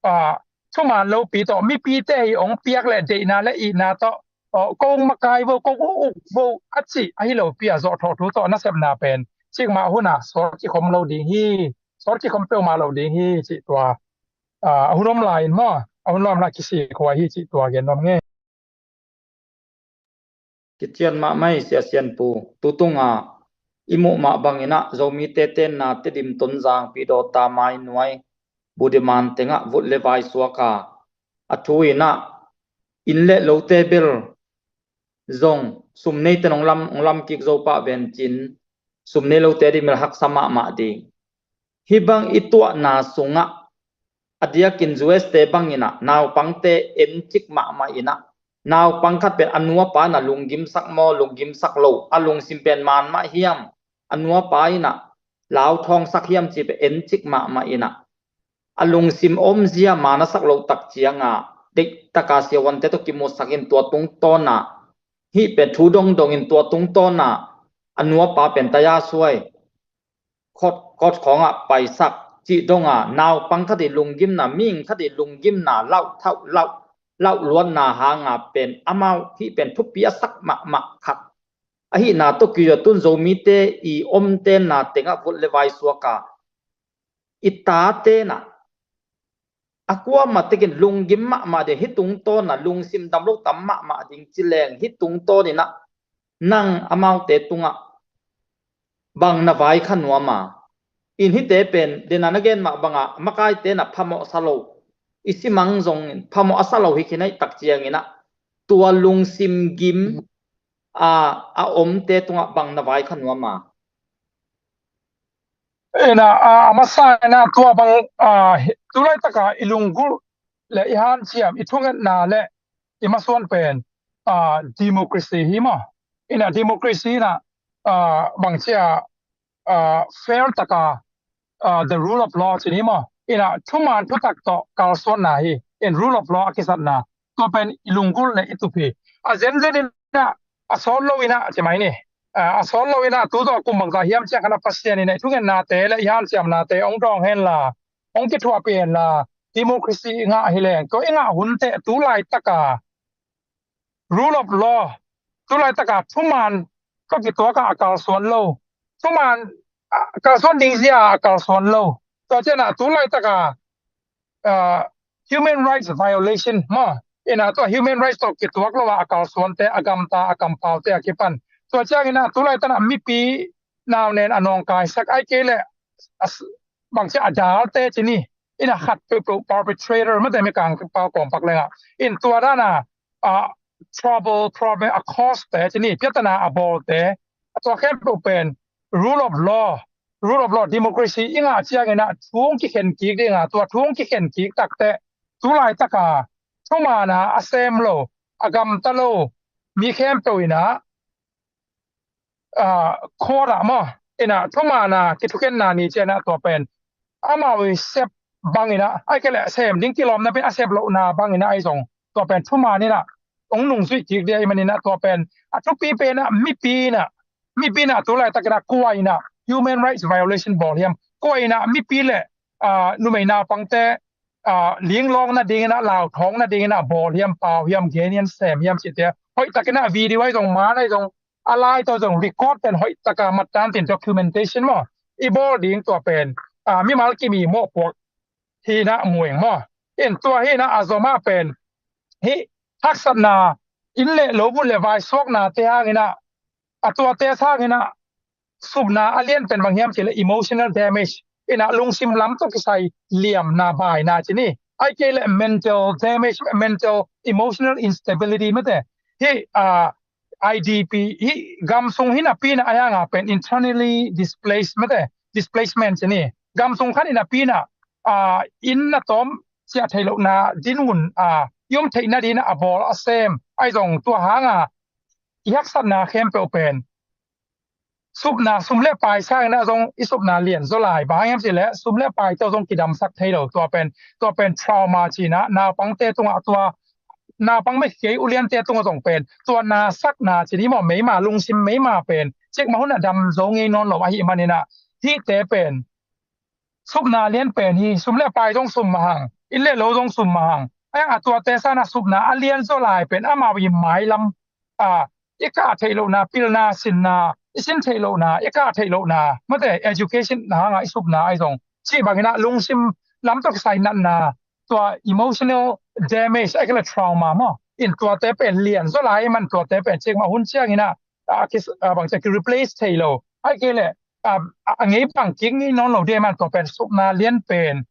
a, thuman lopi tawh, mipite hih hong piak le deihna le itna tawh, a, ko hong makai vo, ko hong uk vo a cih ahi lopi a, zawhthawh thu tawh nasepna pen cikmah hun ah sawt kikhom lo ding hi, sawt kikhom peuhmah lo ding hi cih tua, a, a hun om lai-in maw, a hun om lai kisik huai hi cih tua gen nuam ing. Kician mahmah ei, Sia Sian Pu. Tutung a i muh mah bangin ah Zomite tenna Tedim, Tonzang, Pidawta, Mainuai, Budiman tengah vut le vai suak a, a thu in ah inn le lote bel zong sum neite in hong lam, hong lam kik zo pah ven cin, sum nei lote adingin bel haksa mahmah ding. Hih bang i tuahna sungah a diakin U S te bangin ah naupangte en cik mahmah in ah, naupang khat pen a nu a pa in ah lunggimsak maw, lunggimsak lo, a lungsim pen man mah hiam, a nu a pa in ah lauthawngsak hiam cih pen en cik mahmah in ah, a lungsim omzia man a sak loh tak ciang a, deihtaka siavuante tawh kimusak in, tua tungtawn a, hih pen thu dongdong in, tua tungtawn a, a nu a pa pen taya suai, court, court khawngah paisak, cih donga naupang khat i lunggimna, mihing khat i lunggimna lauh thauh lauh, lauh luatna hanga pen amau hih pen thupi a sak mahmah khat ahihna tawh kizua tun Zomite i omtenna tengah vut le vai suaka i tate na a kuamah tekin lunggim mahmah ding, hih tungtawna lungsim dam lo tam mahmah ding ci leng, hih tungtawninah nang amaute tungah bang na vai kha nuama? In hihte pen dena na gen mah banga makaite na phamawh sa lo, i simang zongin phamawh a sa lo hi khin ahih tak cianginah tua lungsim gim a, a omte tungah bang na vai kha nuama? Ina a, a masa ina tua bang a, tulaitaka i lunggulh le i hanciam, i thungetna le i masuan pen a, democracy hi maw? Ina democracy ina a, bangcia a, fair taka a, the rule of law cin hi maw? Ina thuman thutak tawh kalsuanna hi. In rule of law a kisatna tua pen i lunggulh le i tup hi. A zenzen ina a sawt lo ina ci mai ni. A, a sawt lo ina tu tawh kum bangza hiam ciang kana Pasian ina i thungennate le i hanciamnate hong dawng henla, hong kithuahpih henla, democracy i ngah hi leng tua i ngah hunte tulaitaka rule of law, tulaitaka thuman tawh kituaka a kalsuan lo, thuman a kalsuan ding zia a kalsuan lo. Tua ciana tulaitaka a, human rights violation maw? Ina tua human rights tawh kituak lo a, a kalsuante, a gamta, a kampaute a kipan. Tua ciangina tulaitana mipi nau nen a nawngkaisak ai kei le bangcia a dalte cini. Ina khat peuhpeuh perpetrator mate mi kang pau kawmpak lenga in tua dana a, trouble, problem a cause te cini, piatana a bawlte, a tua khempeuh pen rule of law, rule of law, democracy i ngah ciangina thu hong kikhen kik dinga, tua thu hong kikhen kik takte tulaitaka thumana a sem lo, a gamta lo mi khempeuh ina a, court ah maw, ina thumana kithukhenna ni ciana tua pen amau i sep bangina ai kei le sem ding kilawmna pen a sep lohna bangina ai zong tua pen thumanina hong nungzuih kik dia i manina tua pen a thupi pena mipina, mipina tulaitakina kua ina human rights violation bawl hiam, kua ina mipi le a, numei naupangte a, linglawng nadingina, lauthawng nadingina bawl hiam, pau hiam, gen hiam, sem hiam cihte hoihtakina video ai zong, man ai zong, a lai tawh zong record pen hoihtaka mattan tin documentation maw i bawl ding tua pen a, mimal kimi mawhpuak hina mueng maw? In tua hina a zomah pen hih haksatna, inn le lo vut le vai suaknate hangina, a tuate hangina supna a lian pen bang hiam cih le emotional damage. Ina lungsim lam tawh kisai liamna baina cini. Ai kei le mental damage, mental emotional instability mate. Hih a, I D P, hih gam sung hi napina a hanga pen internally displaced mate, displacement cini. Gam sung khan i napina a, inn na tawm ciah thei lohna dinmun a, i om theihna dina a bawl a sem ai zong tua hanga i haksatna khempeuh pen supna, sum le pai sangina zong i supna lian zaw lai. Bang hang hiam cih le sum le pai tawh zong kidamsak thei lo. Tua pen, tua pen trauma cina naupangte tungah tua naupang mekikei uliante tungah zong pen tua nasakna cini maw, meima lungsim meima pen cikmah hunah dam zo ngei nawn lo ahih manina hihte pen supna lian pen hi. Sum le pai zong sum mahang, inn le lo zong sum mahang. Ai a tuate sana supna a lian zaw lai pen amau i mailam a, i kah theih lohna, pilna sinna, i sin theih lohna, i kah theih lohna mate, education na hanga i supna ai zong cih bangina lungsim lam tawh kisai natna, tua emotional damage ai kei le trauma maw? In tuate pen lian zaw lai man tuate pen cikmah hun ciangina a, kis, a, bangcia ki replace thei lo ai kei le a, a ngei bang kik ngei nawn lo dia man tua pen supna lian pen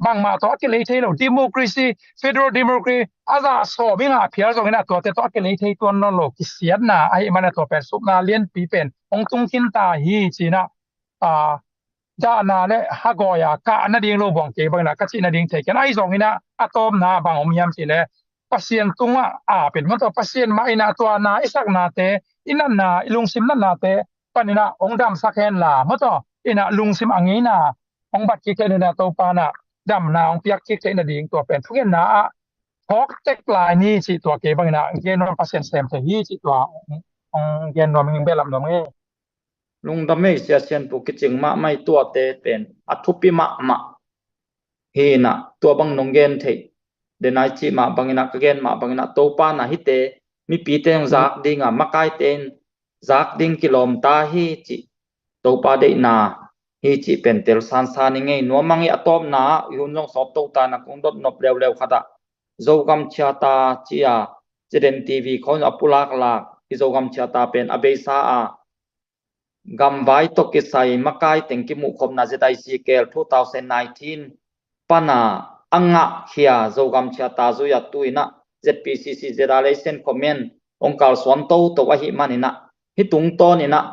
bangmah tawh a kilei thei lo. Democracy, federal democracy a zah sawm i ngah phial zongina tuate tawh a kilei thei tuan nawn lo kisiatna ahih mana tua pen supna lianpi pen hong tung khinta hi cina a, dahna le hagawi a kah nading lo buang kei bangina ka cih nading thei ken. Ai zongina a tawmna bang om hiam cih le Pasian tungah a pen man tua Pasian mah ina tua na i saknate, i natna, i lungsim natnate panina hong damsak henla mataw ina lungsim a ngeina hong bat kik theihna, Topa na damna hong piak kik theihna ding tua pen thungetna ah thawk tek lai ni cih tua kei bangina gen nuam Pasian sem thei hi cih tua hong gen nuam ing, behlap nuam ing. Lungdam ei, Sia Sianpu, kicing mahmah ei. Tuate pen a thupi mahmah. hi inah, tua bang nong gen theih den ai cih mah bang inah, ka gen mah bang inah, Topa na hite mipite hong zak ding a, makaite in zak ding kilawm ta hi cih Topa deihna hi cih pen tel sansan i ngei. Nuam mang i a tawpna ah i hun zong sawp to ta inah kong dot nop leuleu khat ah Zogam Charter ci a Zeden T V khawng a pulaklak i Zogam Charter pen a beisa a gamvai tawh kisai makai teng kimuhkhopna Z I C K L two thousand nineteen pana a ngahkhia Zogam Charter zui a tu inah Z P C C Z R A Sen comment hong kalsuan toto ahih man inah, hih tungtawn inah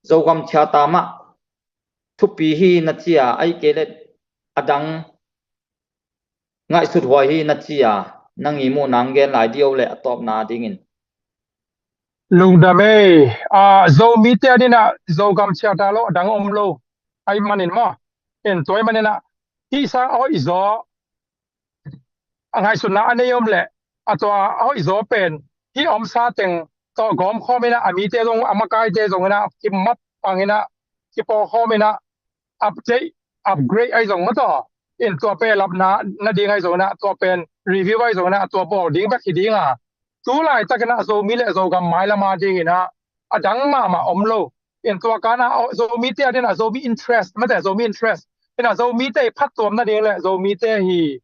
Zogam Charter mah thupi hi na ci a, ahih kei leh a dang ngaihsut huai hi na ci a, nang i muh nang gen lai dih o leh a tawpna dingin. Lungdam ei. Ah, Zomite adingin ah Zogam Charter lo a dang om lo ahih manin maw. In tua ahih manin ah hih sang a hoihzaw a ngaihsutna a nei om leh a tua a hoihzaw pen hih a omsa teng tawh gawm khawm inah a mite zong a makaite zong inah kimat pang inah kipawl khawm inah update, upgrade ahi zong maw taw. In tua pen lapna nading ahi zong inah, tua pen review ahi zong inah, tua bawl ding bek hi ding a. Tu laitak inah Zomi le Zogam mailam ading inah a dang mahmah om lo. In tua kan ah Zomite adingin ah Zomi interest, mate Zomi interest. In ah Zomite i phattuam nading le Zomite hi,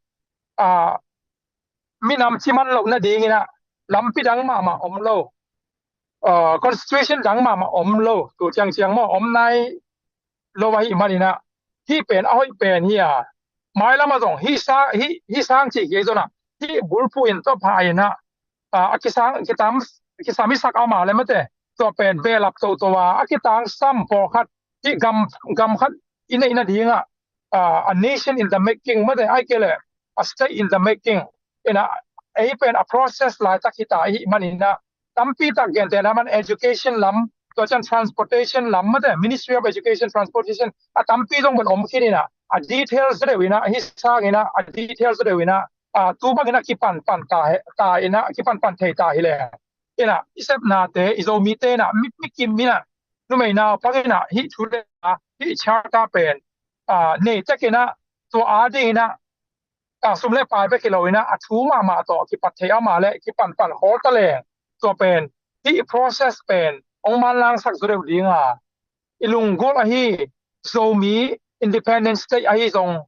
ah, minam ciman loh nading inah lampi dang mahmah om lo. Ah, constitution dang mahmah om lo. Tu ciangciang maw om nai lo ahih man inah hih pen a hoih pen hi a. Mailam ah zong hih sa, hih, hih sang cih kei zong ah hih bulphuh in tawh pha inah, ah, a kisang, kitam, kisam i sak a om a le mate, tua pen belap toto a, a kitangsam pawlkhat hih gam, gam khat i neih nading ah, ah, a nation in the making mate, ahih kei leh a state in the making. Inah ei pen a process laitak hi ta ahih man inah tampi tak gentehna man education lam, tua ciang transportation lam mate, Ministry of Education, Transportation, a tampi zong pen om khin inah a details deuh inah hih sang inah a details deuh inah, ah, tu bang inah kipanpan ta, ta inah kipanpan thei ta hi leh. Inah i sepnate i Zomite inah mi, mi kim inah numei naupang inah hih thu le a hih charter pen, ah, nei tek inah tua ading inah, ah, sum le pai bek hi lo inah a thu mahmah tawh kipat thei a om a le kipanpan khawl ta leng tua pen hih process pen hong manlangsak zaw deuh ding a. I lunggulh ahi Zomi independent state ahi zong,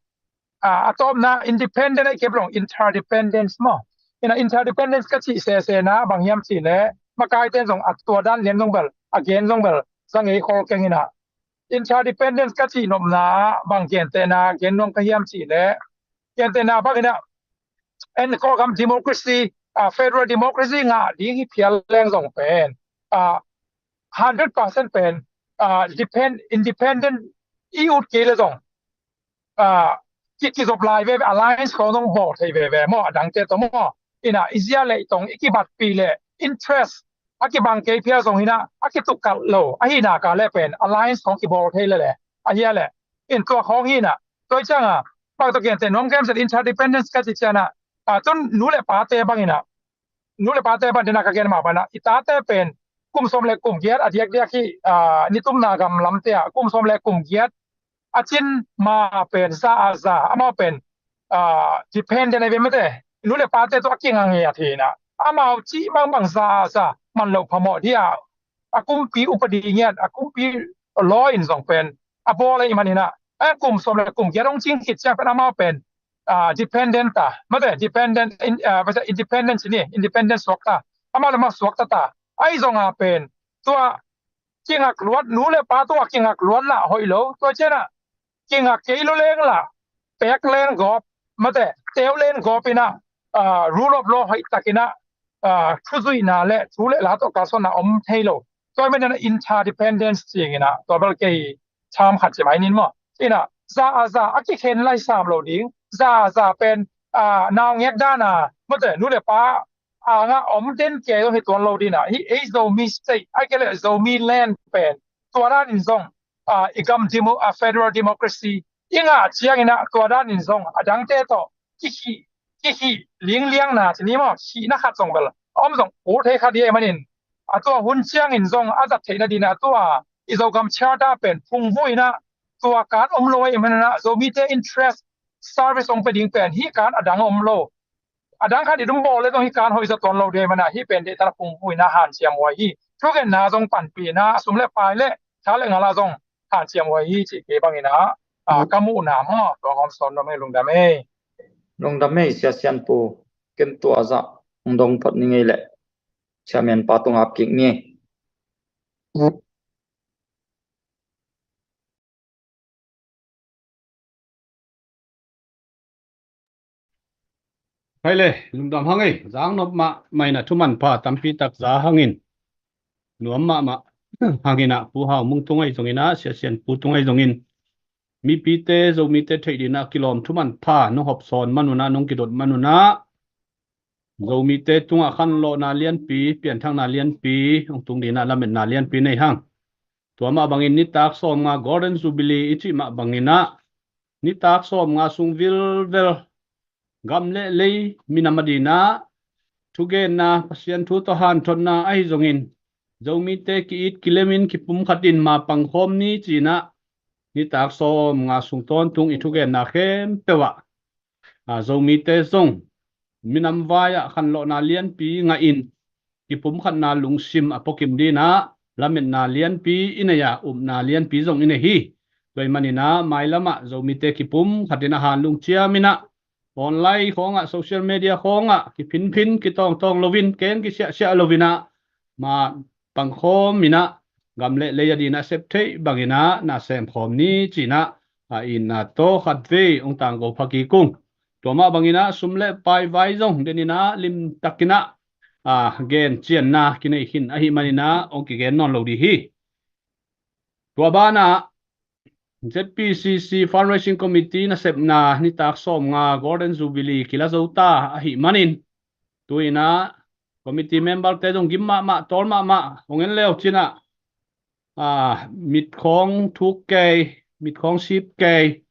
ah, a tawpna independent ahih kei leh interdependence maw. Inah interdependence ka cih sesena bang hiam cih leh makaite in zong a tua dan lian zong bel, a gen zong bel za ngei khol keng inah. Interdependence ka cih nopna ah bang gentehna gen nuam ka hiam cih leh, gentehna bang inah en kawlgam democracy, ah, federal democracy ngah ding hi phial leng zong pen, ah, hundred percent pen, ah, depend, independent i ut kei le zong, ah, ki, kizop lai veve, alliance khawng zong bawl thei veve maw, a dangte tawh maw. Inah i zia leh i tong i kibatpih leh interest a kibang kei phial zong inah a kitukkalh lo ahih nak leh pen alliance khawng kibawl thei lele. Ahih leh in tua khawng hi inah tua ciang a bang tawh genteh nuam ka hiam cih leh interdependence ka cih ciang a, ah, tun nu le pate bang inah, nu le pate bang dena ka gen mah bang inah i tate pen kum sawm le kum giat a diakdiak hi, ah, nitumna gam lamte ah kum sawm le kum giat a cin ma pen za a za, amau pen, ah, dependent ahi ve mate. Nu le pate tawh a kinga ngiat hi inah amau cih bangbang za a za man loh phamawh dih a, a kumpi upadi ngiat, a kumpi law in zong pen a bawl ahih man inah, a kum sawm le kum giat hong cing khit ciang pen amau pen, ah, dependent ta mate, dependent in, ah, independent ci ni, independent suak ta, amau le amau suak ta ta. Ahi zong a pen tua kingak luat, nu le pa tua kingak luat lah hoih lo. Tua ciang a kingak kei lo leng lah pek leng gawp mate, teu leng gawp inah, ah, rule of law hoih tak inah, ah, thuzuihna le thu le la tawh kalsuanna om thei lo. Tua ahih manin ah interdependence ci ing inah tua bel kei tham khat ci mai ning maw. Inah za a za a kikhen lai sam lo ding, za a za pen, ah, naungek dan a mate, nu le pa a ngah om den kei zong hi tuan lo ding inah, hih ei Zomi state ahih kei leh Zomi land pen tua dan in zong, ah, i gam demo, ah, federal democracy i ngah ciang inah tua dan in zong a dangte tawh kikhih, kikhih lingliangna ci ni maw, khihna khat zong bel a om zong kul thei kha ding ahih manin, a tua hun ciangin zong a zat theihna ding inah tua i Zogam Charter pen phungvuh inah tua kan om lo ahih manin ah Zomite interest service hong pia ding pen hih kan a dang om lo. A dang khat i dum bawl le zong hih kan hoih za tuan lo ding ahih manin ah hih pen deihtak a pumpi in ah hanciam huai hi. Thugenna zong panpih in ah a sum le pai le tha le ngal ah zong hanciam huai hi cih kei bangin ah, ah, ka muhna maw, tua hong sawn nuam ei. Lungdam ei. Lungdam ei, Sia Sian Pu. Ken tua zah hong dong phot ning ei leh Chairman pa tungah ap kik ni. Hai le, lungdam hang ei, zang nop mahmah in ah, thu manpha tampi tak za hangin, nuam mahmah hangin ah, Pu Hau Mung tung ahi zongin ah, Sia Sian Pu tung ahi zongin, mipite, Zomite theih dingin ah kilawm thu manpha nong hawm sawn man un ah, nong kidot man un ah, Zomite tungah khanlawhna lianpi, pianthakna lianpi hong tung dingin ah lametna lianpi nei hang. Tua mah bangin nitak sawmnga Golden Jubilee i cih mah bangin ah, nitak sawmnga sung vilvel gam le lei minam adingin ah thugenna, Pasian thu tawh hanthotna ahi zongin, Zomite ki-it kilemin kipumkhatin ma pangkhawm ni ci-in ah, nitak sawmnga sung tawntung i thugenna khempeuh ah, a, Zomite zong minam vai-ah khanlawhna lianpi ngahin, kipumkhatna lungsim a puakim dingin ah lametna lianpi i nei a, upna lianpi zong i nei hi. Tua ahih manin ah mailam ah Zomite kipumkhatin ah hanlung ciamin ah, online khawngah, social media khawngah kiphinphin, kitawngtawng loin, ken kisiahsiah loin ah, ma pangkhawmin ah, gam le lei adingin ah sep theih bangin ah na semkhawm ni ci-in ah, a, itna tawh khatvei hong tangko pha kik ung. Tua mah bangin ah sum le pai vai zong denin ah limtakin ah, a, gen cianna kinei khin ahih manin ah hong kigen nawn lo ding hi. Tua banah Z P C C Fundraising Committee nasepna nitak sawmnga Golden Jubilee kila zo ta ahih manin, tu-in ah committee member te zong gim mahmah, tawl mahmah, hong en leu cin ah, ah, mit khawng thuk kei, mit khawng sip kei,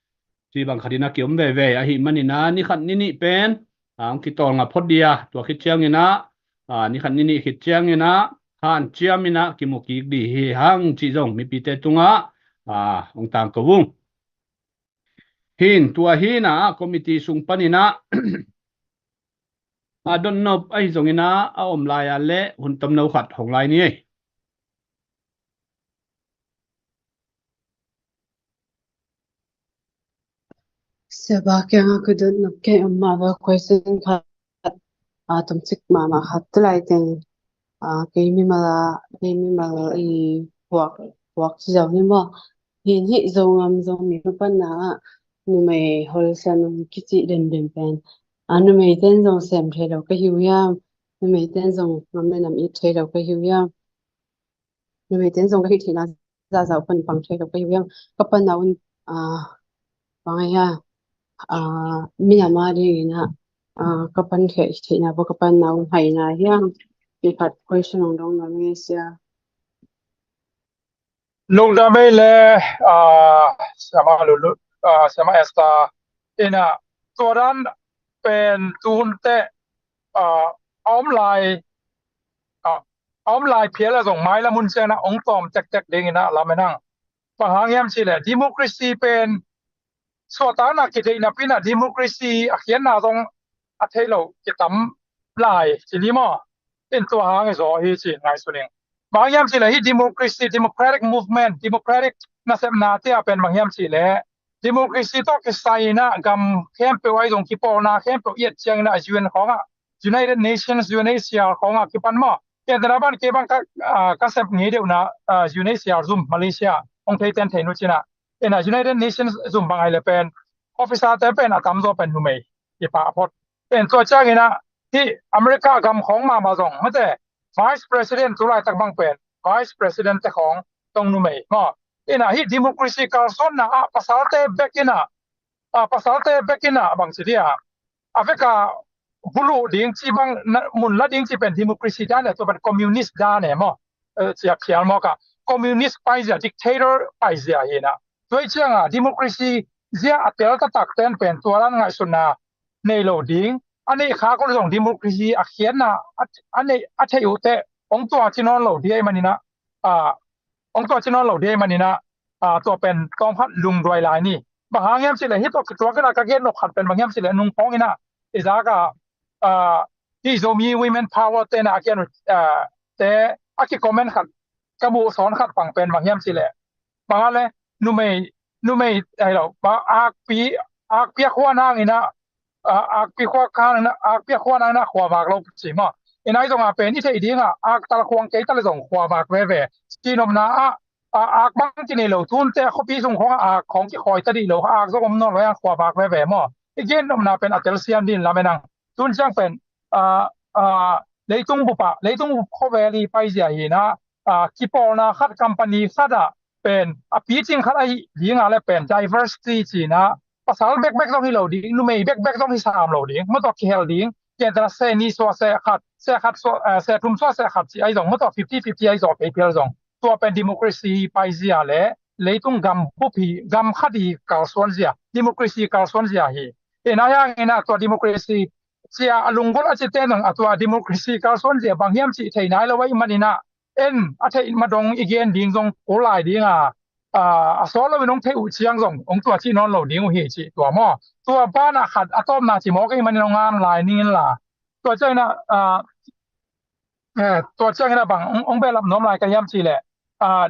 ci bang khatin ah kiom veve ahih manin ah, ni khat ni nih pen, ah, hong kitawlnga phot ding a, tua khit ciangin ah, ah, ni khat ni nih khit ciangin ah hanciamin ah kimu kik ding hi hang cih zong mipite tungah, ah, hong tangko ung. Hin, tua hi-in ah committee sung panin ah, a dotnop ahi zongin ah a om lai a leh hun tomno khat hong lai ni ei. Siapa kiangah ka dotnop kei om mah bel, question khat, a, tomcik mahmah khat tu lai teng, a, kei mimal a, kei mimal i puak, puak ci zo ni maw. Hin hih Zogam Zomi panna ah numei holsiam kici denpen pen, a, numeite'n zong sem thei lo ka hi uh hiam? Numeite'n zong gam le nam it thei lo ka hi uh hiam? Numeite'n zong ka hih theihna zahzah uh pan pang thei lo ka hi uh hiam? Ka panna un, ah, bang ahi hiam? Ah, minam a dingin ah, ah, ka pan thei, theihna bang ka panna un haina hiam? Hih khat question hong dong nuam ing ei sia. Lungdam ei le, ah, Siama Lulu, ah, Siama Esther, in ah, tua dan pen tuhun teh, ah, a om lai, ah, a om lai phial a zong mailam hun ciangin ah hong tawm tektek dingin ah lamen hang. Bang hang hiam cih leh democracy pen suahtakna kitheih napi-in ah democracy a khiatna zong a theih loh kitam lai ci ni maw. In tua hang hi zaw hi ci ngaihsun ing. Bang hiam cih leh hih democracy, democratic movement, democratic nasepnate ah pen bang hiam cih leh democracy tawh kisai-in ah gam khempeuh ahi zong kipawlna khempeuh i et ciangin ah U N khawngah, United Nations, U N H C R khawngah kipan maw. Ken tena ban kei bang ka, ah, ka sep ngei deuhna, ah, U N H C R zum Malaysia hong theite'n thei nu cin ah. In ah United Nations zum bang ahi leh pen officer-te pen a tamzaw pen numei i pah phot. In tua ciangin ah hih America gam khawng mahmah zong mate, Vice President tu laitak bang pen Vice President-te khawng zong numei maw. In ah hih democracy kalsuanna ah pasalte bek in ah, ah, pasalte bek in ah bang ci ding a, a vek a buluh ding ci bang, na, mun la ding ci pen democracy dan e, tua pen communist dan e maw. Eh, ci a phial mawk a, communist paizia, dictator paizia hi-in ah. Tua ahih ciangin democracy zia a tel taktakte'n pen tua dan ngaihsutna nei lo ding. A neih khak uh leh zong democracy a khiatna, a, a neih, a theih uh teh hong tuaci nawn lo ding ahih manin ah, ah, hong tuaci nawn lo ding ahih manin ah, ah, tua pen tawmkhat lungduai lai ni. Bang hang hiam cih leh hih tawh kituak in ah ka gen nop khat pen bang hiam cih leh nung khawng in ah i zak a, ah, hih Zomi Women Power te in ah a gen, ah, te a kicomment khat ka muh sawn khat pang pen bang hiam cih leh, bang a le, numei, numei, ai lo, ba, akpi, akpi a khua nang in ah, a, akpi khua khan in ah, akpi a khua nang in ah khua vak lo ci maw. In ai zong a pen i theih ding a, ak tal khuang kei tal zong khua vak veve. Ci nopna ah, a, ak bang kinei lo, tunte a khuapi sung khawng a ak khawng kikhawi ta dih lo, ak zong om nawn lo a khua vak veve maw. I gen nopna pen a telsiam ding lam e nang. Tun ciang pen, a, a, leitung bup ah, leitung bup khuavel i paizia hi in ah, a, kipawlna khat, company khat ah pen a picing khat ahi ding a le pen diversity ci in ah, pasal bekbek zong hi lo ding, numei bekbek zong hi sam lo ding, mawtaw kihel ding, kentena se ni sua se khat, se khat sua, a, se thum sua se khat ci ai zong, mawtaw fifty fifty ai zong, kei pial zong. Tua pen democracy paizia le leitung gam bup hi, gam khat i kalsuanzia, democracy kalsuanzia hi. In ai hang in ah tua democracy cia a lunggulh a cite nang a tua democracy kalsuanzia bang hiam cih thei nai lo ahih manin ah, en a theih madong i gen ding zong kul lai ding a, a, a sawt lo in hong theih uh ciang zong hong tua cih nawn lo ding uh hi cih tua maw. Tua banah khat a tawpna ci mawk ahih manin hong ngam lai ning in la. Tua ciangin ah, a, eh, tua ciangin ah bang hong, hong behlap nuam lai ka hiam cih leh, a,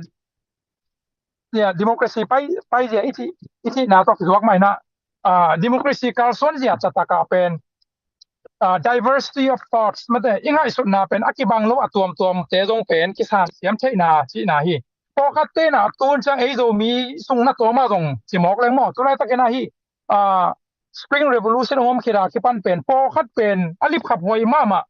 cia, democracy pai, paizia i cih, i cihna tawh kituak mah in ah, a, democracy kalsuanzia taktak ah pen, a, diversity of thoughts, mate, i ngaihsutna pen a kibang lo a tuamtuamte zong pen kisan siam theihna cihna hi. Pawlkhatte in ah tun ciang ei Zomi sung na tuam ah zong ci mawk leng maw, tu laitakin ah hih, a, Spring Revolution hong om khit a kipan pen pawlkhat pen a lipkhaphuai mahmah,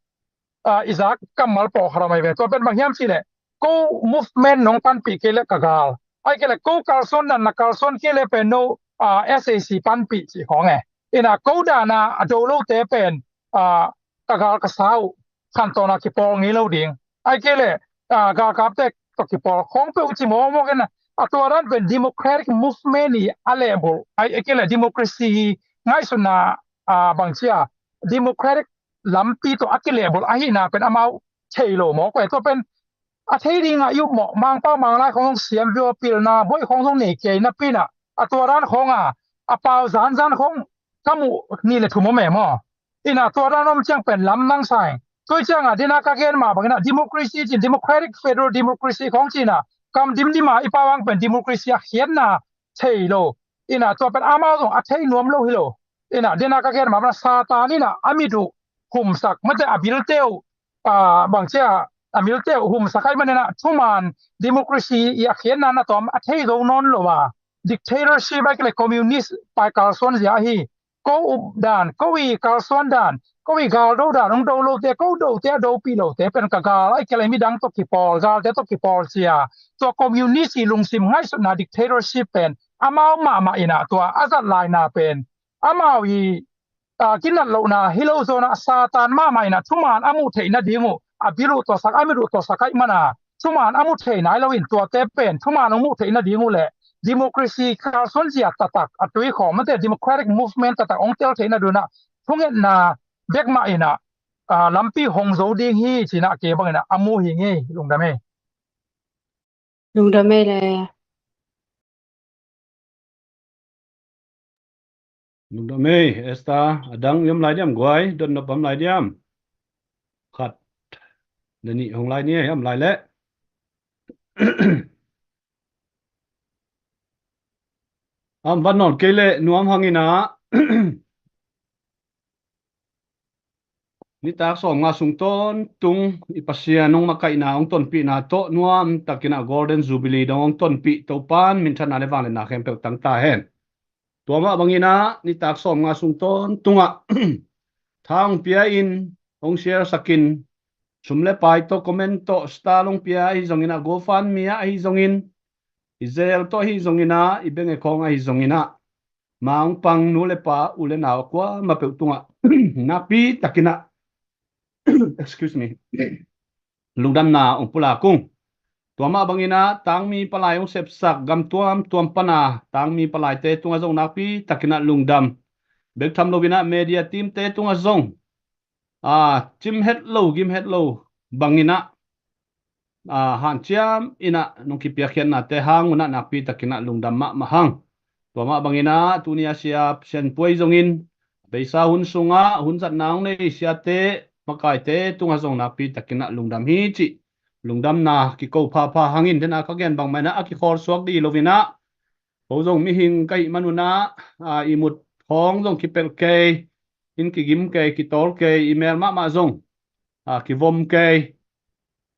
a, i zak kammal pawlkhat a om ahi ve. Tua pen bang hiam cih leh, ko movement nong panpih kei leh ka gal, ahih kei leh ko kalsuan dan na kalsuan kei leh pen no, a, SAC panpih cih khawng e. In ah ko dan a a do lote pen, a, ka gal ka sa uh, khantawn a kipawl ngei lo ding. Ahih kei leh, a, galkapte tawh kipawl khawng peuh ci mawkmawk in ah, a tua dan pen democratic movement i a lehbulh, ahih kei leh democracy ngaihsutna, a, bang ci a, democratic lampi tawh a kilehbulh ahihna pen amau thei lo mawk ve. Tua pen a thei ding a i up mawh, Mangpau Manglai khawng zong siam vua pilna buai khawng zong nei kei napi in ah, a tua dan khawng a, a pau zanzan khawng ka muh nih le thum om e maw. In ah tua dan om ciang pen lamdang sa ing. Tua ciang a, den a ka gen mah bangin ah democracy cin, democratic federal democracy khawng cin ah, kam dimdim a i pau ang pen democracy a khiatna thei lo. In ah tua pen amau zong a thei nuam lo hi lo. In ah den a ka gen mah bangin ah Satan in ah a mit uh humsak, mate, a bilte uh, a, bang ci a, a milte uh humsak ahih manin ah thuman democracy i a khiatna na tawm a thei zo nawn lo a, dictatorship ahih kei leh communist pai kalsuanzia ahi. Ko up dan, ko i kalsuan dan, ko i galdo dan, hong do lote, ko dote a dopih lote pen ka gal ahih kei leh midang tawh kipawl, galte tawh kipawl ci a, tua communist i lungsim ngaihsutna dictatorship pen amau mahmah in ah tua a zat laina pen amau i, a, kinat lohna hi lo zawn ah Satan mahmah in ah thuman a muh theih nading uh, a bil uh tuahsak, a mit uh tuahsak ahih man a, thuman a muh theih nai lo in tuate pen thuman hong muh theih nading uh leh democracy kalsuanzia taktak, a tuikhawm, mate, democratic movement taktak hong tel theih nading un ah thungetna bek mah in ah, a, lampi hong zo ding hi ci in ah kei bangin ah a mu hi ing ei. Lungdam ei. Lungdam ei le. Lungdam ei, Esther, a dang i om lai diam guai, dotnop om lai diam? Khat le nih hong lai ni, om lai leh. Am van nawn kei leh nuam hang in ah. Nitak sawmnga sung tawntung i Pasian hong makaihna, hong tonpihna tawh nuam takin ah Golden Jubilee dong hong tonpih Topa'n minthanna le vangliatna khempeuh tang ta hen. Tua mah bangin ah nitak sawmnga sung tawntungah tha hong pia in, hong share sak in, sum le pai tawh, comment tawh, star hong pia ahi zongin ah, GoFundMe ah ahi zongin, i Zelle tawh ahi zongin ah, i bank account ahi zongin ah, ma hong pang nu le pa, u le nau a kuamah peuh tungah nakpi takin ah, excuse me, lungdamna hong pulak ung. Tua mah bangin ah tangmi palai hong sepsak gam tuamtuam pan a tangmi palaite tungah zong nakpi takin ah lungdam. Bek tham loin ah media teamte tungah zong, a, cim het lo, gim het lo bangin ah, a, hanciam in ah nong kipiakkhiatnate hang un ah nakpi takin ah lungdam mahmah hang. Tua mah bangin ah tuni a sia Sian Puai zongin beisa hun sungah hun zatna hong nei siate makaite tungah zong nakpi takin ah lungdam hi cih lungdamna kiko phapha hangin, den a ka gen bang mah in ah a kikhawl suak dih lo in ah, ko zong mihing ka hih manun ah, aa, ihmut khawng zong kipelh kei, inn kigim kei, kitawl kei, ihmel mahmah zong, aa, kivom kei,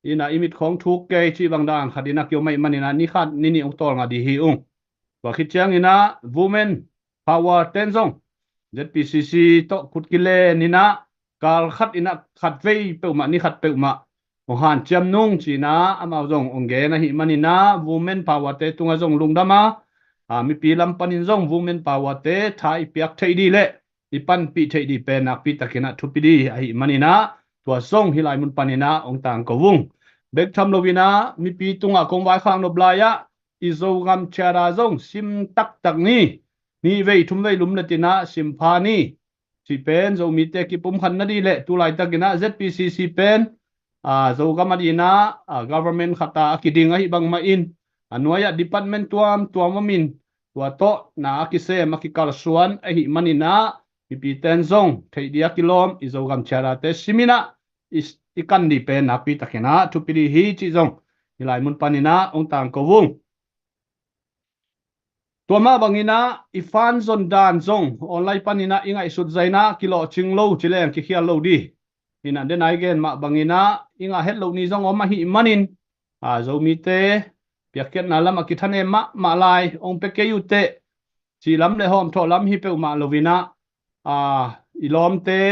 in ah ihmit khawng thuk kei cih bang dan khat in ah kiom ahih manin ah ni khat ni nih hong tawlnga dih hi ung. Tua khit ciangin ah Women Power ten zong Z P C C tawh khut kilen in ah kal khat in ah khat vei peuhmah, ni khat peuhmah hong hanciam nung ci-in ah amau zong hong gen ahih manin ah Women Power te tungah zong lungdam a, aa, mipi lam panin zong Women Power te tha i piak theih dih leh i panpih theih dih pen nakpi takin ah thupi dih ahih manin ah tua zong hih lai mun panin ah hong tangko ung. Bek tham lo in ah mipi tungah kong vaikhak nop lai-ah i Zogam Charter zong sim taktak ni, nih vei thum vei lum le tin ah sim pha ni cih pen Zomite kipumkhat nadih leh tu laitakin ah Z P C C pen, aa, Zogam a dih in ah, aa, government khat a a kiding ahih bang mahin a nuai-ah department tuamtuam om in tua tawh na a kisem a kikalsuan ahih manin ah mipite in zong theih dih a kilawm i Zogam Charter te sim in ah i, i kan dih pen nakpi takin ah thupi dih hi cih zong hih lai mun panin ah hong tangko ung. Tua mah bangin ah i fan zon dan zong online panin ah i ngaihsut zah in ah kilawhcing lo ci leng kikhial lo dih. In ah den a i gen mah bangin ah i ngah het loh ni zong om ahih manin, aa, Zomite piakkhiatna lam a kithanem mahmah lai, hong pia kei uh teh cih lam le hawmthawh lam hi peuhmah lo in ah, aa, i lawmte,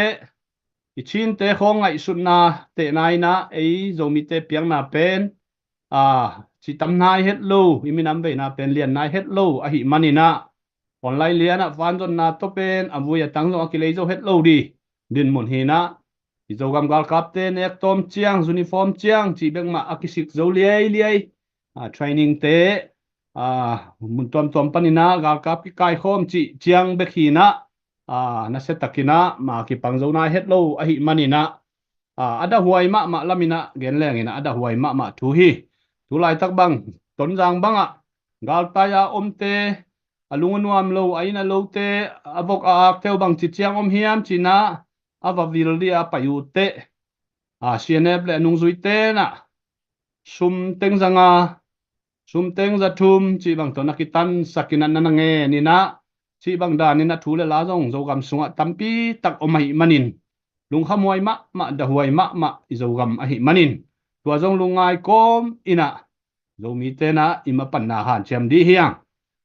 i Chinte khawng ngaihsutna tehna in ah ei Zomite piakna pen, aa, ci tam nai het lo, i minam veina pen lian nai het lo ahih manin ah online lian ah fan zonna tawh pen a vui a tang zong a kilei zo het lo dih dinmun hi in ah, i Zogam galkapte nek tawm ciang, uniform ciang cih bek mah a kisik zo liailiai, aa, training te, aa, mun tuamtuam panin ah galkap kikaikhawm cih ciang bek hi in ah, aa, nasia takin ah ma kipang zo nai het lo ahih manin ah, aa, a dahhuai mahmah lam in ah gen leng in ah a dahhuai mahmah thu hi. Tu laitak bang Tonzang bangah galtai a omte, a lung a nuam lo, a inn a lote, a vok a akte uh bangci ciang om hiam ci-in ah a va vil dih a pai uh teh, aa, C N F le a nungzuite in ah sum teng za nga, sum teng za thum cih bang tawh na kitansak in ah na na ngen in ah, cih bang dan in ah thu le la zong Zogam sungah tampi tak om ahih manin, lungkhamhuai mahmah, dahhuai mahmah i Zogam ahih manin, tua zong lungngai kawm in ah Zomite in ah i mapanna hanciam dih hi hang.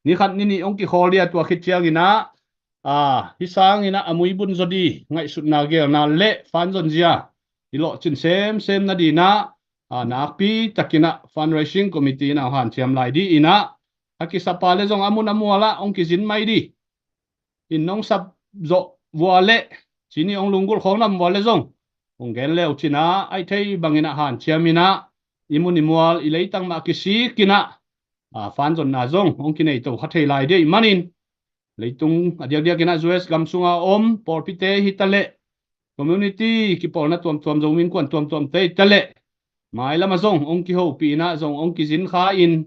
Ni khat ni nih hong kikhawl dih a, tua khit ciangin ah, aa, hih sangin ah a muibun zaw dih ngaihsutna gelna le fan zonzia i lawhcin semsem nading in ah, aa, nakpi takin ah fundraising committee in ah hanciam lai dih in ah, a kisapa le zong a mun a mual ah hong kizin mai dih. Inn hong sap zawh vua le cini hong lunggulh khawng nam vua le zong hong gen leu cin ah, aih thei bangin ah hanciam in ah i mun i mual i leitang mah kisik in ah, aa, fan zonna zong hong kinei to kha thei lai dih ahih manin, leitung a diakdiak in ah U S gam sunga om pawlpite hi ta leh, community kipawlna tuamtuam, Zomi Innkuan tuamtuamte hi ta leh, mailam ah zong hong kihopih in ah zong hong kizin kha in,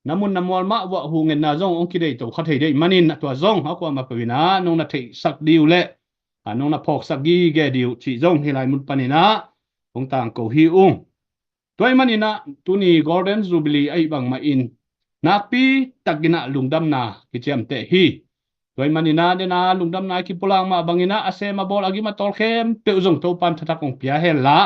na mun na mual mah vuah huhngenna zong hong kinei to kha thei dih ahih manin, a tua zong a kuamah peuh in ah nong na theihsak dih uh leh, aa, nong na phawksak gige dih uh cih zong hih lai mun panin ah hong tangko hi ung. Tua ahih manin ah tuni Golden Jubilee ahih bang mahin nakpi takin ah lungdamna kiciamteh hi. Tua ahih manin ah den a lungdamna i kipulak mah bangin ah a sem a bawl a gim a tawl khempeuh zong Topa'n thathak hong pia hen la,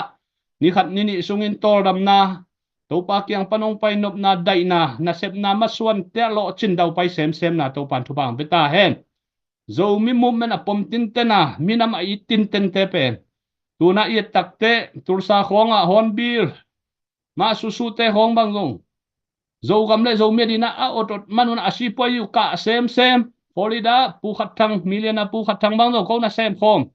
ni khat ni nih sungin tawldamna, Topa kiang pan hong pai nopna, daihna, nasepna, masuante a lawhcin daupai semsemna Topa'n thupha hong pia ta hen. Zomi movement a pom tintena, minam a it tintente pen, tu-in ah i et takteh Tulsa khawngah Hornbill mah suhsuhte khawng bang zong Zogam le Zomi adingin ah a otot manun ah a sipuai uh kah semsem. Florida Pu Khat Thang, millionaire Pu Khat Thang bang zong ko na sem khawm.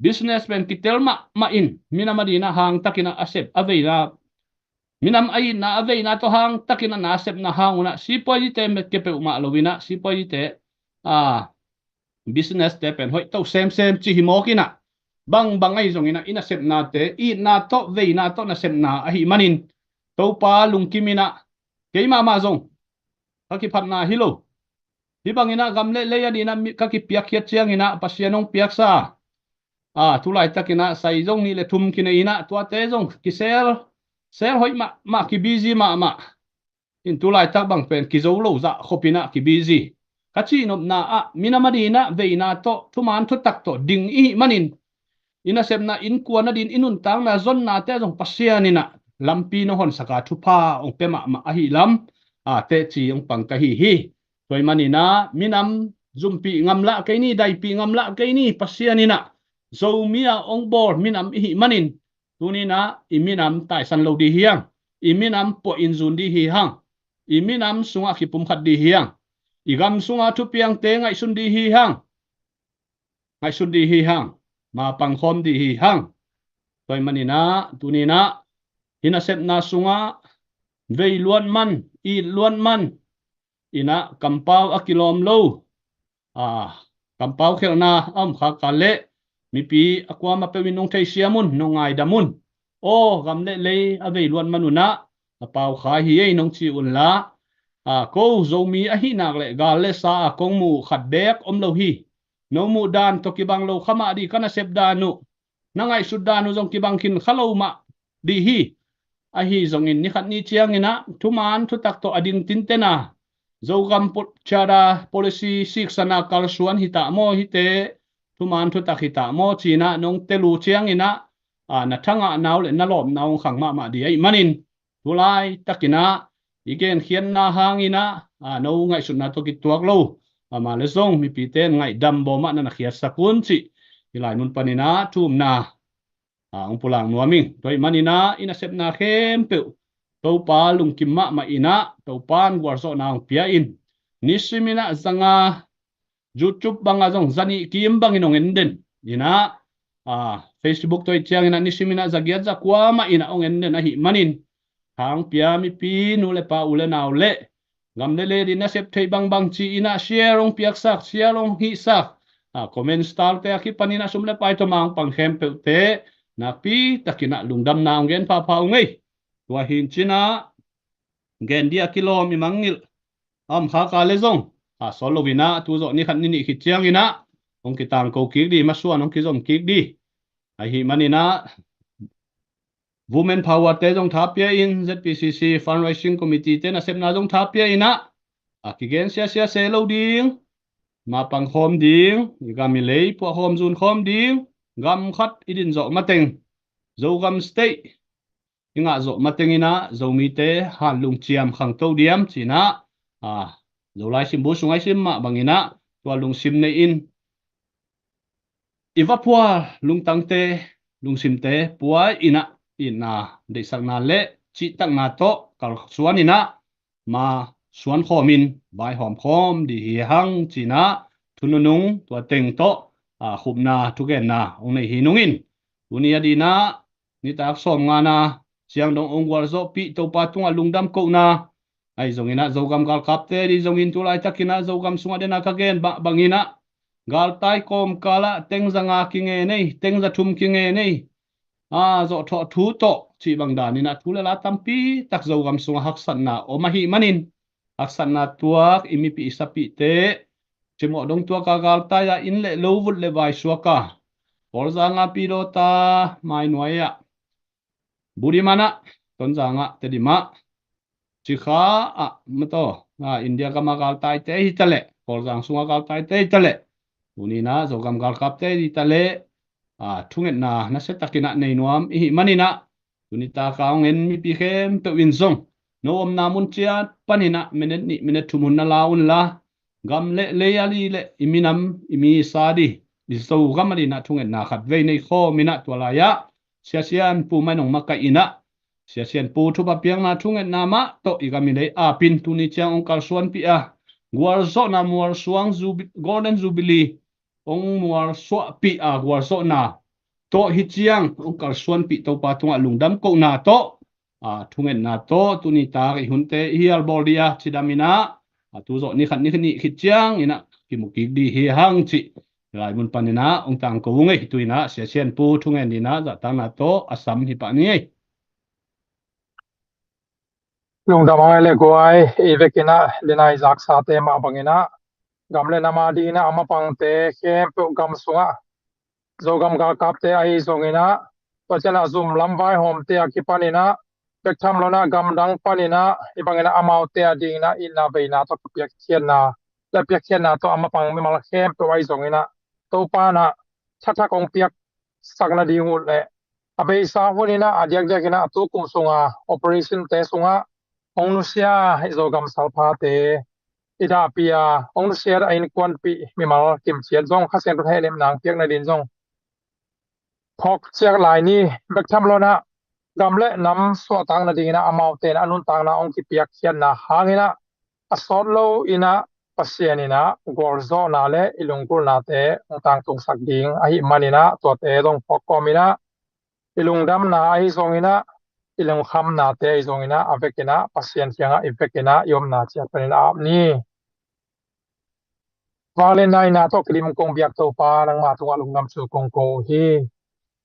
Business pen kitel mahmah in, minam adingin ah hangtakin ah a sep a veina, minam a itna a veina tawh hangtakin ah na sepna hang un ah sipuaite met kia peuhmah lo in ah sipuaite, aa, business te pen hoih to semsem ci hi mawk in ah, bangbang ahi zongin ah i nasepnate itna tawh veina tawh nasepna ahih manin, Topa lungkim in ah, kei mahmah zong ka kiphatna hi lo, Hih banginah gam le lei a dinah mi- ka kipiakkhiat cianginah Pasian hong piaksa a, tulaitakinah sai zong nih le thum kinei inah tuate zong kisel, sel hoih mahmah, kibizi mahmah. In tulaitak bang pen kizo lo zah khopinah kibizi. Ka cihnopna ah minam a dinah veina tawh thuman thutak tawh ding ihih manin, i nasepna innkuan a din i nuntakna zonnate zong Pasian inah lampi nong honsaka thupha hong pia mahmah ahi lam a teci hong pang ka hi hi. Tua ahih maninah minam zumpih ngamlah kei ni, daipih ngamlah kei ni, Pasian inah Zomi a hong bawl minam ihih manin, tuninah i minam taisan lo dih hiang, i minam puahin zun dih hi hang, i minam sungah kipumkhat dih hiang, i gam sungah thupiangte ngaihsun dih hi hang, ngaihsun dih hi hang, mapangkhawm dih hi hang. Tua ahih maninah tuninah i nasepna sungah vei luat man, it luat man, inah kampau a kilawm lo, a, kampau khelhna a om khaka leh mipi a kuamah peuh in nong theisiam un, nong ngaidam un. Aw, gam le lei a vei luat man unah a pau kha hi ei nong ci unla, a, ko Zomi ahi nak leh gal le sa a kong muh uh khat beek om lo hi. No muh dan tawh kibang lo kha mah dih, ka nasep dan uh, na ngaihsut dan uh zong kibang khin kha lo mah dih hi. Ahi zongin nikhat ni cianginah thuman thutak tawh a ding tintena Zogam po- Charter Policy siksana kalsuan hitah maw, hite thuman thutak hitah maw cinah nong tel uh cianginah, a, na thangahna uh le na lawpna uh hong khang mahmah dih ahih manin, tulaitakinah i genkhiatna hanginah, a, no ngaihsutna tawh kituak lo, amah le zong mipite in ngaihdam bawmah na na khiatsak un cih hih lai mun paninah thumna, a, hong pulak nuam ing. Tua ahih maninah i nasepna khempeuh Topa lungkim mahmah inah Topa in gualzawhna hong pia in, nisiminah zanga YouTube bangah zong zanih kim bangin hong en den inah, a, Facebook tua ih cianginah nisiminah zagiat zakua mah inah hong en den ahih manin, thangpia mipi nu le pa, u le nau le gam le lei a din nasep theih bangbang ci inah share hong piaksak, share hong hihsak, a, comment star te a kipaninah sum le pai tawh mah hong pang khempeuhte nakpitakinah lungdamna hong gen phapha uh ngei. Tua hi in cinah gen dih a kilawm i mangngilh a om khaka le zong, a, sawt loinah tu zawh nikhat ni nih khit cianginah hong kitangko kik dih, masuan hong kizom kik dih. Ahih maninah Women Power te zong thapia in, Z P C C Fundraising Committee te nasepna zong thapia inah, a, kigen siasia se lo ding, mapangkhawm ding, i gam i lei puahkhawm zunkhawm ding, gam khat i din zawh mateng, Zogam State i ngah zawh matenginah Zomite hanlung ciam khangto diam cinah, a, Zolai simbu sungah i sim mah banginah tua lungsim nei in i va phual lungtangte, lungsimte phual inah itna, deihsakna le cihtakna tawh kalsuan inah ma suankhawmin vaihawm khawm dih hi hang cinah thu nunung tua teng tawh, a, khupna thugenna hong nei hi nungin, tuni a dinah nitak sawmngana siangdong hong gualzawhpih Topa tungah lungdam kohna, ahi zonginah Zogam galkapte dih zongin tulaitakinah Zogam sungah dena ka gen ba- banginah galtai kawmkalah teng zanga kinge nei, teng zathum kinge nei, a, zawhthawh thu tawh cih bang daninah thu le la tampi tak Zogam sungah haksatna om ahih manin, haksatna tuak i mipih i sapihte cimawh dong tuaka galtai-a inn le lo vut le vai suaka, Kawlzanga Pidawta, Mainuai-ah, Budimanah, Tonzangah, Tedimah, Cikha-ah, mataw, a, India gama galtaite hitaleh, Kawlzang sunga galtaite hitaleh, tuninah Zogam galkapte hitaleh, a, thungetna nasiatakinah nei nuam ihih maninah, tunitaka hong en mipi khempeuh in zong no omna mun ciat paninah minute nih minute thum hun na la unla, gam le lei a li le i minam i mi i sa dih, i Zogam a dinah thungetna khatvei nei khawminah tua lai-ah Sia Sian Pu mah in hong makaih inah, Sia Sian Pu thupha piakna thungetna mah tawh i gam i lei apin tuni ciang hong kalsuanpih a, gualzawhna mualsuang jubi- Golden Jubilee hong mualsuahpih a, gualzawhna tawh hi ciang hong kalsuanpih Topa tungah lungdam kohna tawh, a, thungetna tawh tuni tak i hunte i hial bawl dih a, cidam inah, a, tu zawh ni khat ni nih khit ciang inah kimu kik dih hi hang cih lai mun paninah hong tangko uh ngei. Tu inah Sia Sian Pu thungen dinah zahtakna tawh a sam hi pah ni ei. Lungdam ang ei le guai, i vekinah linai zaksate mah banginah gam le nam a dingin ah a mapangte khempeuh gam sungah Zogam galkapte ahi zongin ah, tua ciangin ah zum lam vaihawmte a kipanin ah, bek tham loin ah gamdang panin ah, hih bangin ah amaute a dingin ah itna veina tawh piakkhiatna, le piakkhiatna tawh a mapang mimal khempeuh ahi zongin ah, Topa in ah thathak hong piaksak nading uh leh, a beisa hunin ah a diakdiakin ah tu kum sunga operation-te sungah hong nusia hih Zogam salphate i dahpih a, hong nusia a innkuanpih mimal kimciat zong Kha Siangtho in hehnem nang piak nading zong phawk ciat lai ni. Bek tham loin ah gam le nam suahtak nadingin ah amaute in ah a nuntakna hong kipiakkhiatna hangin ah a sawt loin ah Pasian in ah gualzawhna le i lunggulhnate hong tangtungsak ding ahih manin ah tuate zong phawk kawmin ah i lungdamna ahi zongin ah, i lungkhamnate ahi zongin ah, a vekin ah Pasian kiangah i vekin ah i omna ciat panin a ap ni. Vangliatna tawh kidim kong biak Topa, nangma tungah lungdam thu kong ko uh hi.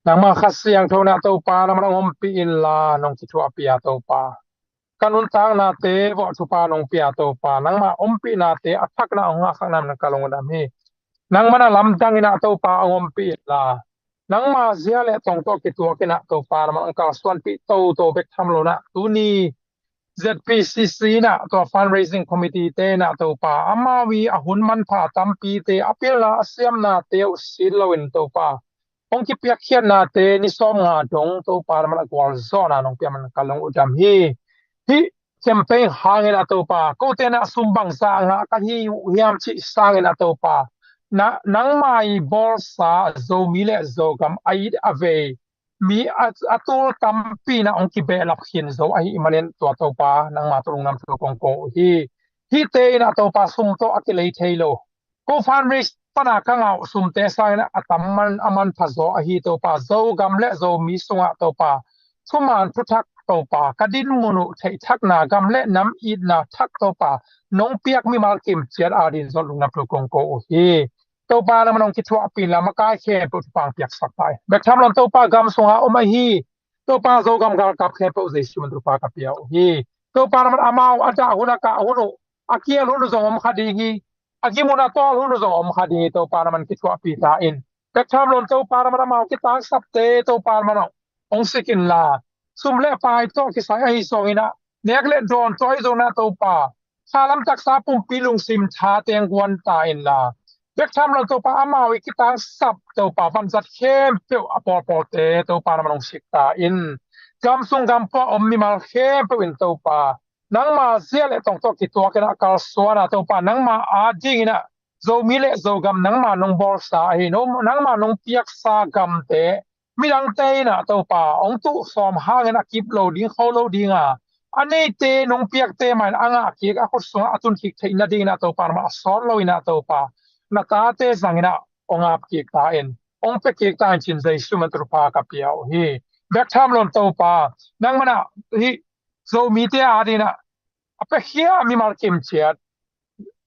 Nangma Kha Siangtho in ah Topa, nangman hong ompih inla, nong kithuahpih a Topa, ka nuntaknate vuah thupha nong pia Topa, nangma ompihnate a thak in ah hong ngahsak nading ka lungdam hi. Nangman a lamdangin ah Topa hong ompih inla, nangma zia le tong tawh kituakin ah Topa, nangman hong kalsuanpih toto bek tham loin ah tuni Z P C C in ah tua fundraising committee-te in ah Topa, amau i a hun manpha tampite, a pilna a siamnate uh sit loin Topa, hong kipiakkhiatnate ni sawmnga dong Topa, nangman a gualzawhna nong pia man ka lungdam hi. Hih campaign hangin ah Topa, kote in ah sum bangzah ngah ka hi uh hiam cih sangin ah Topa, na, nangma i bawlsa Zomi le Zogam a it a vei mi a, a tul tampi in ah hong kibehlap khin zo ahih manin tua Topa, nangma tawh lungdam thu kong ko uh hi. Hihte in ah Topa, sum tawh a kilei thei lo, ko fundraise pana ka ngah uh sumte sangin ah a tam man, a manpha zaw ahi Topa, Zogam le Zomi sungah Topa, thuman thuthak Topa, ka dinmun uh theihthakna, gam le nam itna thak Topa, nong piak mimal kimciat a dingin zong lungdam thu kong ko uh hi. Topa, nangman hong kithuahpih inla, makai khempeuh thupha hong piaksak ta in. Bek tham loin Topa, gam sunga om ahi Topa, Zogam galkap khempeuh Jesu min thupha ka pia uh hi. Topa, nangman amau a dah hun, a kah hun uh, a kial hun uh zong om kha ding hi. A gim hun, a tawl hun uh zong om kha ding hi. Topa, nangman kithuahpih ta in. Bek tham loin Topa, nangman amau kitangsapte Topa, nangman hong sik inla, sum le pai tawh kisai ahi zongin ah, nek le dawn tawh ahi zongin ah Topa, kha lam taksa pumpi lungsim tha teng guan ta inla, bek tham loin Topa, amau i kitangsap Topa, vanzat khempeuh a pawlpawlte Topa, nangman hong sik ta in. Gam sung gam pua om mimal khempeuh in Topa, nangma zia le tong tawh kituakin ah kalsuan a Topa, nangma a dingin ah Zomi le Zogam nangma nong bawlsa ahi, no, nangma nong piaksa gamte midangte in ah Topa, hong tuh sawm hangin a kip lo ding, kho lo ding a, a neite nong piakte mah in a ngah kik, a khut sungah a tun kik theih nadingin ah Topa, nangman a sawt loin ah Topa, na tate zangin ah hong ap kik ta in, hong pia kik ta in, ci-in Jesu min thupha ka pia uh hi. Bek tham loin Topa, nangman ah hih Zomite a dingin ah a piakhia mimal kimciat,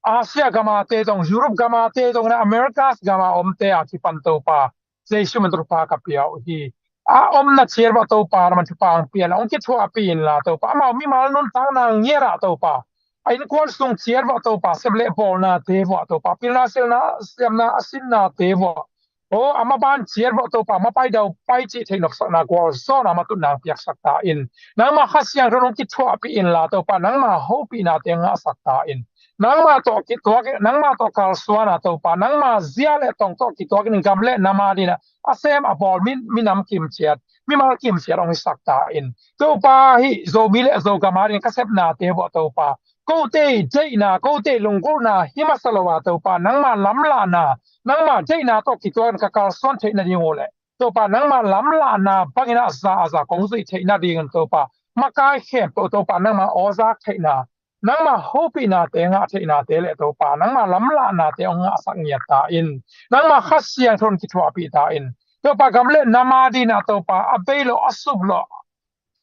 Asia gam a te zong, Europe gam a te zong, Americas gam a omte a kipan Topa, Jesu min thupha ka pia uh hi. A omna ciat vuah Topa, nangman thupha hong pia inla, hong kithuahpih inla Topa, amau mimal nuntakna ngiat ah Topa, a innkuan sung ciat vuah Topa, sep le bawlnate vuah Topa, pilna silna siamna a sinnate vuah, aw, a maban ciat vuah Topa, mapai dau pai cih theih nopsakna, gualzawhna, matutna hong piaksak ta in. Nangma Kha Siangtho in hong kithuahpih inla Topa, nangma hopihnate ngahsak ta in. Nangma tawh kituak, nangma tawh kalsuan a Topa, nangma zia le tong tawh kituakin gam le nam a dingin ah a sem a bawl mi, minam kimciat, mimal kimciat hong hisak ta in. Topa, hih Zomi le Zogam a dingin ka sepnate vuah Topa, kote deihna, kote lunggulhna hi masa lo a Topa, nangma lamlahna, nangma deihna tawh kituakin ka kalsuan theih nading uh leh Topa, nangma lamlahna bangin ah za a za kong zuih theih nadingin Topa, makai khempeuh Topa, nangma awzak theihna, nangma hopihnate ngah theihnate le Topa, nangma lamlahnate hong ngahsak ngiat ta in. Nangma Kha Siangtho in kithuahpih ta in. Topa, gam le nam a dingin ah Topa, a bei lo, a sup lo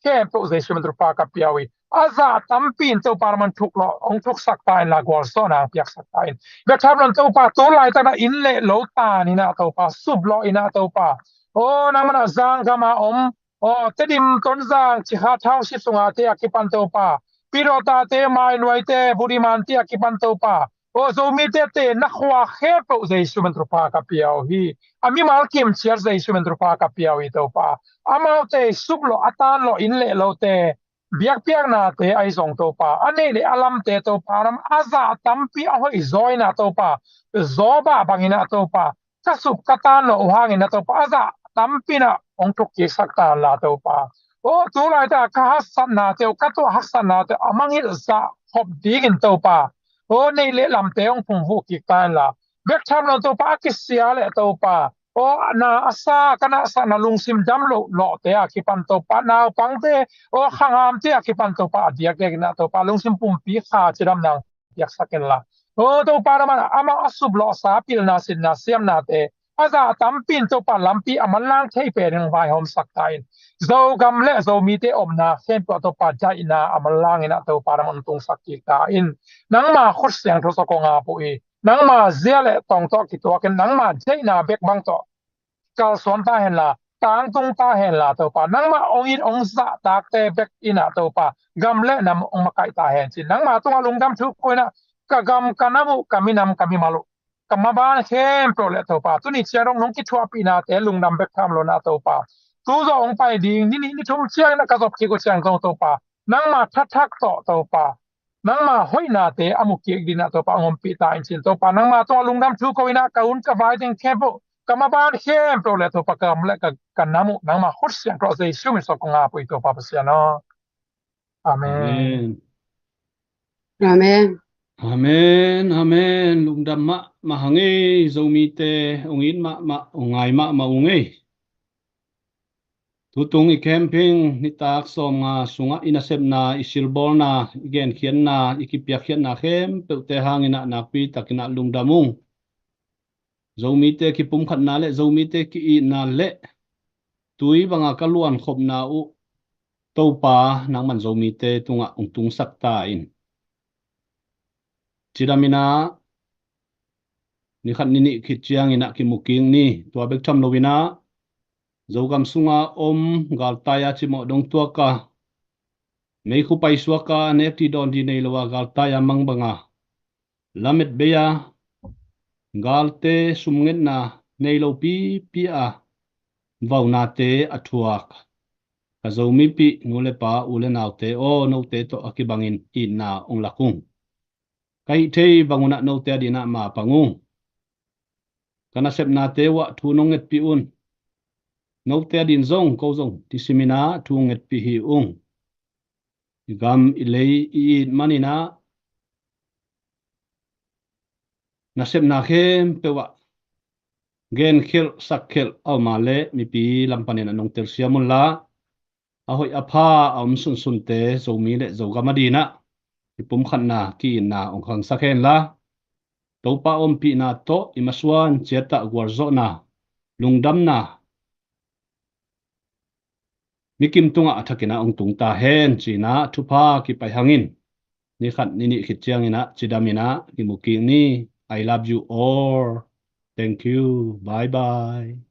khempeuh Jesu min thupha ka pia uh hi. A zah tampi in Topa, nangman thuk lo, hong thuksak ta inla, gualzawhna hong piaksak ta in. Bek tham loin Topa, tu laitak in ah inn le lo tan in ah Topa, sup lo in ah Topa, aw, nangman ah Zang gam a om, aw, Tedim, Tonzang, Cikha Township sungate a kipan Topa, Pyidawtha te, Mainuai te, Budiman te a kipan Topa, Aw Zomite te na khua khempeuh Jesu min thupha ka pia uh hi. A mimal kimciat Jesu min thupha ka pia uh hi Topa. Amaute suplawh a tanlawh inn le lote biakpiaknate ahi zong Topa, a neih le a lamte Topa, ram a zah tampi a hoih zawina Topa, zawbah bangina Topa, ka sup ka tanlawh uh hangina Topa, a zah tampina hong thukkiksak tanla Topa. Aw tulaita ka haksatnate uh, ka tuah haksatnate uh a mangngilh zah khop dingin Topa, aw neih le lamte hong phungvuh kik tanla. Bek tham lo Topa, a kisia le Topa, aw na a sa ka na a sa na lungsim dam loh lawhte a kipan Topa, naupangte, aw khangamte a kipan Topa, a diakdiakin ah Topa lungsim pumpi kha cidamna piaksak inla. Aw Topa, amah a suplawhsa pilna sinna siamnate a zah tampi in Topa lampi a manlang thei penin vaihawmsak ta in. Zogam le Zomite omna khempeuh ah Topa daihna a manlangin ah Topa, ram hong tungsak kik ta in. Nangma khut siangtho sa kong ap uh hi. Nangma zia le tong tawh kituakin nangma daihna bek bang tawh kalsuan ta henla, tangtung ta henla Topa, nangma hong it hong zahtakte bek in ah Topa, gam le nam hong makaih ta hen ci-in nangma tungah lungdam thu ko in ah, ka gam ka nam uh, ka minam ka mimal uh, ka maban khempeuh le Topa, tuni ciang dong nong kithuahpihnate lungdam bek tham lo in ah Topa, tu zawh hong pai ding ni nih ni thum ciangin ah ka zop kik uh ciang zong Topa, nangma thathak tawh Topa, nangma hoihnate a mu kik dingin ah Topa hong ompih ta in ci-in Topa, nangma tungah lungdam thu ko in ah, ka hun ka vai teng khempeuh, ka maban khempeuh le Topa, ka gam le ka, ka nam uh nangma khut siangtho Jesu min tawh kong ap uh hi Topa Pasian aw. Amen. Amen. Amen. Amen. Amen. Lungdam mahmah hang ei, Zomite hong it mahmah, hong ngai mahmah ung ei. Tutung i camping nitak sawmnga sungah i nasepna, i silbawlna, i genkhiatna, i kipiakkhiatna khempeuhte hangin ah nakpi takin ah lungdam ung. Zomite kipumkhatna le Zomite ki-itna le tui banga ka luankhopna uh Topa, nangman Zomite tungah hong tungsak ta in. Cidam in ah ni khat ni nih khit ciangin ah kimu kik ni. Tua bek tham lo in ah Zogam sunga om galtai-a cimawh dong tuaka, meikhu paisuaka, nek dih dawn dih nei lo a galtai-a mang banga lamet bei-a galte sumngetna nei lo pipi a vaunate a thuak ka Zomipih nu le pa, u le naute aw, note tawh a kibangin itna hong lak ung. Ka hih thei bang un ah note adingin ah mapang ung. Ka nasepnate uh ah thu nong ngetpih un. Note adingin zong, ko zong kisimin ah thu ngetpih hi ung. I gam i lei i it manin ah nasepna khempeuh ah genkhelh sakkhelh a om a leh mipi lam panin ah nong telsiam unla, a hoih a pha a om sunsunte Zomi le Zogam adingin ah i pumkhatna, ki-itna hong khangsak henla, Topa ompihna tawh i masuan ciat ah gualzawhna, lungdamna mikim tungah a thakin ah hong tung ta hen ci-in ah thupha kipai hangin, ni khat ni nih khit ciangin ah cidam in ah kimu kik ni. I love you all. Thank you. Bye bye.